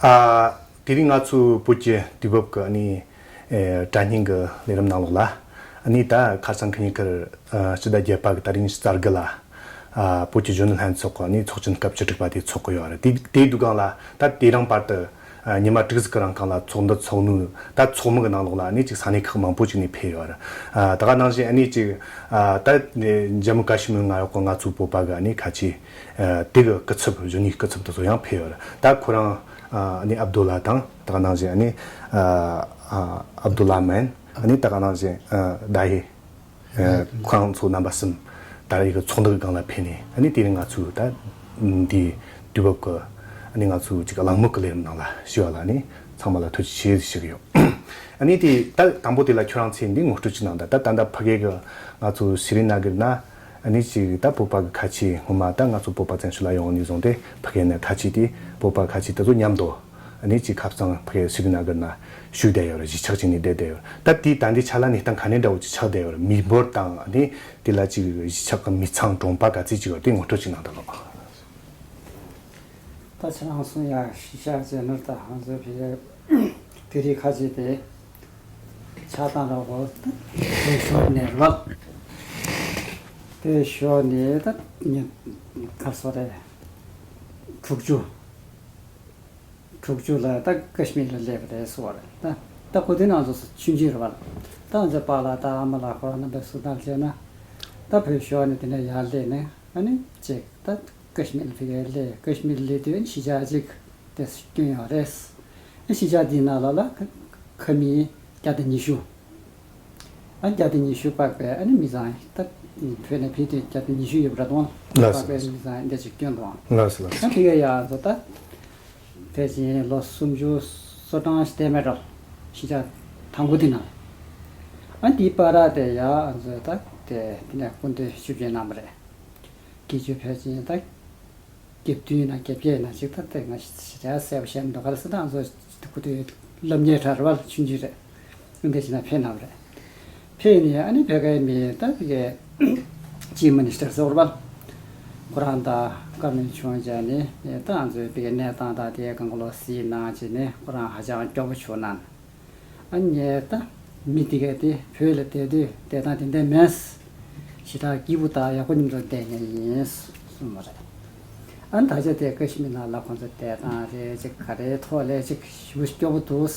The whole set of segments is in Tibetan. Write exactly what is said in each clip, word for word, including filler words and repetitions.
ཨ། དེ་རིང་ང་ཚོའི་བོད་ཀྱི་དུས་བབ་ཀྱི་ཨ་ནི་ཨེ་དྲ་བརྙན་གྱི་ལས་རིམ་ནང་ལོགས་ལ། ཨ་ནི་ད་ཁ་སང་ཁ་ཉིན་ཁར་ཨ་སྤྱི་ཟླ་བརྒྱད་པ་གི་ད་རིང་ཕྱི་ཟླ་དགུ་ལ། ཨ་བོད་ཀྱི་གཞོན་ནུ་ལྷན་ཚོགས་ཀྱི་ཨ་ནི་ཚོགས་ཆེན་སྐབས་བཅུ་དྲུག་པ་དེ་ཚོགས་ཀྱི་ཡོད་རེད། དེ་དེའི་དུས་སྒང་ལ་ད་དེ་རིང་བར་དུ་ཨ་ཉི་མ་དྲུག་ཙམ་གྱི་རིང་སྒང་ལ་ཚོགས་འདུ་ཚོགས་ནུས་ད་ཚོགས་མི་གི་ནང་ལོགས་ལ་ཨ་ནི་ཅིག་ས་གནས་ཁག་མང་པོ་ཅིག་ནས་ཕེབས་ཡོད་རེད། ཨ་ད་ག་ནང་བཞིན་ཨ་ནི་ཅིག་ཨ་ད་ཇམ་མུ་ཀ་ཤི་མིར་ནང་ཡོད་ཀྱི་ང་ཚོའི་བོད་པ་གི་ཨ་ནི་ཁ་ཆེ་ཨ་དེ་གི་སྐུ་ཚབ་གཞོན་ནུའི་སྐུ་ཚབ་དེ་ཚོ་ཡང་ཕེབས་ཡོད་རེད། ད་ཁོ་རང་ཨ་ནི་ཨབ་དུ་ལ་དང་ད་ག་ནང་བཞིན་ཨ་ནི་ཨ་ཨ་ཨབ་དུ་ལ་མན་ཨ་ནི་ད་ག་ནང་བཞིན་ཨ་ད་ཧེ། ཨ་ཁོ་རང་ཚོ་རྣམ་པ་གསུམ་ད་རེས་ཀྱི་ཚོགས་འདུ་གི་སྒང་ལ་ཕེབས་ནས་ཨ་ནི་དེ་རིང་ང་ཚོའི་ད་འདི་དུས་བབ་ཀྱི་ཨ་ནི་ང་ཚོའི་ཅིག་གླེང་མོལ་གྱི་ལས་རིམ་ནང་ལ་ཞུགས་པ་ལ་ཨ་ནི་ཚང་མ་ལ་ཐུགས་རྗེ་ཆེ་ཞུ་གི་ཡོད། ཨ་ནི་དེ་ད་དང་པོ་དེ་ལ་ཁྱོད་རང་ཚོས་འདི་ངོ་སྤྲོད་ཅིག་གནང་དང་། ད་ད་ལྟ་ཕ་གི་གི་ང་ཚོ་ཤི་རི་ན་གར་ན་ཨ་ནི་ཅིག་ད་བོད་པ་གི་ཁ་ཆེ་སྔོན་མ་ད་ང་ཚོ་བོད་པ་བཙན་བྱོལ་ལ་ཡོང་ནས་བཟུང་སྟེ་ཕ་གི་ནས་ད་ཅིག་དེ་བོད་པ་ཁ་ཆེ་དེ་ཚོ་མཉམ་དུ་ཨ་ནི་ཅིག་ཁ་སང་ཕ་གི་ཤི་རི་ན་གར་ན་བཞུགས་བསྡད་ཡོད་རེད། གཞིས་ཆགས་ཅིག་ནས་བསྡད་བསྡད་ཡོད་རེད། ད་དེ་ད་འདི་ཆ་ལ་གནས་སྟངས་ག་འདྲ་འདྲ་བོ་ཅིག་ཆགས་བསྡད་ཡོད་རེད། མི་འབོར་དང་ཨ་ནི་དེ་ལ་ཅིག་གཞིས་ཆགས་ཀྱི་མི་ཚང་གྲོང་པ་ག་ཚོད་ཅིག་ཡོད་དེ་ངོ་སྤྲོད་ཅིག་གནང་དང་ལོ། ད་ཁྱེད་རང་གསུང་ཡ་གཞིས་ཆགས་ཅན་ནོར་ད་ཧང་ཟོ་ཕི་ལེ་དེ་རིགས་ཁ་ཅིག་དེ་ཆགས་སྟངས་འདྲ་བོ་དེ་ཞོར་ནས་རེད་བ། དེ་ཞོར་ནས་ད་ཉིན་ག་སོ་རེད། དྲུག་ཅུ། དྲུག་ཅུ་ལ་ད་ཀ་ཤི་མིར་ལ་སླེབས་པ་རེད་ཟེར་བ་རེད། ད་ད་ཁོ་དེ་ནང་ཚོ་ཆུང་ཆུང་རེད་བ། ད་ང་ཚོའི་པཱ་ལགས་ད་ཨ་མ་ལགས་ཁོ་རང་རྣམ་པས་གསུང་སྟངས་བྱས་ན། ད་བོད་ཤོར་ནས་དེ་ནས་ཡར་སླེབས་ནས་ཨ་ནི་ཅིག་ད་ཀ་ཤི་མིར་ལ་ཕ་གིར་སླེབས། ཀ་ཤི་མིར་སླེབས་དུས་ཨ་ནི་གཞིས་ཆགས་ཅིག་དེ་སྐྱོན་ཡོད་རེད། ཨ་གཞིས་ཆགས་དེའི་ནང་ལ་ལ་ཁ་མི་བརྒྱ་དང་ཉི་ཤུ། ཨ་བརྒྱ་དང་ཉི་ཤུ་དཔག་པའི་ཨ་ནི་མི་ཚང་ད་བོད་ནས་ཕེབས་དུས་བརྒྱ་དང་ཉི་ཤུ་ཡོད་པ་རེད་དོ། ལགས་སོ། དཔག་པའི་མི་ཚང་འདི་ཅིག་སྐྱོན་དོ། ལགས་སོ་ལགས་སོ། ཨ་དེ་ག་ཡ་ཚོ་ད་ཕལ་ཆེར་ལོ་སུམ་ཅུ་སོ་གྲངས་ཤིག་བསྡད་མེད་འགྲོ། གཞིས་ཆགས་དང་པོ་དེ་ནང་། ཨ་དེའི་བར་དེ་ཡ་ཨ་ཚོ་ད་དེ་དེ་ནས་སྐུ་མདུན་ཞབས་ཕྱི་གནང་བ་རེད། དགེ་བཅུ་ཕལ་ཆེར་ད། བརྒྱད་བདུན་ན་བརྒྱད་བརྒྱད་ན་ཅིག་ད་ལྟ་ང་ཞེ་དྲག་གསལ་པོ་ཤེས་མི་འདུག་ག་རེ་ཟེར་ན་ང་ཚོ་སྐུ་དུས་སློབ་གཉེར་གྲྭ་རེད་བ། ཆུང་ཆུང་རེད། འདི་ཕྱི་ན་ཕེབས་གནང་བ་རེད། ཕེབས་ནས་ཨ་ནི་བོད་ཀྱི་མི་ད་བོད་ཀྱི་ཅིབ་མི་ནི་སི་ཊར་ཟེར་བ་རེད་བ། ཁོ་རང་དང་བཀའ་མོལ་བྱུང་བྱས་ནས་ད་ང་ཚོའི་བོད་ཀྱི་གནས་སྟངས་དང་དེའི་སྒང་ག་ལོ་གཟིགས་གནང་བྱས་ནས་ཁོ་རང་ཧ་ཅང་སྐྱོ་པོ་བྱུང་གནང་། ཨ་ངས་ད་མི་དེ་གས་དེ་བོད་ལ་བསྡད་དུས་བསྡད་སྟངས་དེ་འདྲ་མེད། ཞེ་དྲག་སྐྱིད་པོ་དང་ཡག་པོ་མཉམ་དུ་བསྡད་མཁན་ཡིན་གསུངས་པ་རེད། ཨ་ད་ཆ་དེ་ཀ་ཤི་མིར་ནང་ལ་ཁོང་ཚོ་བསྡད་སྟངས་རེད་ཅིག་ག་རེའི་ཐོག་ལས་ཅིག་ཞེ་པོ་སྐྱོ་པོ་འདུག་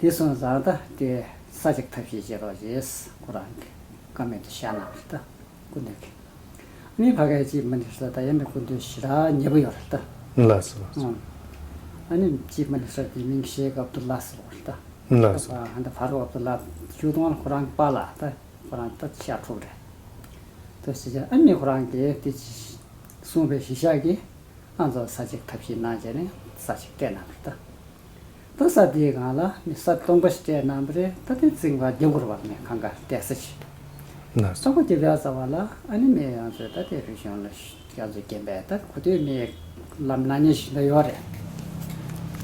དེ་སོང་ཙང་ད་དེ་ས་ཅིག་ཐབས་ཤེས་བྱེད་རོགས་བྱེད་ཁོ་རང་གི་བཀའ་མོལ་དེ་བཞག་གནང་བ་རེད་ད། སྐུ་མདུན་གྱིས། ཨ་ནི་ཕ་གིའི་ཅིབ་མི་ནི་སི་ཊར་ད་ཡང་མི་སྐུ་མདུན་ཞེ་དྲག་མཉེས་པོ་ཡོད་རེད་ད། ལགས་སོ་ལགས་སོ། ཨང་། ཨ་ནི་ཅིབ་མི་ནི་སི་ཊར་དེ་མིང་ཤེག་ཨབ་དུ་ལ་ཟེར་བ་རེད་ད། ལགས་སོ། ཨ་ཧ་ད་ཕ་རུག་ཨབ་དུ་ལ་ཞུ་དང་ཁོ་རང་གི་པཱ་ལགས་ད་ཁོ་རང་ད་ཤར་ཕྲུག་རེད། ད་ཞེས་བྱ་ཨ་ནི་ཁོ་རང་གིས་དེ་གསུངས་པའི་གཞིས་ཆགས་ཀྱི་ཨ་ཚོ་ས་ཅིག་ཐབས་ཤེས་གནང་བྱས་ནས་ས་ཅིག་སྤྲད་གནང་བ་རེད་ད། ད་ས་དེའི་སྒང་ལ་མི་ས་སྟོང་པ་ཞིག་སྤྲད་གནང་བ་རེད། ད་དེ་རྫིང་བ་རྒྱབ་ཁུལ་བ་མི་གང་ག་བསྡད་ས་ཞིག་ལགས་སོ། ས་ཁོ་རྒྱབ་ཡ་ས་བ་ལ་ཨ་ནི་མི་ཡང་ཚོས་ད་དེ་རུ་གཞུང་ལ་ཡང་ཚོས་རྒན་པས་ད་ཁོ་དེ་མི་ལམ་ན་ཉེ་ཞིག་ལ་ཡོད་རེད།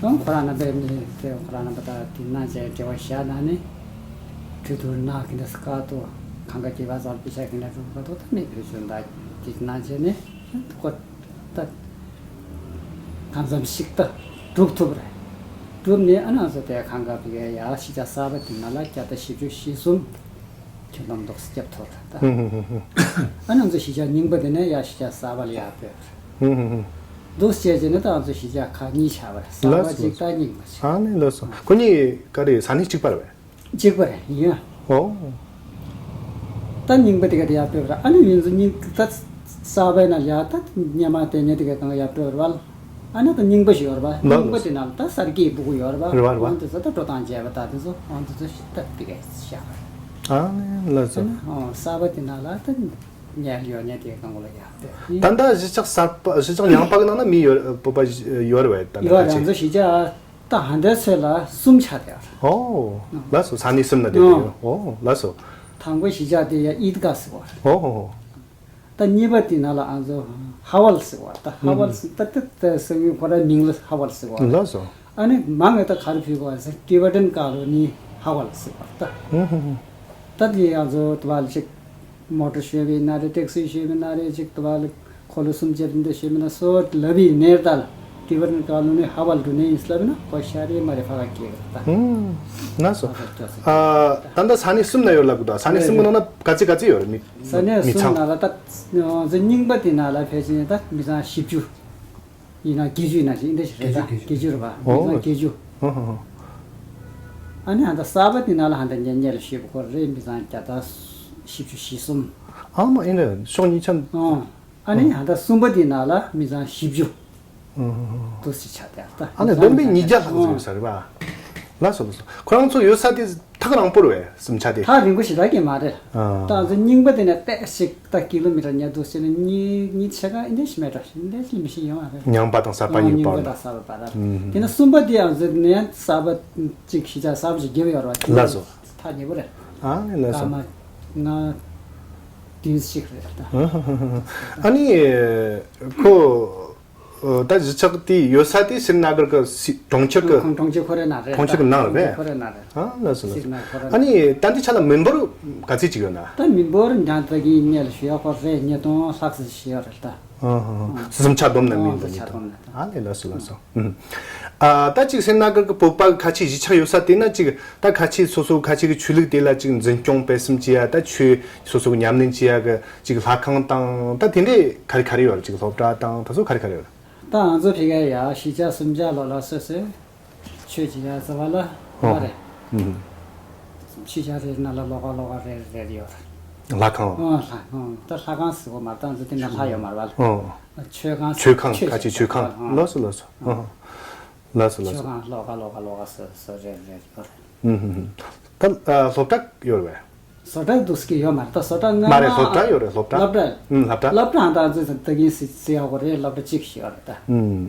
ཨང་ཁོ་རང་རྣམ་པའི་མི་དེ་ཁོ་རང་རྣམ་པ་ད་དེ་ན་ཅན་འབྲེལ་བ་བཞག་ན་ནི་གྲོས་བསྡུར་ན་གི་འདྲ་ས་ཀ་ཏོ་གང་ག་རྒྱབ་ཡ་ས་བ་ལ་པི་ཤ་གི་འདྲ་རུ་ཀ་ཏོ་ད་མི་རུ་གཞུང་ད་དེ་ན་ཅན་ནི་ཁོ། ད། གང་འཚམ་ཞིག་ད། སྒྲུབ་ཐུབ་རེད། སྒྲུབ་ནས་ཨ་ནང་ཚོ་དེ་གང་ག་བི་གའི་ཡ་གཞིས་ཆགས་གསར་པ་དེ་ནང་ལ་བརྒྱ་དང་བཞི་བཅུ་ཞེ་གསུམ། ཁྱོན་བསྡོམས་འདུག་སེ་རྒྱབ་ཐུབ་རེད་ད། ཧུམ་ཧུམ་ཧུམ་ཧུམ། ཨ་ནང་ཚོ་གཞིས་ཆགས་རྙིང་པ་དེ་ནས་ཡ་གཞིས་ཆགས་གསར་པ་ལ་ཡར་སྤོས་རེད། ཧུམ་ཧུམ་ཧུམ། འདུག་སེ་བྱས་བྱས་ནས་ད་ང་ཚོ་གཞིས་ཆགས་ཁག་གཉིས་ཆགས་པ་རེད། གསར་པ་ལགས་སོ། གཅིག་ད་རྙིང་པ་གཅིག་ཨ་ནི་ལགས་སོ། ཁོ་གཉིས་ཀ་རེ་ས་གནས་གཅིག་པ་རེད་པས། གཅིག་པ་རེད་ཡིན། ཨོ། ད་རྙིང་པ་དེ་ག་དེ་ཡར་སྤོས་པ་རེད། ཨ་ནི་ཡིན་ཚུལ་རྙིང་ད་གསར་པའི་ནང་ཡར་ད་སྙེ་མ་དེ་ཉེ་དེ་ག་གང་ཡར་སྤོས་རེད་བ། ཨ་ནི་ད་རྙིང་པ་ཞིག་ཡོད་རེད་བ། ལགས་རྙིང་པ་དེ་ནང་ད་གསར་སྐྱེས་སྤུ་གུ་ཡོད་རེད་བ། རེད་བ་རེད་བ། འོང་དུ་ཚོ་ད་འགྲོ་སྟངས་བྱས་པ་ད་དེ་ཚོ་འོང་དུ་ཚོ་ཞིག་ད་དེ་ག་བཞག་པ་རེད། ཨ་ནི་ལགས་སོ། ཨ་ནི་ཨོ་གསར་པ་དེ་ནང་ལ་ད་ཉལ་ཡོད་ཉེ་དེ་ག་གང་གོ་ལ་ཡར་སྤོས། ད་ལྟ་གཞིས་ཆགས་གསར་པ་གཞིས་ཆགས་ཡངས་པ་གི་ནང་ན་མི་ཡོད་བོད་པ་ཡོད་རེད་བས། ད་ལྟ་ཡོད་རེད། ཁ་ཆེ་ང་ཚོ་གཞིས་ཆགས། ད་ཧ་འདའི་ཚོད་ལ་གསུམ་ཆགས་བསྡད་པ་རེད། ཨོ། ལགས་སོ། ས་གནས་གསུམ་ན་བསྡད་ཨོ། ཡོད། ཨོ། ལགས་སོ། དང་པོ་གཞིས་ཆགས་དེ་ཡ་ཨིད་ག་ཟེར་བ་རེད། ཨོ་ཧོ་ཧོ། ད་གཉིས་པ་དེ་ན་ལ་ཨ་ཚོ་ཧ་ཝལ་ཟེར་བ་རེད། ད་ཧ་ཝལ་ཟེར་ད་ད་ད་ཟེར་བའི་ཁོ་རའི་མིང་ལ་ཧ་ཝལ་ཟེར་བ་རེད། ལགས་སོ། ཨ་ནི་མང་ངེས་ད་ག་རེ་ཕུལ་བ་ཟེར་ཊི་བེ་ཊན་ཀ་ལོ་ནི་ཧ་ཝལ་ཟེར་བ་རེད་ད། ཨོ་ཧོ་ཧོ། ད་དེ་ཨ་ཚོ་དུ་བ་ལ་ཅིག་མོ་ཊ་ཞོན་པའི་ན་རེ། ཊེག་སི་ཞོན་པའི་ན་རེ། ཅིག་དུ་བ་ལ་འཁོར་ལོ་གསུམ་བརྒྱབ་འདི་ཞོན་པའི་ན་སོ་ལབ་པའི་ནེར་ད་ལ་ ཏི་བར་ནི་ཀ་ལུ་ནི་ཧ་བལ་འགྲོ་ནི་ཡིན་སླབ་ན་ཁོ་ཤ་རེ་མ་རེ་ཕ་ག་སྐྱེ་གི་རེད་ད། ཧུམ། ན་སོ། ཨ་ད་ལྟ་ས་གནས་གསུམ་ན་ཡོད་ལབ་གི་འདུག་ས་གནས་གསུམ་གི་ནང་ན་ག་ཚི་ག་ཚི་ཡོད་རེད། མི་ས་གནས་མི་གསུམ་ཚང་ན་ལ་ད་རྙིང་པ་དེ་ན་ལ་ཕལ་ཆེར་ད་མི་ཚང་བཞི་བཅུ་ཡིན་ན་བརྒྱད་ཅུ་ཡིན་ན་ཞིག་འདི་ཞིག་རེད་ད། བརྒྱད་ཅུ་རེད་པ། མི་ཚང་བརྒྱད་ཅུ། ཧོ་ཧོ་ཧོ། ཨ་ནི་ཧ་ད་གསར་པ་དེ་ན་ལ་ཧ་ད་ཉེ་ཉེ་ལ་ཤེས་པ་ཁོ་རེད། མི་ཚང་བརྒྱ་དང་བཞི་བཅུ་ཞེ་གསུམ། ཨ་མ་ཨིན་རེད་ཤོག་གཉིས་ཆ། ཨོ། ཨ་ནི་ཧ་ད་གསུམ་པ་དེ་ན་ལ་མི་ཚང་བཞི་བཅུ། ཨོ་ཧོ་ཧོ། དུ་སི་ཆ་དེ་ད། ཨ་ནི་བསྡོམས་པས་ཉིས་བརྒྱ་ལྷག་ཙམ་ཡོད་ས་རེད་པ། ལགས་སོ་ལགས་སོ། ཁོ་རང་ཚོ་ཡོད་ས་དེ་ཐག་རིང་པོ་རེད་པས་སུམ་ཆ་དེ། ཐག་རིང་པོ་ཞེ་དྲག་གི་མ་རེད། ཨ། ད་ང་ཚོ་རྙིང་པ་དེ་ནས་ཏོག་ཙམ་ད་ཀི་ལོ་མི་ཊར་ཉེ་འདུག་ཟེར་ན་གཉིས་གཉིས་ཕྱེད་ཀ་ཨིན་དེ་ཞིག་མེད་འགྲོ། ཨིན་དེ་ཞིག་མི་ཤེས་ཡོང་བ་རེད། རྙིང་པ་དང་གསར་པ་གཉིས་པོ་ལ། རྙིང་པ་དང་གསར་པ་བར། ཨུམ། དེ་ནས་གསུམ་པ་དེ་ང་ཚོ་ནས་གསར་པ་གཅིག་གཞིས་ཆགས་གསར་པ་ཞིག་བརྒྱབ་ཡོད་རེད་པ། ལགས་སོ། ཐག་ཉེ་པོ་རེད། ཨ་ནི་ལགས་སོ། སྐར་མ་ལྔ་བདུན་ཞིག་རེད་ད། ཨ་ནི་ཁོ། ཨོ། ད་གཞིས་ཆགས་དེ་ཡོད་ས་དེ་སི་རི་ན་གར་གི་སི་གྲོང་ཁྱེར་གི་ཁོང་གྲོང་ཁྱེར་ཁོ་རའི་ནང་རེད། གྲོང་ཁྱེར་གི་ནང་རེད་པས། ཁོ་རའི་ནང་རེད། ཨ་ལགས་སོ་ལགས་སོ། སི་རི་ན་གར་ཁོ་རའི་ནང་། ཨ་ནི་ད་འདི་ཆ་ལ་མི་འབོར་ག་ཚོད་ཅིག་ཡོད་ན། ད་མི་འབོར་འཇང་ད་གིན་ཉེ་ལ་ཞུ་ཡག་ཁོ་རེ་ཉིས་སྟོང་ལྷག་ཙམ་ཞིག་ཡོད་རེད་ད། ཨ་ཧ་ཧ། སུམ་ཆ་བསྡོམས་ན་མི་འབོར་ཉིས་སྟོང་། ཨ་ལས་ལགས་སོ་ལགས་སོ། ཨ་ད་ཅིག་སི་རི་ན་གར་གི་བོད་པ་ཁ་ཆེ་གཞིས་ཆགས་ཡོད་ས་དེ་ན་ཅིག་ད་ཁ་ཆེ་སོ་སོ་ཁ་ཆེ་གི་ཆོས་ལུགས་དེ་ལ་ཅིག་འཛིན་སྐྱོང་སྤེལ་གསུམ་བྱེད་ཡ་ད་ཆོས་སོ་སོ་གི་ཉམས་ལེན་བྱེད་ཡ་གི་ཅིག་ལྷ་ཁང་དང་ད་དེ་འདྲས་ག་རེ་ག་རེ་ཡོད་རེད། ཅིག་སློབ་གྲྭ་དང་ད་སོ་ག་རེ་ག་རེ་ཡོད་རེད། ད་ང་ཚོ་ཕ་གི་ཡ་གཞིས་ཆགས་སུམ་ཆ་ལོ་ལ་སོ་སོའི་ཆོས་ཀྱི་ཡ་ཟེར་བ་ལ་ཨོ། མ་རེད། ཨུམ། ཆོས་ཆ་རེ་ན་ལ་ལོགས་ཀ་ལོགས་ཀ་རེ་རེ་ཡོད་རེད། ལྷ་ཁང་། ཨོ་ལྷ་ཁང་། ད་ལྷ་ཁང་ཟེར་བ་མ་རེད། ད་ང་ཚོ་དེ་ན་ལྷ་ཡོད་མ་རེད་པ། ཨོ། ཆོས་ཁང་། ཆོས་ཁང་། ཆོས་ཁ་ཆེ་ཆོས་ཁང་། ཨོ། ལགས་སོ་ལགས་སོ། ཨོ། ལགས་སོ་ལགས་ཆོས་སོ། ཁང་ལོགས་ཀ་ལོགས་ཀ་ལོགས་ཀ་སོ་སོ་རེ་རེ་ཡོད་རེད། ཨུམ། ད་ཨ་སློབ་གྲྭ་ཡོད་རེད་པས། བཟོ་གྲྭ་འདུག་སེ་ཡོད་མ་རེད་ད། བཟོ་གྲྭ་སྔ་མ། མ་རེད། སློབ་གྲྭ་ཡོད་རེད། སློབ་གྲྭ། སློབ་གྲྭ། ཨུམ། སློབ་གྲྭ། སློབ་གྲྭ་ཨང་ད་ཚོད་ད་གིན་སི་སི་ཡག་གོ་རེད། སློབ་གྲྭ་གཅིག་ཞིག་ཡོད་རེད་ད། ཨུམ།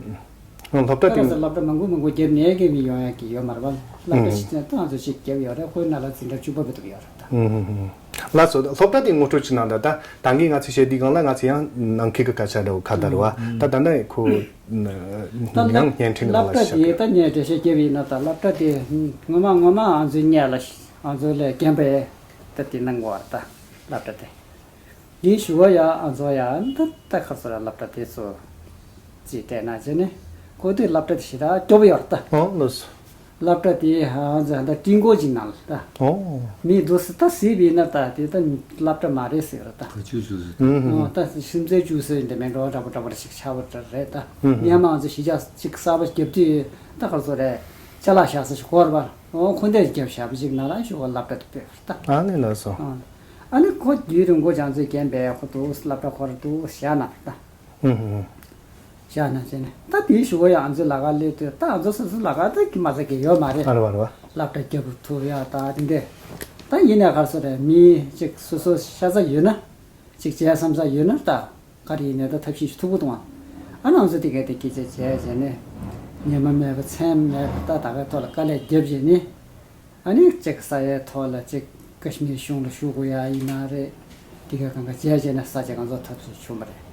ཨང་སློབ་གྲྭ་ད་དེ། ང་ཚོ་སློབ་གྲྭ་མང་པོ་མང་པོ་བརྒྱབ་ནས་གི་མི་ཡོང་ཡག་གི་ཡོད་མ་རེད་པ། སློབ་གྲྭ་ཨུམ། གཅིག་ད་ང་ཚོ་གཅིག་བརྒྱབ་ཡོད་རེད། ཁོའི་ནང་ལ་འཛིན་གྲྭ་བཅུ་པ་བར་དུ་ཡོད་རེད་ད། ཨུམ་ཧུམ་ཧུམ། ལགས་སོ། སློབ་གྲྭ་དེ་ངོ་སྤྲོད་ཅིག་གནང་དང་། ད་ད་གིན་ང་ཚོས་བཤད་དུས་སྒང་ལ་ང་ཚོས་ཡང་ནང་ཁུལ་གྱི་སྐད་ཆ་འདྲ་བོ་ཁ་བརྡ་རེད་པ། ད་ད་ལྟ་ཁོ་ད་ཡང་བརྙན་འཕྲིན་ནང་ལ་བཤད་གི། སློབ་གྲྭ་དེ་ད་ངས་འགྲེལ་བཤད་བརྒྱབ་པ་ཡིན་ན་ད་སློབ་གྲྭ་དེ་ངོ་མ་ངོ་མ་ང་ཚོའི་སྔོན་ལ་ང་ཚོ་ལས་རྒན་པས་ད་དེ་གནང་དགོས་པ་རེད་ད། སློབ་གྲྭ་དེ། དེའི་གཞུག་གུ་ཡ་ང་ཚོ་ཡ་ད་ད་ག་ཚོད་ར་སློབ་གྲྭ་དེ་ཚོ་རྩིས་སྤྲད་ན་བྱས་ནས་ཁོ་དེ་སློབ་གྲྭ་དེ་ཞེ་དྲག་སྐྱོ་པོ་ཡོད་རེད་ད། ཨོ་ལགས་སོ། སློབ་གྲྭ་དེ་ཧ་ང་ཚོ་ད་ཀྲིན་ཀོ་ཅིག་ནང་ལ་ད། ཨོ། མི་འདུག་སེ་ད་གཟིགས་པ་ཡིན་ན་ད་དེ་ད་སློབ་གྲྭ་མ་རེད་ཟེར་རེད་ད། ག་ཅུ་ཅུ་ཟེར། ཨུམ་ཧུམ། ཨོ་ད་སེམས་ཚེ་ཅུ་ཟེར་འདི་མེད་འགྲོ་འདྲ་པོ་འདྲ་པོ་ཞིག་ཆགས་པ་རེད་ད། ཨུམ་ཧུམ། སྔོན་མ་ང་ཚོ་གཞིས་ཆགས་གཅིག་གསར་པ་བརྒྱབ་དུས་ད་ག་ཚོད་རེད། ཅ་ལག་བཞག་ས་ཞིག་དགོས་རེད་པ། ཨོ་ཁོ་འདས་རྒྱབ་བཞག་པ་ཞིག་ནང་ལ་ཞུ་བ་སློབ་གྲྭ་དེ་སྤོས་པ་རེད་ད། ཨ་ནི་ལགས་སོ། ཨོ། ཨ་ནི་ཁོ་དུས་རིང་པོ་ཅང་ཚོས་རྒན་པས་ཁོ་འདུག་སློབ་གྲྭ་ཁོ་ར་འདུག་བཞག་ན་རེད་ད། ཨུམ་ཧུམ། བཞག་ན་བྱས་ནས་ད་དེའི་གཞུག་གུ་ཡང་ང་ཚོའི་ལག་ཁར་སླེབས་དུས་ད་ང་ཚོ་སོ་སོའི་ལག་ཁར་ད་གི་མ་ཟ་གི་ཡོད་མ་རེད། ཨ་རེད་པ་རེད་པ། སློབ་གྲྭ་རྒྱབ་ཐུབ་ཡ་ད་དེ་འདྲས། ད་ཡིན་ནའི་ག་རེ་ཟེར་རེད། མི་གཅིག་སོ་སོ་ཤ་ཚ་ཡོད་ན་གཅིག་བྱས་བསམ་ས་ཡོད་ན་ད་ག་རེ་ཡིན་ནའི་ད་ཐབས་ཤེས་ཤིག་ཐུབ་ཀྱི་འདུག་ཨ། ཨ་ནི་ང་ཚོ་དེ་གས་དེ་སྐད་ཆ་བྱས་བྱས་ནས་ཉི་མ་མེད་པ་མཚན་མེད་པ་ད་ད་གའི་ཐོག་ལ་དཀའ་ལས་བརྒྱབ་བྱས་ནས། ཨ་ནི་གཅིག་ས་ཡའི་ཐོག་ལ་གཅིག་ཀ་ཤི་མིར་གཞུང་ལ་ཞུ་དགོས་ཡ་ཡིན་ན་རེད། དེ་ག་གང་ག་བྱས་བྱས་ནས་ས་ཆ་གང་ཚོད་ཐབས་ཤེས་བྱུང་བ་རེད།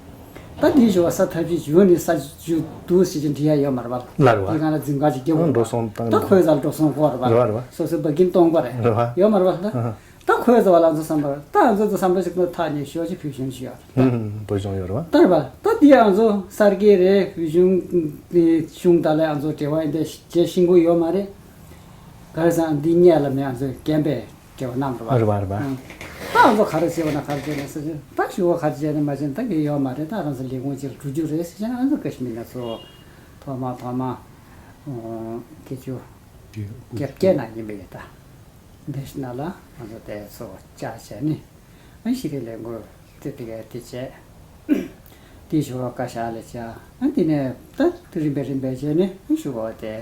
ད་དེའི་ཞུ་བ་ས་ཐབས་ཤེས་བྱུང་ནས་ས་ཆ་བཅུ་འདུག་ཟེར་གྱི་འབྲི་ཡ་ཡོད་མ་རེད་པ། ལ་རེད་པ། དེ་གང་ལ་འཛིན་ག་ཅིག་རྒྱབ་དགོས་རེད་པ། འགྲོ་སོང་བཏང་ད་ཁོའི་རྩར་འགྲོ་སོང་དགོས་རེད་པ། རེད་པ་རེད་པ། སོ་སོའི་འབའ་གིན་གཏོང་དགོས་རེད། རེད་པ། ཡོད་མ་རེད་པ་ད། ད་ཁོའི་རྩ་བ་ལ་ང་ཚོ་བསམ་པར་ད་ང་ཚོ་ཚོ་བསམ་པ་ཞིག་ཏུ་ཐག་ཉེ་ཤོས་ཅིག་བོད་གཞུང་ཞིག་ཡོད་རེད། ཧུམ་ཧུམ། བོད་གཞུང་ཡོད་རེད་པ། ད་རེད་པ། ད་འདི་ང་ཚོ་གསར་སྐྱེས་རེད། བོད་གཞུང་གཞུང་དང་ལས་ང་ཚོ་འབྲེལ་བ་འདི་བྱེད་ཤེས་ཀྱི་ཡོད་མ་རེད། ག་རེ་ཟེར་ན་འདི་སྔོན་ལ་མི་ང་ཚོའི་རྒན་པས་འབྲེལ་བ་གནང་རེད་པ། ཨ་རེད་པ་རེད་པ། ཨང་། ད་ང་ཚོ་ག་རེ་བྱེད་པ་ན་ག་རེ་བྱེད་ན་ཟེར་ད་ཞུ་བ་ག་རེ་བྱས་ན་མ་བྱས་ན་ད་གི་ཡོད་མ་རེད། ད་རང་ཚོ་ལས་ཁུངས་ཅིག་ལ་འགྲོ་རྒྱུ་རེད་ཟེར་བྱས་ན་ང་ཚོ་ཀ་ཤི་མིར་ན་ཚོ་ཐོག་མ་ཐོག་མ་ཨོ་སྐད་ཅུ་བརྒྱད་བརྒྱད་ན་ཡིན་པ་ཡིན་ད། འདི་ཞིག་ན་ལ་ང་ཚོ་དེ་ཚོ་བཅར་བྱས་ནས། ཨ་ཤི་རི་ལས་འགོ་དེ་དེ་ག་དེ་བྱས། དེ་ཞུ་བ་བཀའ་ཤག་ལ་བཅར། ཨ་དེ་ནས་ད་དེ་རིམ་པས་རིམ་པས་བྱས་ནས་ཨ་ཞུ་བ་དེ་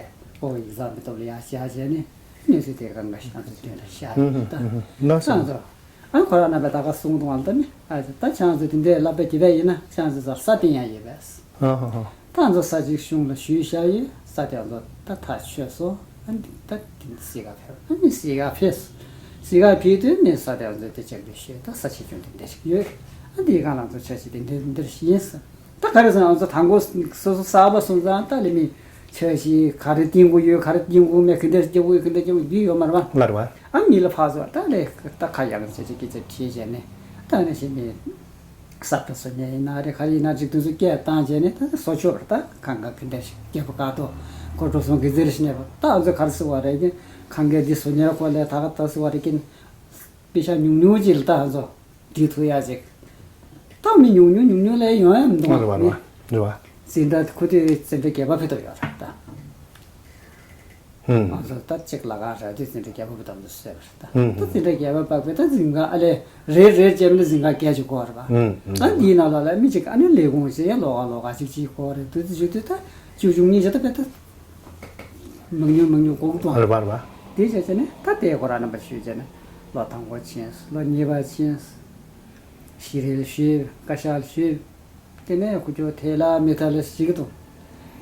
ཨོ་ཡིག་ཚང་མི་སྟོབས་ལ་ཡར་བཅར་བྱས་ནས་གནས་ཚུལ་དེ་གང་ག་ཞིག་ང་ཚོ་དོན་ལ་བཤད་ཡོད་ད། ལགས་སོ། ང་ཚོ་ཨ་ཁོ་རང་རྣམ་པས་ད་ག་གསུང་དུ་བ་ལ་ད་ནི་ཨ་ད་ཁྱེད་ཚོ་དེ་འདྲའི་བསླབ་པ་དགེ་བས་ཡིན་ན་ཁྱེད་ཚོ་ཚོར་ས་བསྟན་ཡ་ཡོད་པས། ཨ་ཧ་ཧ། ད་ང་ཚོ་ས་ཅིག་གཞུང་ལ་ཞུས་བཞག་ཡོད། ས་དེ་ང་ཚོ་ད་ཐག་ཆོད་སོང་། ཨ་འདི་ད་དེ་འདི་སི་ག་ཕེབས། ཨ་ནི་སི་ག་ཕེབས། སི་ག་ཕེབས་དུས་ནས་ས་དེ་ང་ཚོ་དེ་ཅག་འདི་ཤེས་ད་ས་ཆེ་ཆུང་དེ་འདྲ་ཞིག་ཡོད། ཨ་འདིའི་སྒང་ལ་ང་ཚོ་ཆ་ཤས་དེ་འདི་འདིར་ཤེས་ཡིན་ས། ད་ག་རེ་ཟེར་ན་ང་ཚོ་དང་པོ་སོ་སོ་གསར་པ་སོང་ཙང་ད་ལས་མི་ཆ་ཤས་ག་རེ་བསྟན་དགོས་ཡོད། ག་རེ་བསྟན་དགོས་མེད། ག་འདྲ་སྐྱེ་དགོས་ཡོད། ག་འདྲ་སྐྱེ་དགོས་འདི་ཡོད་མ་རེད་པ། ལར་བ། ཨ་མི་ལ་ཕར་ཚུར་ད་ལས་ད་ཁ་ཡང་ཆ་ཤས་སྐད་ཆ་དྲིས་བྱས་ནས་ད་ནི་ཤེས་ནས། གསར་དུ་བཟོ་མཁན་ཡིན་ན་རེད། ག་རེ་ཡིན་ན་ཅིག་དུས་ཚོད་སྐྱེལ་བཏང་བྱས་ནས་ད་བཟོ་ཆོག་རེད། ད་གང་ག་གི་འདྲ་ཞིག་རྒྱལ་པོ་ཀ་ཏོ་ཁོ་འགྲོ་སོང་གི་ཟེར་ཞིག་ནས་ད་ཨ་ཚོ་ག་རེ་ཟེར་བ་རེད་ཀྱི་གང་ག་འདི་བཟོ་མཁན་ཁོ་ལས་ད་ག་ད་ཟེར་བ་རེད་ཀྱི་པེ་ཤ་ཉུང་ཉུང་ཅིག་ལ་ད་ཨ་ཚོ་འདི་ཐུག་ཡ་ཅིག་ད་མི་ཉུང་ཉུང་ཉུང་ཉུང་ལས་ཡོང་ཡ་མི་འདུག་རེད་བ། རེད་བ། རེད་བ། འཛིན་གྲྭ་ཁོ་དེ་འཛིན་གྲྭ་བརྒྱད་པ་ཕེབས་ཐུབ་ཡོད་རེད་ད། ང་ཚོ་ད་གཅིག་ལ་ག་ར་དུས་འཛིན་གྲྭ་བརྒྱད་པ་བུ་དམ་དུ་བསད་པ་རེད་ད། ད་འཛིན་གྲྭ་བརྒྱད་པ་བབས་པས་ད་འཛིན་གྲྭ་ཨ་ལས་རེད་རེད་ཅེས་མི་འཛིན་གྲྭ་བརྒྱད་ཅིག་གོ་རེད་པ། ད་འདིའི་ནང་ལོགས་ལ་མི་གཅིག་ཨ་ནི་ལས་ཁུངས་ཤིག་ཡང་ལོགས་ཀ་ལོགས་ཀ་ཅིག་ཅིག་གོ་རེད་དུས་ཚོད་བྱེད་དུས་ད་བཅུ་བཅུ་གཉིས་བྱེད་ད་བས་ད་མང་ཉུང་མང་ཉུང་གོ་གི་འདུག་རེད་པ་རེད་པ། དེ་བྱས་བྱས་ནས་ད་དེ་ཁོ་རང་རྣམ་པ་ཞུས་བྱས་ནས་ལོ་དང་པོ་ཕྱིན་ལོ་གཉིས་པ་ཕྱིན། ཤི་རིལ་ཞུས། བཀའ་ཤག་ཞུས། དེ་ནས་ཁུ་ཅོ་ཐེ་ལ་མི་ཐ་ལ་ཞིག་ཏུ།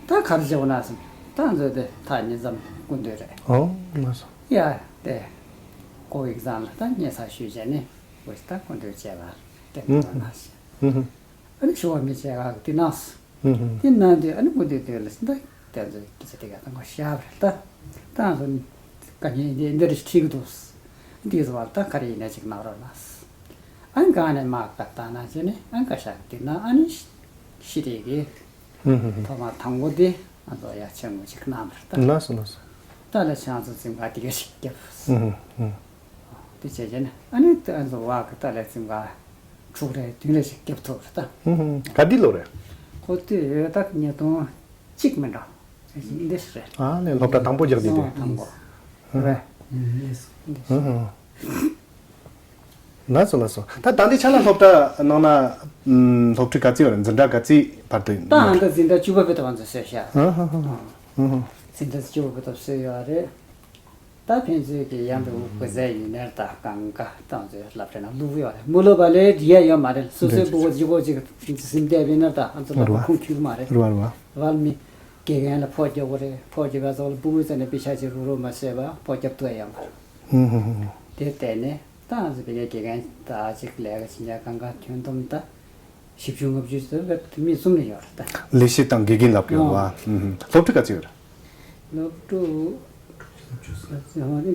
ད་གར་བྱེད་འོ་ན་སམ། ད་ཚོད་དེ་ཐག་ཉེ་ཙམ་སྐུ་མདུན་རེད། ཨོ་ལགས་སོ། ཡ་དེ། ཀོ་ཨིག་ཛམ་ལ་ད་ཉེ་ས་ཞུས་བྱས་ནས་འོ་ད་སྐུ་མདུན་བྱས་པ་དེ་ཨུ་འོ་ན་ཞེས། ཨུ་ཧུ། ཨ་ནི་ཞུ་བ་མི་བྱེད་ག་དེ་ནང་སུ། ཧུམ་ཧུམ། དེ་ན་དུས་ཨ་ནི་མུ་དེ་དུས་ལ་ད་དེ་ཚོ་སྐད་ཆ་དེ་ག་ད་ངོ་ཤ་བ་རེད་ད། ད་ང་ཚོ་དཀའ་ངལ་འདི་འདི་རེ་ཁྲིད་གི་འདུག་འདི་ཚོ་བར་ད་ག་རེ་ཡིན་ན་ཅིག་གནང་རོགས་གནང་། ཨ་ནི་གང་ནས་མ་བཀའ་བཏང་ན་བྱས་ནས་ཨ་ནི་བཀའ་ཤག་འདི་ན་ཨ་ནི་ཤི་རེ་གི་ཧུམ་ཧུམ་ཧུམ། ཐོག་མ་དང་པོ་དེ་ང་ཚོ་ཡ་ཆེན་མོ་ཅིག་གནང་བ་རེད་ད། ལགས་སོ་ལགས་སོ། ད་ལ་ཆང་ཚོ་འཛིན་ག་དེ་ག་ཞིག་བརྒྱབ། ཧུམ་ཧུམ་ཧུམ། དེ་བྱས་བྱས་ནས་ཨ་ནི་ད་ང་ཚོ་བ་གི་ད་ལ་འཛིན་ག་དྲུག་རེ་བདུན་རེ་ཞིག་བརྒྱབ་ཐུབ་རེད་ད། ཧུམ་ཧུམ། ག་དུས་ལོ་རེད། ཁོ་དུས་ཡོད་ད་ཉིས་སྟོང་གཅིག་མིན་འགྲོ། འདི་ཞིག་རེད། ཨ་ནི་སློབ་གྲྭ་དང་པོ་རྒྱག་དུས་དེ། དང་པོ། རེད། ཧུམ་ཧུམ། ལགས་སོ་ལགས་སོ། ད་ད་འདི་ཆ་ལ་སློབ་གྲྭ་ནང་ན་ཨམ་སློབ་ཁྲིད་ག་ཚོད་ཡོད་རེད། འཛིན་གྲྭ་ག་ཚོད་བར་དུ་ཡིན། ད་ཨ་འདི་འཛིན་གྲྭ་བཅུ་པ་བར་དུ་ང་ཚོ་བཟོས་ཤག་ཧ་ཧ་ཧ། ཧུམ་ཧུམ། འཛིན་གྲྭ་བཅུ་པ་བར་དུ་བཟོས་ཡོད་རེད། ད་ཕན་ཚུན་གྱི་ཡང་དུ་དགོས་ཚད་ཡིན་ནར་ད་གང་ག་ཏང་ཚོའི་སློབ་གྲྭ་ནང་བླུག་ཡོད་རེད། མི་བླུག་པ་ལས་འགྲིག་ཡ་ཡོད་མ་རེད། སོ་སོའི་རེད། སྤུ་གུ་གཅིག་པོ་གཅིག་ཟིན་བསྡད་པའི་ནར་ད་ཨ་ཚོ་སློབ་རེད་གྲྭ་བ། ཁུངས་འཁྱོལ་གི་མ་རེད། རེད་བ་རེད་བ། བལ་མི་དགེ་རྒན་ལ་ཕོགས་རྒྱག་གི་རེད། ཕོགས་རྒྱག་པའི་ཚོགས་ལ་སྤུ་གུའི་རྩ་ནས་པེ་ཤག་ཅིག་རུག་རུག་མ་བཟོས་པ་ཕོགས་རྒྱབ་ཐུབ་ཡ་ཡོད་མ་རེད། ཧུམ་ཧུམ་ཧུམ། དེ་བལྟས་ནས་ད་ཨ་ཚོ་བེ་ཀའི་དགེ་རྒན་ད་ཅིག་ལས་ཀ་བྱེད་ཡ་གང་ག་ཁྱོན་བསྡོམས་ད། བཞི་བཅུ་ལྔ་བཅུ་ཙམ་བས་མི་གསུམ་ནས་ཡོད་རེད་ད། ལས་བྱེད་དང་དགེ་རྒན་ལབ་ཀྱི་ཡོད་རེད་བ། ཨང་། ཧུམ་ཧུམ། སློབ་ཕྲུག་ག་ཚོད་ཡོད་རེད། སློབ་ཕྲུག་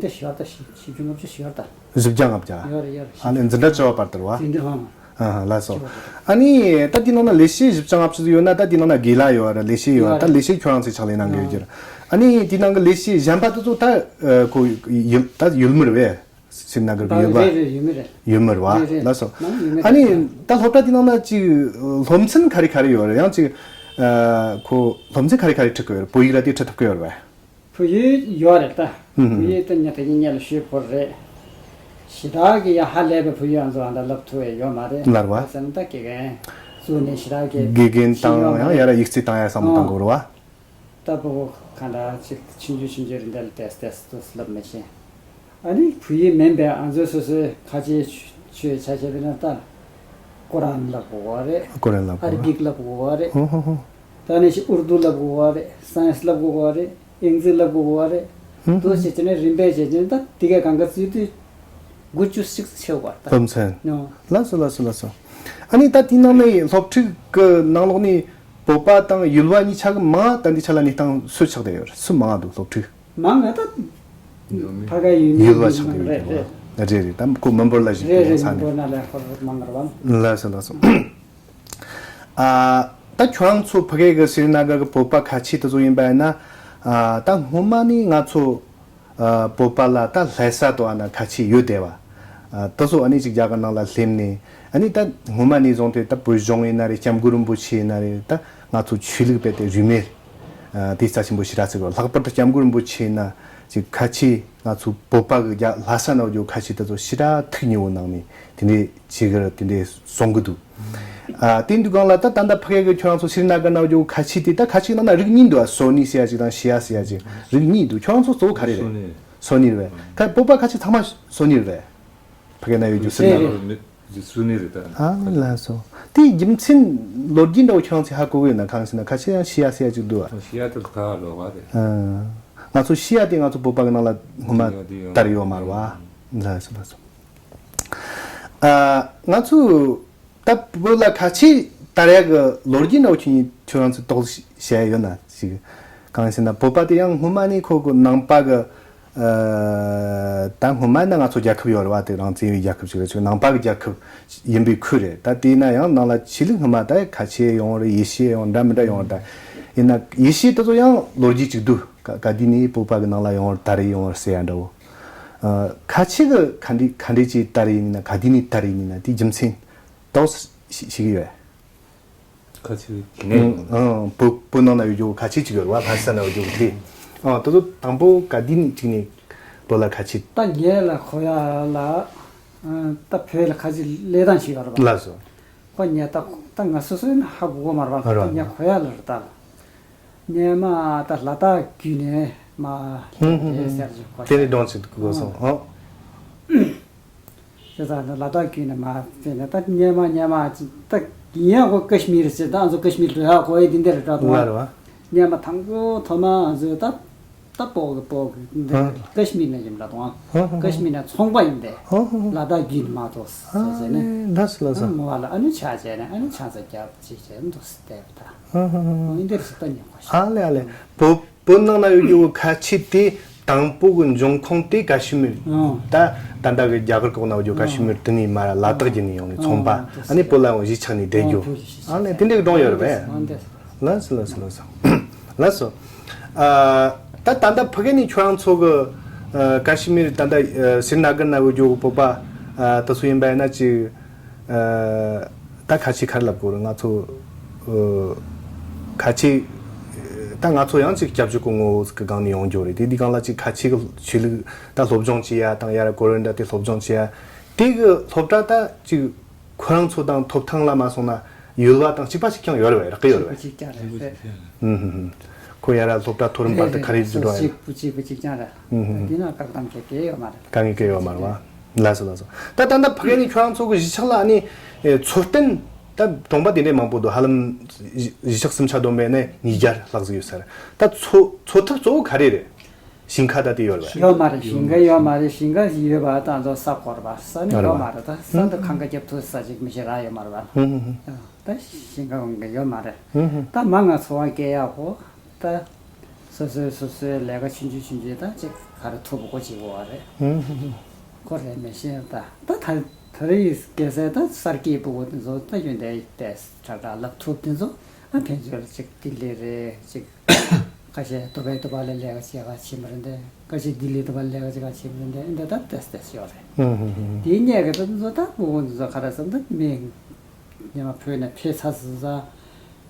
འདི་ཞོར་ད་བཞི་བཅུ་ལྔ་བཅུ་ཞོར་ད། བཞི་བརྒྱ་ལྔ་བརྒྱ། ཡོད་རེད་ཡོད་རེད། ཨ་ནི་འཛིན་གྲྭ་བཅུ་པ་བར་དུ་རེད་བ། འཛིན་གྲྭ་ཧང་། ཨ་ཧ་ལགས་སོ། ཨ་ནི་ད་དེའི་ནང་ན་ལས་བྱེད་བཞི་བརྒྱ་ལྔ་བཅུ་ཡོད་ན་ད་དེའི་ནང་ན་དགེ་ལགས་ཡོད་རེད། ལས་བྱེད་ཡོད་རེད། ད་ལས་བྱེད་ཁྱོད་རང་ཚོའི་ཕྱག་ལས་གནང་གི་ཡོད་ཀྱི་རེད། ཨ་ནི་དེའི་ནང་གི་ལས་བྱེད་གཞན་པ་དེ་ཚོ་ད་ཁོ་ཡུལ་ད་ཡུལ་མི་རེད་པས། སི་རི་ན་གར་གྱི་ཡུལ་པ། རེད་རེད། ཡུལ་མི་རེད། ཡུལ་མི་རེད་བ། རེད་རེད། ལགས་སོ། ནང་ཡུལ་མི་ཨ་ནི་རེད། ད་སློབ་གྲྭ་དེ་ནང་ན་ཅིག་སློབ་ཚན་ག་རེ་ག་རེ་ཡོད་རེད། ཡང་ཅིག་ཨ་ཁོ་སློབ་ཚན་ག་རེ་ག་རེ་ཁྲིད་ཀྱི་ཡོད་རེད། བོད་ཡིག་ར་དེ་ཁྲིད་ཐུབ་ཀྱི་ཡོད་རེད་པས། བོད་ཡིག་ཡོད་རེད་ད། ཧུམ་ཧུམ། བོད་ཡིག་ད་ཉ་ད་ཡིན་ཉ་ལ་ཤོད་ཕོར་རེད། ཞེ་དྲག་གི་ཡ་ཧ་ལས་པའི་བོད་ཡིག་ང་ཚོ་ཨ་ད་ལབ་ཐུབ་ཡ་ཡོད་མ་རེད། ལར་བ། ཟེར་ན་ད་དགེ་རྒན་བཙུགས་ནས་ཞེ་དྲག་གི་དགེ་རྒན་ཤེས་ཡོན་དང་མ་ཡང་རེད། ཡ་ར་ཡིག་རྩིས་བཏང་ཡ་བསམ་བློ་བཏང་དགོས་རེད་བ། ད་སྤུ་གུ་གང་འདྲ་ཅིག་ཆུང་ཆུང་ཆུང་ཆུང་རེ་འདྲ་ལ་ཏེས་ཏེས་ཏུ་ལབ་མི་ཤེས། ཨ་ནི་བོད་ཡིག་མིན་པའི་ཨ་ཚོ་སོ་སོའི་ཁ་ཆེ་ཆོས་ཆ་ཆེ་བས་ན་ད་ཀོ་རན་ལབ་དགོས་པ་རེད། ཀོ་རན་ལབ་དགོས། ཨ་ར་བིག་ལབ་དགོས་པ་རེད། ཧོ་ཧོ་ཧོ། ད་ནི་ཞིག་ཨུར་དུ་ལབ་དགོས་པ་རེད། སའེན་སི་ལབ་དགོས་པ་རེད། ཨིང་ལིཤ་ལབ་དགོས་པ་རེད། ཧུམ་དུ་ཧུམ། བྱེད་ཀྱི་ནི་རིམ་པས་བྱེད་ཀྱི་ནི་ད་དེ་གའི་གང་ག་བརྩིས་དུས་དགུ་བཅུ་ཞིག་ཆེ་བ་ད། སློབ་ཚན། ཡོ། ལགས་སོ་ལགས་སོ་ལགས་སོ། ཨ་ནི་ད་དེའི་ནང་ནས་སློབ་ཕྲུག་གི་ནང་ལོགས་ནས་བོད་པ་དང་ཡུལ་བ་གཉིས་ཆ་གི་མང་ད་འདི་ཆ་ལ་གནས་སྟངས་སུ་ཆགས་བསྡད་ཡོད་རེད། སུ་མང་འདུག་སློབ་ཕྲུག་མང་ང་ད་ཕ་ག་ཡུལ་ཡུལ་བ་ཆགས་བསྡད་ཡོད་རེད། རེད་རེད། ད་ཁོ་མི་འབོར་ལ་གཞིགས་རེད་པའི་རེད། ས་མི་ནས་འབོར་ན་ལས་ཁོ་མང་ང་རེད་བ། ལགས་སོ་ལགས་སོ། ཨ་ད་ཁྱོད་རང་ཚོ་ཕ་གའི་གི་སི་རི་ན་གར་གི་བོད་པ་ཁ་ཆེ་དེ་ཚོ་ཡིན་པ་ཡིན་ན། ཨ་ད་སྔོན་མ་ནས་ང་ཚོ་ཨ་བོད་པ་ལ་ད་ལྷ་ས་དུ་ཨ་ན་ཁ་ཆེ་ཡོད་དེ་བ། ཨ་དེ་ཚོ་ཨ་ནི་ཅིག་རྒྱ་གར་ནང་ལ་སླེབས་ནས་ཨ་ནི་ད་སྔོན་མ་ནས་བཟུང་སྟེ་ད་བོད་གཞུང་ཡིན་ན་རེད། སྐྱབས་མགོན་རིན་པོ་ཆེ་ཡིན་ན་རེད། ད་ང་ཚོ་ཆོས་ལུགས་རྦད་དེ་རིས་མེད་ཨ་དེ་རྩ་ཆེན་པོ་ཞེ་དྲག་བརྩི་གི་ལྷག་པར་དུ་སྐྱབས་མགོན་རིན་པོ་ཆེ་ཡིན་ན་ཅིག་ཁ་ཆེ། ང་ཚོ་བོད་པ་གི་རྒྱ་ལྷ་ས་ན་ཡོད་རྒྱུ་ཁ་ཆེ་དེ་ཚོ་ཞེ་དྲག་ཐུགས་མཉེས་པོ་གནང་ནས་དེ་འདྲའི་བྱེད་གི་རེད། དེ་འདྲའི་གསུང་གི་འདུག་ཨ་དེ་འདུག་གང་ལ་ད་ད་ལྟ་ཕ་གི་གི་ཁྱོད་རང་ཚོ་སི་རི་ན་གར་ན་ཡོད་རྒྱུ་ཁ་ཆེ་དེ་ད་ཁ་ཆེ་ནང་ན་རིགས་གཉིས་འདུག་ཨ་སོ་ནི་ཟེར་ཡ་ཅིག་དང་ཤི་ཡ་ཟེར་ཡ་ཅིག་རིགས་གཉིས་འདུག་ཁྱོད་རང་ཚོ་གཙོ་བོ་ག་རེ་རེད། སོ་ནི། སོ་ནི་རེད་པས། ཁ་བོད་པ་ཁ་ཆེ་ཚང་མ་སོ་ནི་རེད་པས། ཕ་གི་ན་ཡོད་རྒྱུ་སི་རི་ན་གར། རེད། སུ་ནི་རེད་ད། ཨ་ལགས་སོ། དེའི་རྒྱུ་མཚན་ལོ་རྒྱུས་འདྲ་བོ་ཁྱོད་རང་ཚོས་ཧ་གོ་གི་ཡོད་ན། གང་ཟེར་ན་ཁ་ཆེ་ཡང་ཤི་ཡ་ཟེར་ཡ་ཅིག་འདུག་ཨ། ཤི་ཡ་དེ་ད་ལོ་བ་རེད། ཨ། ང་ཚོ་ཤི་ཡ་དེ་ང་ཚོ་བོད་པ་གི་ནང་ལ་སྔོན་མ་དར་ཡོད་མ་རེད་བ། ལགས་སོ་ལགས་སོ། ཨ། ང་ཚོ་ད་བོད་ལ་ཁ་ཆེ་དར་ཡ་གི་ལོ་རྒྱུས་འདྲ་བོ་ཁྱོད་ཁྱོད་རང་ཚོས་རྟོག་ཞིབ་བྱས་ཡོད་ན་ཅིག་གང་ཟེར་ན་བོད་པ་དེ་ཡང་སྔོན་མ་ནས་ཁོ་གི་ནང་པ་གི་ ཨ། ད་སྔོན་མ་ཡིན་ན་ང་ཚོ་རྒྱལ་ཁབ་ཡོད་རེད་བ། དེ་རང་བཙན་པའི་རྒྱལ་ཁབ་ཅིག་རེད། ཅིག་ནང་པ་གི་རྒྱལ་ཁབ་ཡིན་པའི་ཁུལ་རེད། ད་དེ་ཡིན་ན་ཡང་ནང་ལ་ཆོས་ལུགས་སྔོན་མ་ད་ཁ་ཆེ་ཡོང་རེད། ཡེ་ཤུ་ཡོང་འདྲ་མི་འདྲ་ཡོང་རེད། ད་ཡིན་ན་ཡེ་ཤུ་དེ་ཚོ་ཡང་ལོ་རྒྱུས་ཅིག་འདུག་ག་ག་དུས་ནས་བོད་པ་གི་ནང་ལ་ཡོང་རེད། དར་རེད། ཡོང་རེད་ཟེར་ཡ་འདྲ་བོ། ཨ། ཁ་ཆེ་གི་ག་འདྲ་ག་འདྲ་ཅིག་དར་ཡིན་ན། ག་དུས་ནས་དར་ཡིན་ན། དེའི་རྒྱུ་མཚན་དེ་ཤེས་ཤེས་ཀྱི་ཡོད། ཁ་ཆེ་གི་ནས། ཨང་། བོད་བོད་ནང་ན་ཡོད་རྒྱུ་ཁ་ཆེ་ཅིག་ཡོད་རེད་བ། ལྷ་ས་ན་ཡོད་རྒྱུ་དེ། ཨང་། དེ་ཚོ་དང་པོ་ག་དུས་ནས་ཅིག་ནས་བོད་ལ་ཁ་ཆེ། ད་ངས་ལ་གོ་ཡ་ལ། ཨ། ད་བོད་ལ་ཁ་ཆེ་སླེབས་སྟངས་ཤིག་ཡོད་རེད་བ། ལགས་སོ། ཁོ་ངས་ད་ད་ང་སོ་སོའི་ནང་ཧ་གོ་གོ་མ་རེད་བ། ཨ་རེད། ད་ངས་གོ་ཡ་ལ་རེད་ད། སྔོན་མ་ད་ལ་དྭགས་བརྒྱུད་ནས་མར། ཧུམ་ཧུམ་ཧུམ། དེ་ནས་གདོང་ཅིག་གོ་སོང་། ཨ། ཨོ། བྱས་ཙང་ལ་དྭགས་བརྒྱུད་ནས་མར་བྱས་ནས། ད་སྔོན་མ་སྔོན་མ་ད་ཡིན་ཡང་ཁོ་ཀ་ཤི་མིར་ཟེར། ད་ང་ཚོ་ཀ་ཤི་མིར་འགྲོ་ཡག་གོ་ཡི་འདི་འདྲ་རེད་འདྲ་འདུག་བ། ལ་རེད་བ། སྔོན་མ་དང་པོ་ཐོག་མ་ང་ཚོས་ད་ད་སྤོ་གི་སྤོ་གི་འདི་ཨ། ཀ་ཤི་མིར་ནས་ཡིན་འདྲ་འདུག་ཨ། ཧ་ཧ་ཧ། ཀ་ཤི་མིར་ནས་ཚོང་པ་ཡིན་པས། ཧ་ཧ་ཧ། ལ་དྭགས་བརྒྱུད་ནས་མར་འགྲོ་ཟེར་ཟེར་ནས། ཨ་ནི་ལགས་སོ་ལགས་སོ། ཨ་ནི་ངོ་བ་ལ་ཨ་ནི་ཆ་བྱས་ནས། ཨ་ནི་ཆང་ས་རྒྱབ་ཅིག་བྱས་འདུག་སེ་བལྟས་པ་ད། ཧ་ཧ་ཧ་ཧ། འདི་འདྲ་ཟེར་ད་ཉོ་གོ་ཤག་ཨ་ལེ་ཨ་ལེ། བོད་བོད་ནང་ན་ཡོད་རྒྱུ་ཁ་ཆེ་དེ་དང་པོ་གི་འབྱུང་ཁུངས་དེ་ཀ་ཤི་མིར། ཨང་། ད་ད་ལྟ་གི་རྒྱ་གར་ཁོག་ན་ཡོད་རྒྱུ་ཀ་ཤི་མིར། ཨང་། དེ་ནས་མར་ལ་དྭགས་བརྒྱུད་ནས་ཡོང་ནས་ཚོང་པ། ཨང་། ཨ་ནི་བོད་ལ་ཡོང་གཞིས་ཆགས་ནས་བསྡད་རྒྱུ། ཨང་། བོད་གཞིས་ཆགས། ཨ་ལེ། དེ་འདྲའི་གི་སྒྲུང་ཡོད་རེད་པས། ཨང་། དེ། ལགས་སོ་ལགས་སོ་ལགས་སོ། ལགས་སོ། ཨ། ད་ད་ལྟ་ཕ་གི་ནས་ཁྱོད་རང་ཚོ་གི། ཨ། ཀ་ཤི་མིར་ད་ལྟ། ཨ། སྲི་ན་གར་ན་ཡོད་རྒྱུ་བོད་པ། ཨ། དེ་ཚོ་ཡིན་པ་ཡིན་ན་ཅིག་ཨ། ད་ཁ་ཆེ་ག་རེ་ལབ་དགོས་རེད། ང་ཚོ། ཨ། ཁ་ཆེ། ད་ང་ཚོ་ཡང་ཅིག་སྐྱབས་བཅོལ་གྱི་ངོ་བོ་གི་སྒང་ནས་ཡོང་རྒྱུ་རེད། དེ་དུས་སྒང་ལ་ཅིག་ཁ་ཆེ་གི་ཆོས་ལུགས་ད་སློབ་སྦྱོང་བྱེད་ཡ་དང་། ཡར་གོ་རེ་འདྲ་དེ་སློབ་སྦྱོང་བྱེད་ཡ། དེ་གི་སློབ་གྲྭ་ད་ཅིག་ཁོ་རང་ཚོ་དང་ཐོབ་ཐང་ལ་མ་སོང་ན་ཡུལ་བ་དང་གཅིག་པ་གཅིག་རྐྱང་ཡོད་རེད་པས། རག་གི་ཡོད་རེད་པས། གཅིག་པ་གཅིག་རྐྱང་རེད། ཧུམ་ཧུམ་ཧུམ། ཁོ་ཡར་སློབ་གྲྭ་མཐོ་རིམ་བར་དུ་ག་རེ་བརྒྱུད་འགྲོ་ཡ་རེད། གཅིག་པ་གཅིག་པ་གཅིག་རྐྱང་རེད། ཧུམ་ཧུམ་ཧུམ། དེ་ན་བཀག་སྡོམ་ག་གེ་ཡོད་མ་རེད། དཀའ་ངལ་ག་གེ་ཡོད་མ་རེད་བ། ལགས་སོ་ལགས་སོ། ད་ད་ལྟ་ཕ་གི་ནས་ཁྱོད་རང་ཚོ་གི་གཞིས་ཆགས་ལ་ཨ་ནི། ཨེ། འཚོ་རྟེན་ད་གྲོང་པ་དེ་འདྲའི་མང་པོ་འདུག་ཧ་ལམ་གཞིས་གཞིས་ཆགས་སུམ་ཆ་བསྡོམས་པས་ན་ཉིས་བརྒྱ་ལྷག་ཟིག་ཡོད་ས་རེད། ད་འཚོ་འཚོ་ཐབས་གཙོ་བོ་ག་རེ་རེད། ཞིང་ཁ་ད་དེ་ཡོད་རེད་པས། ཡོད་མ་རེད། ཞིང་ཁ་ཡོད་མ་རེད། ཞིང་ཁ་ཡོད་པ་ད་ཚོ་ས་དགོས་རེད་པ། ས་ནི་ཡོད་མ་རེད། ད་ས་འདི་གང་ག་རྒྱབ་ཐུབ་ས་ཅིག་མི་ཤེས་ར་ཡོད་མ་རེད་པ། ཧུམ་ཧུམ་ཧུམ། ད་ཞིང་ཁ་འོང་གི་ཡོད་མ་རེད། ཧུམ་ཧུམ། ད་མ་ང་འཚོ་བ་སྐྱེལ་ཡག་གོ། ད་སོ་སོའི་སོ་སོའི་ལས་ཀ་ཆུང་ཆུང་ཆུང་ཆུང་ད་ཅིག་ག་རེ་ཐུབ་པ་གོ་བྱེད་དགོས་པ་རེད། ཧུམ་ཧུམ་ཧུམ། ཁོ་རེད་མི་ཤེས། ད་ད་ད་ད་རེས་སྐྱེས་སའི་ད་གསར་སྐྱེས་ཕྲུ་གུ་དེ་ཚོ་ད་ཡོན་ཏན་ཏེས་དྲག་དྲག་ལབ་ཐུབ་དེ་ཚོ་ཨ་ཕན་ཚུན་ལ་ཅིག་ལྡི་ལི་རེད། ཅིག་ཁ་ཤས་དུ་བྷེ་དུ་བྷེ་ལ་ལས་ཀ་བྱེད་ག་ཕྱིན་པ་རེད་འདི། ཁ་ཤས་ལྡི་ལི་དུ་བྷེ་ལ་ལས་ཀ་བྱེད་ག་ཕྱིན་པ་རེད་འདི། འདི་ད་ཏེས་ཏེས་ཡོད་རེད། ཧུམ་ཧུམ་ཧུམ། དེའི་གནས་ཀྱི་ད་དེ་ཚོ་ད་ཕྲུ་གུ་དེ་ཚོ་ག་རེ་ཟེར་ན་ད་མི། ཉི་མ་བོད་ནས་ཕེབས་ཚར་ཟིན་ཙང་།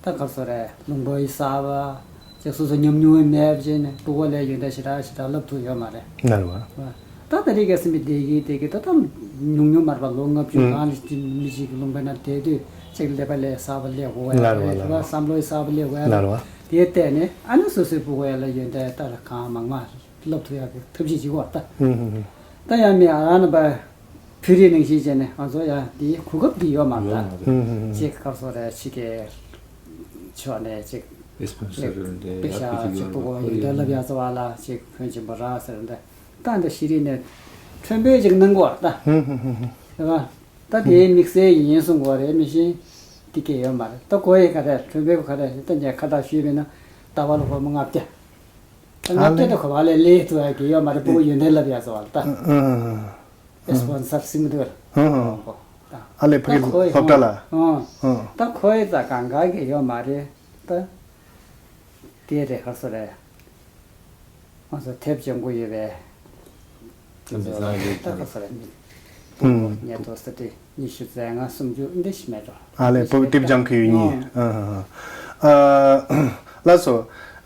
ད་ག་རེ་ཟེར་རེད། ལུང་པ་ཡི་གསར་པ་ཅིག་སོ་སོ་ཉམས་མྱོང་ཡི་མེད་པ་བྱས་ནས་ཕྲུ་གུ་ལ་ཡོན་ཏན་ཞེ་དྲག་ཞེ་དྲག་བསླབ་ཐུབ་ཡོད་མ་རེད། ལགས་རེད་པ། ད་ད་རེས་ཀྱི་སེམས་པའི་བདེ་སྐྱིད་བདེ་སྐྱིད་ད་ད་ཉུང་ཉུང་མ་རེད་པ། ལོ་ལྔ་བཅུ་ཨུམ་གང་ལ་ཅིག་མི་ཞིག་གི་ལུང་པའི་ནང་བསྡད་དུས་ཅིག་ཀླད་པ་ལ་གསར་པ་སླེབས་དགོས་པ་ལགས་རེད་པ། ལགས་རེད་པ། བསམ་བློ་ཡི་གསར་པ་སླེབས་དགོས་པ་ལགས་རེད་པ། དེ་བལྟས་ནས་ཨ་ནི་སོ་སོའི་ཕྲུ་གུ་ཡ་ལ་ཡོན་ཏན་ད་ལ་གང་མང་མང་བསླབ་ཐུབ་ཡག་གི་ཐབས་ཤེས་བྱེད་དགོས་པ་ད། ཧུམ་ཧུམ་ཧུམ། ད་ཡང་མི་ཨ་རང་ནང་པ། བོད་རིགས་ནང་བཞིན་བྱས་ནས་ང་ཚོ་ཡང་འདིའི་གོ་སྐབས་འདི་ཡོད་མ་རེད། ཡོད་མ་རེད། ཧུམ་ཧུམ་ཧུམ། ཅིག་ག་རེ་ཟེར་རེད། ཕྱི་རྒྱལ་ཕྱོགས་ནས་ཅིག་ཨེ་སི་པོན་སར་འདྲ་ཅིག་ཡར་དཔེ་ཆ་ཕེབས་ཅིག་ཅིག་ཡོད་པོ་རེད་པ། ཁོ་ཡོད་ཡོད་ལབ་ཡ་ཟེར་བ་ལ་ཅིག་ཕོན་ཆེན་པོ་རེད་ཟེར་འདི། ད་འདི་ཤེས་རིག་ནས་ཁྲོན་པའི་ཅིག་གནང་དགོས་རེད་ད། ཧུམ་ཧུམ་ཧུམ་ཧུམ། རེད་པ། ད་དེའི་དམིགས་བསལ་ཡིན་གསུང་དགོས་རེད། མི་ཤེས་འདི་གས་ཡོད་མ་རེད། ད་གོ་ཡི་ག་རེ་ཁྲོན་པའི་ག་རེ་ད་ངས་ཁ་བརྡ་ཞུས་པས་ན་ཟླ་བ་ལ་སྒོར་མོ་ལྔ་བརྒྱ། ད་ལྔ་བརྒྱ་ད་ག་བ་ལས་ལས་ཐུབ་ཡ་གི་ཡོད་མ་རེད། ཕྲུ་གུ་ཡོན་ཏན་བསླབ་ཡ་ཟེར་བ་ལ་ད། ཨ་ཨ་ཨ། ཨེ་སི་པོན་སར་སིང་དུར། ཨ་ཨ། ཨ་ལས་ཕ་གི་སློབ་གྲྭ་ལ། ཨ་ཨ། ད་ཁོའི་རྩ་གང་ག་གི་ཡོད་མ་རེད་ད། དེ་རེད་ག་རེ་ཟེར་རེད། ང་ཚོ་དེབ་སྦྱང་གི་ཡོད་པས། ད་མི་ཚང་རེད་ད་ག་རེ་ཟེར་རེད། ཨུམ། ཉལ་ཐོག་ས་དེ་ཉི་ཤུ་རྩ་ལྔ་སུམ་ཅུ་འདི་ཞིག་མེད་འགྲོ། ཨ་ལས་ཕ་གི་དེབ་སྦྱང་གི་ཡོད་ཉིན། ཨ་ཨ་ཨ། ལགས་སོ།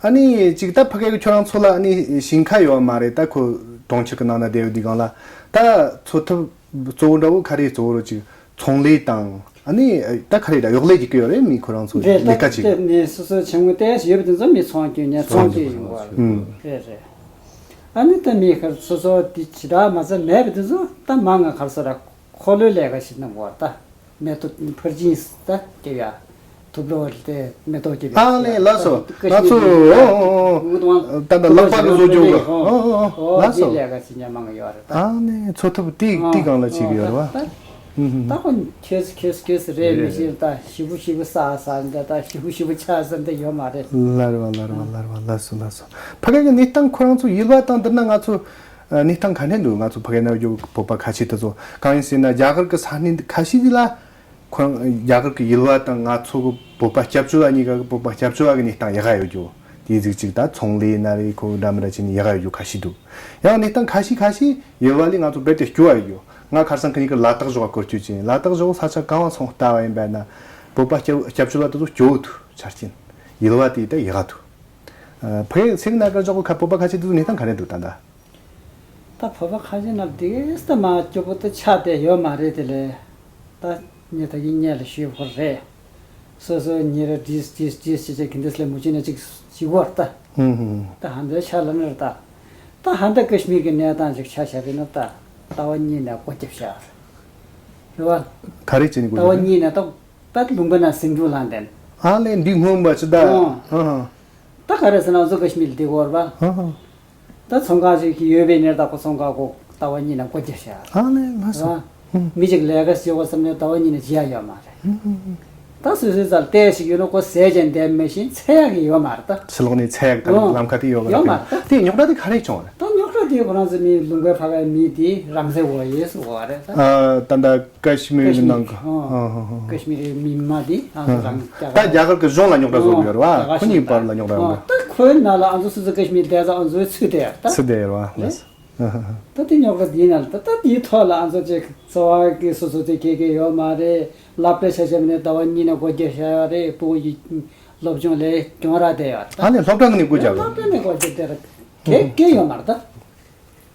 ཨ་ནི་ཅིག་ད་ཕ་གི་ཁྱོད་རང་ཚོ་ལ་ཨ་ནི་ཞིང་ཁ་ཡོད་མ་རེད། ད་ཁོ་གྲོང་ཁྱེར་གི་ནང་ན་བསྡད་ཡོད་དུས་སྒང་ལ་ད་འཚོ་ཐབས་གཙོ་བོ་འདྲ་བོ་ག་རེ་གཙོ་བོ་རོ་ཅིག་ཚོང་ལས་དང་ཨ་ནི་ད་ག་རེ་ད་གཡོག་ལས་ཀྱི་ཀི་ཡོད་རེད། མི་ཁོ་རང་ཚོ་རེད། ལས་ཀ་ད་ཅིག་དེ་ནས་སོ་སོའི་ཆུང་ངུ་ཏོག་ཙམ་ཡོད་པ་དེ་ཚོ་མི་ཚོང་སྐྱོན་ཉེ་ཚོང་སྐྱོན་ཡོང་གི་ཡོད་རེད། ཨུམ། རེད་རེད། ཨ་ནི་ད་མི་ཁར་སོ་སོ་དེ་ཇི་ལྟར་མ་ཚད་མེད་པ་དེ་ཚོ་ད་མ་ང་ག་རེ་ཟེར་ར་འཁོར་ལོའི་ལས་ཀ་ཞིག་གནང་དགོས་ད། མེ་ཏོག་ཕར་ཕྱིན་ད་སྐྱེ་ཡ། དུག་ལོག་དེ་མེ་ཏོག་སྐྱེ་བའི་ཨ་ནི་ལགས་སོ། ང་ཚོ་ད་ད་ལག་པ་གི་བཟོ་རྒྱུ་གི་ཨོ་ཨོ་ཨོ་ལགས་སོ། དེ་ལས་ཀ་ཞིག་ཉམས་མང་ཡོད་རེད་ད། ཨ་ནི་འཚོ་ཐབས་དེ་དེ་གང་ལ་བྱེད་ཀྱི་ཡོད་རེད་བ། ད་ཁོ་ཁྱོད་ཁྱོད་ཁྱོད་རེད་མི་ཤེས་ད་ཞི་བུ་ཞི་བུ་ས་ས་འདི་ད་ཞི་བུ་ཞི་བུ་ཆ་ས་འདི་ཡོད་མ་རེད། ལར་བ་ལར་བ་ལར་བ་ལགས་སོ་ལགས་སོ། ཕ་གི་གི་གནས་སྟངས་ཁོ་རང་ཚོ་ཡུལ་བ་དང་བསྡུར་ན་ང་ཚོ་ གནས་སྟངས་ག་འདྲ་འདུག་ང་ཚོ་ཕ་གིར་ན་ཡོད་བོད་པ་ཁ་ཆེ་དེ་ཚོ། གང་ཡིན་ཟེར་ན་རྒྱ་གར་གྱི་ས་གནས་ཁ་ཤས་དེ་ལ་ཁོ་རང་རྒྱ་གར་གྱི་ཡུལ་བ་དང་ང་ཚོ་གི་བོད་པ་སྐྱབས་བཅོལ་བ་གཉིས་ཀ་གི་བོད་པ་སྐྱབས་བཅོལ་བ་གི་གནས་སྟངས་ཡག་ག་ཡོད་རྒྱུ། དེའི་གཟུགས་གཅིག་ད་ཚོང་ལས་ན་རེད། ཁོ་འདྲ་མི་འདྲ་བྱས་ནས་ཡག་ག་ཡོད་རྒྱུ་ཁ་ཤས་འདུག་ཡང་གནས་སྟངས་ཁ་ཤས་ཁ་ཤས་ཡུལ་བ་ལས་ང་ཚོ་རྦད་དེ་སྐྱོ་བ་ཡོད་རྒྱུ། ང་ཁ་སང་ཁ་ཉིན་གི་ལ་དྭགས་ཕྱོགས་སྐོར་སྐྱོད་ཅིང་། ལ་དྭགས་ཕྱོགས་ས་ཆ་གང་བ་སོང་ལྟ་བ་ཡིན་པ་ན་བོད་པ་སྐྱབས་སྐྱབས་བཅོལ་བ་དེ་ཚོ་སྐྱོ་བོ་འདུག་ཆ་རྐྱེན་ཡུལ་བ་དེ་ད་ཡག་ག་འདུག་ཕ་གི་སི་རི་ན་གར་ཕྱོགས་ཀྱི་ཁ་བོད་པ་ཁ་ཆེ་དེ་ཚོ་གནས་སྟངས་ག་འདྲ་འདུག་ད་ལྟ། ད་བོད་པ་ཁ་ཤས་ནང་དེ་ལྟ་མ་སྐྱོ་པོ་དེ་ཆགས་བསྡད་ཡོད་མ་རེད། དེ་ལས་ད་ངས་ད་གིན་སྔོན་ལ་ཞུས་པ་རེད། སོ་སོ་ཉིན་རེ་བྲིས་བྲིས་བྲིས་བྱས་བྱས་གི་འདི་སླེ་མུ་ཅི་ནས་ཅིག་ཞིག་བར་ད། ཧུམ་ཧུམ། ད་ཧ་འདི་ཆ་ལ་ནི་རེད་ད། ད་ཧ་འདི་ཀ་ཤི་མིར་གི་གནས་སྟངས་ཅིག་ཆ་བཞག་པ་ཡིན་ན་ད་ཟླ་བ་གཉིས་ནས་སྒོ་བརྒྱབ་བཞག་རེད་བ། ག་རེ་བྱས་ནས་སྒོ་ཟླ་བ་བརྒྱབ་ན། གཉིས་ནས་ད་ད་ལུང་པ་ན་ཟིང་འཁྲུག་ལངས་ཏེ། ཨ་ལས་འདི་སྔོན་པ་ཅི་ད། ཨོ། ཧ་ཧ། ད་ག་རེ་ཟེར་ན་ང་ཚོ་ཀ་ཤི་མིར་འདི་གོ་རེད་བ། ཧ་ཧ། ད་ཚོང་ཁང་ཞིག་ཡོད་པའི་ནས་ད་ཁོ་ཚོང་ཁང་ཁོ་ཟླ་བ་གཉིས་ནས་སྒོ་བརྒྱབ་བཞག་ཨ་ལས་ལ་སོ། ཨ། ཧུམ། མི་ཅིག་ལས་ཀ་བྱེད་དགོས་བསམ་ནས་ཟླ་བ་གཉིས་ནས་བྱེད་ཡ་ཡོད་མ་རེད། ཧུམ་ཧུམ་ཧུམ། ད་སོ་སོའི་རྩར་བལྟས་ཤིག་ཡོད་ན་ཁོ་ཟས་ཀྱང་འདེབས་མི་ཤེས། འཚོལ་ཡག་གི་ཡོད་མ་རེད་ད། ཕྱི་ལོགས་ནས་འཚོལ་ཡག་དང་ཨོ། ལམ་ཁ་དེ་ཡོད་གི་ཡོད་མ་རེད་ད། དེ་རྙོག་དྲ་དེ་ག་རེ་བྱུང་བ་རེད། ད་རྙོག་དྲ་དེ་ཁོ་རང་ཚོ་མི་ལུང་པའི་ཕ་གའི་མི་དེ་རང་བཙན་འོ་ཡེ་སུ་འོ་རེད་ད། ཨ། ད་ད་ཀ་ཤི་མིར་གི་ནང་གི། ཨོ། ཨ་ཧ་ཧ། ཀ་ཤི་མིར་མི་མ་དེ་ཨ་ཧ། རང་ད་རྒྱ་གར་གི་གཞུང་ལ་རྙོག་དྲ་བཟོ་གི་ཡོད་རེད་བ། ཨོ། ཁོ་གཉིས་བར་ལ་རྙོག་དྲ་ཡོད་གི། ད་ཁོའི་ནང་ལ་ཨ་ཚོ་སུ་ཚོ་ཀ་ཤི་མིར་བསྡད་ས་ཨ་ཚོའི་ཚུད་བསྡད་ཡོད་ད། ཚུད་བསྡད་ཡོད་རེད་བ། ལགས། ད་དེ་རྙོག་དྲ་འདིའི་ནང་ལ་ད་ད་དེའི་ཐོག་ལ་ཨ་ཚོ་ཅིག་འཚོ་བ་གི་སོ་སོ་དེ་གས་གས་ཡོད་མ་རེད། སློབ་གྲྭ་ཆ་ཆ་མིན་ནས་ཟླ་བ་གཉིས་ནས་སྒོ་བརྒྱབ་བཞག་ཡོད་རེད། སྤུ་གུ་ཡི་སློབ་སྦྱོང་ལས་གྱོང་རག་བསྡད་ཡོད་རེད་ད། ཨ་ནི་སློབ་གྲྭ་ནས་སྒོ་བརྒྱབ་ཡོད། སློབ་གྲྭ་ནས་སྒོ་བརྒྱབ་བསྡད་རེད། གས་གས་ཡོད་མ་རེད་ད།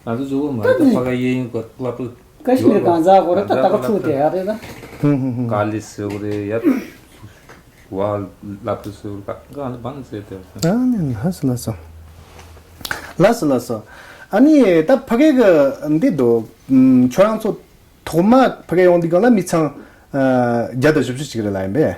ང་ཚོ་གཙོ་བོ་མ་རེད་ད། ཕ་ག་གཡས་གཡོན་གྱི་སློབ་ཕྲུག་ཀ་ཤི་མིར་གང་ཟག་གོ་རེད་ད། ད་ག་ཕྲུག་དེ་ཡ་རེད་ད། ཧུམ་ཧུམ་ཧུམ། ཀ་ལི་ཟེར་བ་རེད་ཡ། བ་སློབ་ཕྲུག་ཟེར་བ་ག་ག་ལ་བང་ཟེར་དེ། ཨ་ནི་ལགས་སོ་ལགས་སོ། ལགས་སོ་ལགས་སོ། ཨ་ནི་ད་ཕ་གི་གི་འདི་འདུག་ཁྱོད་རང་ཚོ་ཐོག་མ་ཕ་གི་ཡོང་དུས་སྒང་ལ་མི་ཚང་ཨ་བརྒྱ་དང་བཞི་བཅུ་ཅིག་རེད་ལ་ཡིན་པས།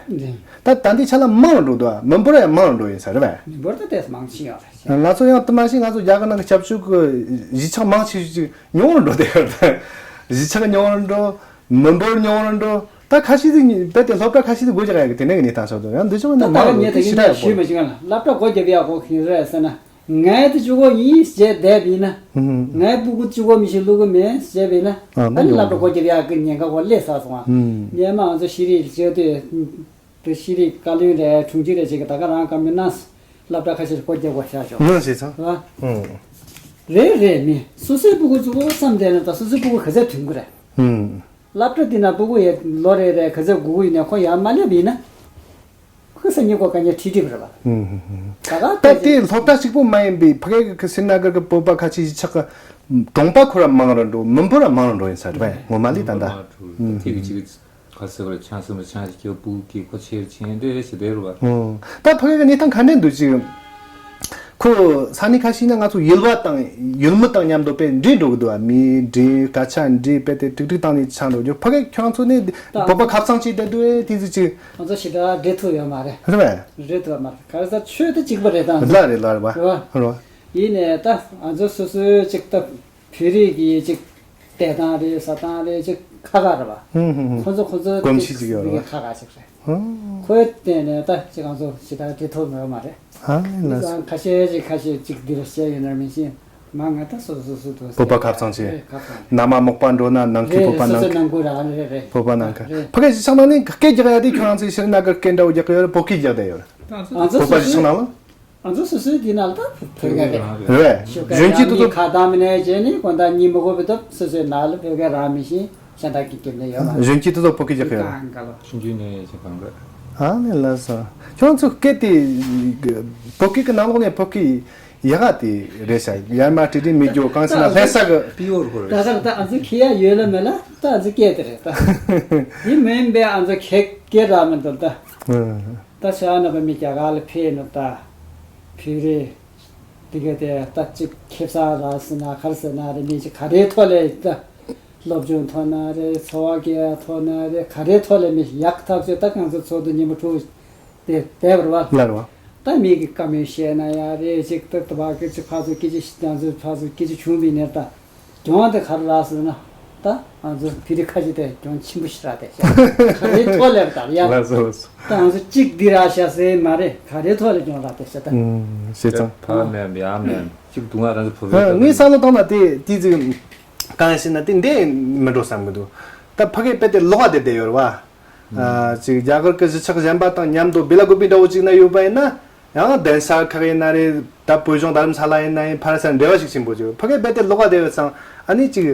ད་ད་འདི་ཆ་ལ་མང་རུ་འགྲོ་འདུག་མི་འབོར་ཡང་མང་རུ་འགྲོ་ཡིན་ས་རེད་པས། མི་འབོར་ད་ཏོག་ཙམ་མང་ཕྱིན་ཡོད་རེད། ང་ཚོ་ཡང་དུ་མ་ཞིག་ང་ཚོ་རྒྱ་གར་ནང་གི་སྐྱབས་བཅོལ་གྱི་གཞིས་ཆགས་མང་ཆེ་ཤོས་ཅིག་ཉུང་རུ་འགྲོ་བསྡད་ཡོད་རེད། གཞིས་ཆགས་ཉུང་རུ་འགྲོ། མི་འབོར་ཉུང་རུ་འགྲོ། ད་ཁ་ཤས་ཅིག་རྦད་དེ་སློབ་གྲྭ་ཁ་ཤས་ཅིག་སྒོ་རྒྱག་ཡག་གི་དེ་འདྲ་གི་གནས་སྟངས་ཆགས་འདུག་ཡང་འདི་ཕྱོགས་ད་ནས་ད་ག་མང་རུ་ངས་ད་འགྲོ་ཞེ་ཡིན་དྲག་ཡག་ཞུས་པོ་མ་བྱུང་ལ་སློབ་གྲྭ་སྒོ་རྒྱབ་ཡག་གོ་གིན་རེད་ཟེར་ན། ངའི་དེ་གཅིག་པོ་ཡིན་ཞེས་བསྡད་པ་ཡིན་ན། ཧུམ་ཧུམ། ངའི་སྤུ་གུ་གཅིག་པོ་མི་ཞིག་བླུག་གི་མེད་ཞེས་པ་ཡིན་ན། ཨ་ད་ནི་སློབ་གྲྭ་སྒོ་རྒྱབ་ཡག་གི་ཉེན་ཁ་འོ་སླེབས་ཚར་སོང་ཨ། ཧུམ། སྔོན་མ་ང་ཚོ་ཤེས་རིག་བྱེད་དུས། དེ་ཤེས་རིག་བཀའ་བློན་རེད་དྲུང་ཆེ་རེད་ཅིག་གིས་ད་ག་རང་བཀའ་མོལ་གནང་། སློབ་གྲྭ་ཁ་ཤས་སྒོ་རྒྱག་དགོས་ཤག་ཤོག་ངོས་བྱས་ཙང་། རེད་བ། ཧུམ། རེད་རེད་མི་སོ་སོའི་སྤུ་གུ་གཅིག་པོ་བསམ་བསྡད་ན་ད་སོ་སོའི་སྤུ་གུ་ག་ཚད་ཐོན་གི་རེད། ཧུམ། སློབ་གྲྭ་འདི་ན་སྤུ་གུ་ཡ་ལོ་རེ་རེ་ག་ཚད་སྒུག་གི་ཡིན་ན་ཁོ་ཡར་མ་སླེབས་ཡིན་ན། ཁོ་སང་ཉིན་ཁོ་ག་ཉལ་ཁྲིད་ཁྲིད་པ་རེད་བ། ཧུམ་ཧུམ་ཧུམ། ད་ག་ད་དེ་སློབ་གྲྭ་གཅིག་པོ་མ་ཡིན་པའི་ཕ་གི་གི་སི་རི་ན་གར་གི་བོད་པ་ཁ་ཆེ་གཞིས་ཆགས་གི་གྲོང་པ་ཁོ་ར་མང་རུ་འགྲོ་མི་འབོར་ར་མང་རུ་འགྲོ་ཡིན་ས་རེད་བས་ངོ་མ་ལས་ད་ལྟ། ཧུམ་ཧུམ། ཁ་སེ་བར་ཆང་སེ་མ་ཆང་ཞིག་ཁྱེར་སྤུ་གུ་ཁོ་ཆེར་ཆེན་འདྲེ་རེ་ཞིག་བསྡད་རུ་བ། ཨོ། ད་ཕ་གི་གནས་སྟངས་ག་འདྲ་འདུག་ཅིག་ཁོ་ས་གནས་ཁ་ཤས་ན་ང་ཚོ་ཡུལ་བ་དང་ཡུལ་མི་དང་མཉམ་དུ་དཔེ་འདྲེས་འགྲོ་གི་འདུག་བ། མི་འདྲེས་སྐད་ཆ་འདྲེས་དཔེ་དེ་ཀྲིག་ཀྲིག་བཏང་ནས་ཆགས་འགྲོ་རྒྱུ། ཕ་གི་ཁྱོད་རང་ཚོ་ནི་བོད་པ་ཁ་གཙང་བྱས་བསྡད་འདུག་ཨེ་དེ་ཚོ་ཅིག་ང་ཚོ་ཞེ་དྲག་འདྲེས་ཐུབ་ཡོད་མ་རེད། རེད་བས། འདྲེས་ཐུབ་ཡོད་མ་རེད། ག་རེ་ཟེར་ཆོས་དེ་གཅིག་པ་རེད་ད། ལ་རེད་ལ་རེད་བ། རེད་བ། རེད་བ། ཡིན་ནས་ད་ང་ཚོ་སོ་སོའི་ཅིག་ད། བོད་རིགས་ཀྱི་ཅིག་བསྡད་སྟངས་རེད་ཟ་སྟངས་རེད་ཅིག་ཁག་ཁག་རེད་བ། ཧུམ་ཧུམ་ཧུམ། ཁོ་ཚོ་ཁོ་ཚོ་གོམས་གཤིས་ཅིག་ཡོད་རེད་བ། ཁག་ཁག་ཅིག་རེད། ཧུམ། ཁོའི་སྟེང་ནས་ད་ཅིག་ང་ཚོ་ཞེ་དྲག་འབྲེལ་ཐོགས་ཡོད་མ་རེད། ཨ་ནི་ལགས་སོ། ཁ་ཤས་ཅིག་ཁ་ཤས་ཅིག་འདིར་བཤད་ཡོད་ན་མི་ཤེས། མ་ང་ད་སོ་སོ་སོ་དུ་བོད་པ་ཁ་གཙང་ཆེ། རེད་ཁ་གཙང་། ནང་མ་མོག་པ་འགྲོ་ན་ནང་གི་རེད་བོད་པ་རེད། སོ་ནང་སོ་ནང་ཁུལ་རང་རེད་རེད། བོད་པ་ནང་ཁུལ་རེད། ཕ་གི་གཞིས་ཆགས་ནང་ནས་སྐད་རྒྱག་ཡ་དེ་ཁྱོད་རང་ཚོའི་ཤི་རི་ན་གར་སྐད་འདྲ་བོ་རྒྱག་གི་ཡོད་རེད། བོད་སྐད་རྒྱག་བསྡད་ཡོད་རེད། ང་ཚོ་བོད་པ་སོ་གཞིས་ཆགས་སོ་ནང་ལ། ང་ཚོ་སོ་སོའི་དེ་ནང་ལ་ད་བོད་སྐད་རེད། ཞོགས་ཀས་ཡང་མི་ཁ་བཏང་མི་ནས་བྱས་ནས་དགོང་དག་གཉིད་མི་ཁུག་པའི་སྟབས་སོ་སོའི་ནང་ལ་བོད་སྐད་རང་མི་ཤེས་ཤ་སྟག་གི་སྐྱིད་ནས་ཡོད་མ་རེད། གཞོན་སྐྱེས་དེ་ཚོ་བོད་སྐད་རྒྱག་གི་ཡོད་རེད། གང་ག་ལ། ཆུང་ཆུང་ནས་བྱེད་གང་ག་ཨ་ནི་ལགས་སོ། ཁྱོད་ཚོ་སྐད་དེ་བོད་སྐད་ཀྱི་ནང་ལོགས་ནས་བོད་སྐད་ཡག་ག་དེ་རེད་ཤག་ཡར་མར་དྲི་དྲི་མི་རྒྱུ་གང་ཟེར་ན་ལྷ་ས་གི་པི་ཡོར་གོ་རེད། ད་ག་ད་ཨ་ཚོ་ཁྱེད་ཡ་ཡོད་ལ་མེད་ལ་ད་ཨ་ཚོ་སྐད་དེ་རེད་ད། དེ་མིན་པའི་ཨ་ཚོ་ཁྱེད་སྐད་རག་མི་འདུག་ད། ད་ཤ་ན་པ་མི་རྒྱ་གར་ལ་ཕེབས་ནོ་ད། བོད་རིགས། དེ་ག་དེ་ད་ཅིག་ཁེ་བཟང་རག་ཟེར་ན་ག་རེ་ཟེར་ན་རེད། མི་ཅིག་ག་རེའི་ཐོག་ལས་ད། སློབ་སྦྱོང་ཐོག་ན་རེད། འཚོ་བ་སྐྱེལ་ཡ་ཐོག་ན་རེད། ག་རེའི་ཐོག་ལས་མི་ཡག་ཐག་ཆོད་ད་ང་ཚོ་ཚོགས་འདུ་ཉིན་མོ་དྲུག་དེ་བསྡད་པ་རེད་བ། ལ་རེད་བ། ད་མི་གི་བཀའ་མོལ་བཤད་ན་ཡག་རེད། ཅིག་ད་ད་བ་སྐད་ཆ་ཕར་ཚུར་སྐད་ཆ་ང་ཚོ་ཕར་ཚུར་སྐད་ཆ་བྱུང་བའི་ནས་ད། རྒྱུ་མཚན་དེ་ག་རེ་རེད་ཟེར་ན། ད་ང་ཚོ་བོད་རིགས་ཁ་ཤས་དེ་གྱོང་ཆེན་པོ་ཞིག་རག་བསྡད་ཤག་ག་རེའི་ཐོག་ལས་རེད་ད་ཡ། ལགས་སོ་ལགས་སོ། ད་ང་ཚོ་གཅིག་འདི་རག་ཤག་ཟེར་མ་རེད། ག་རེའི་ཐོག་ལས་གྱོང་རག་བསྡད་ཤག་ད། ཨུམ། བྱས་ཙང་ཕ་མེད་ཡ་མེད་གཅིག་སྡུག་བསྔལ་རང་ཚོ་བོད་པའི་ཨ། ངའི་བསམ་བློ་བཏང་ན་དེ་དེ་ཅིག་གང་ཡིན་ཟེར་ན་དེ་འདི་མི་འགྲོ་བསམ་གི་འདུག་ད་ཕ་གིར་དཔེ་དེ་ལོག་པ་དེ་བསྡད་ཡོད་རེད་བ། ཨ། ཅིག་རྒྱ་གར་གྱི་གཞིས་ཆགས་གཞན་པ་དང་མཉམ་དུ་སྦེ་ལ་གོ་བི་འདྲ་བོ་ཅིག་ན་ཡོད་པ་ཡིན་ན། ཡང་གདན་ས་ཁག་ཡིན་ན་རེད། ད་བོད་ལྗོངས་རྡ་རམ་ས་ལ་ཡིན་ན་ཡིན། ཕ་ར་སར་འབྲེལ་བ་ཞིག་ཆེན་པོ་བྱོས། ཕ་གི་རྦད་དེ་ལོག་ག་བསྡད་ཡོད་ཙང་ཨ་ནི་ཅིག་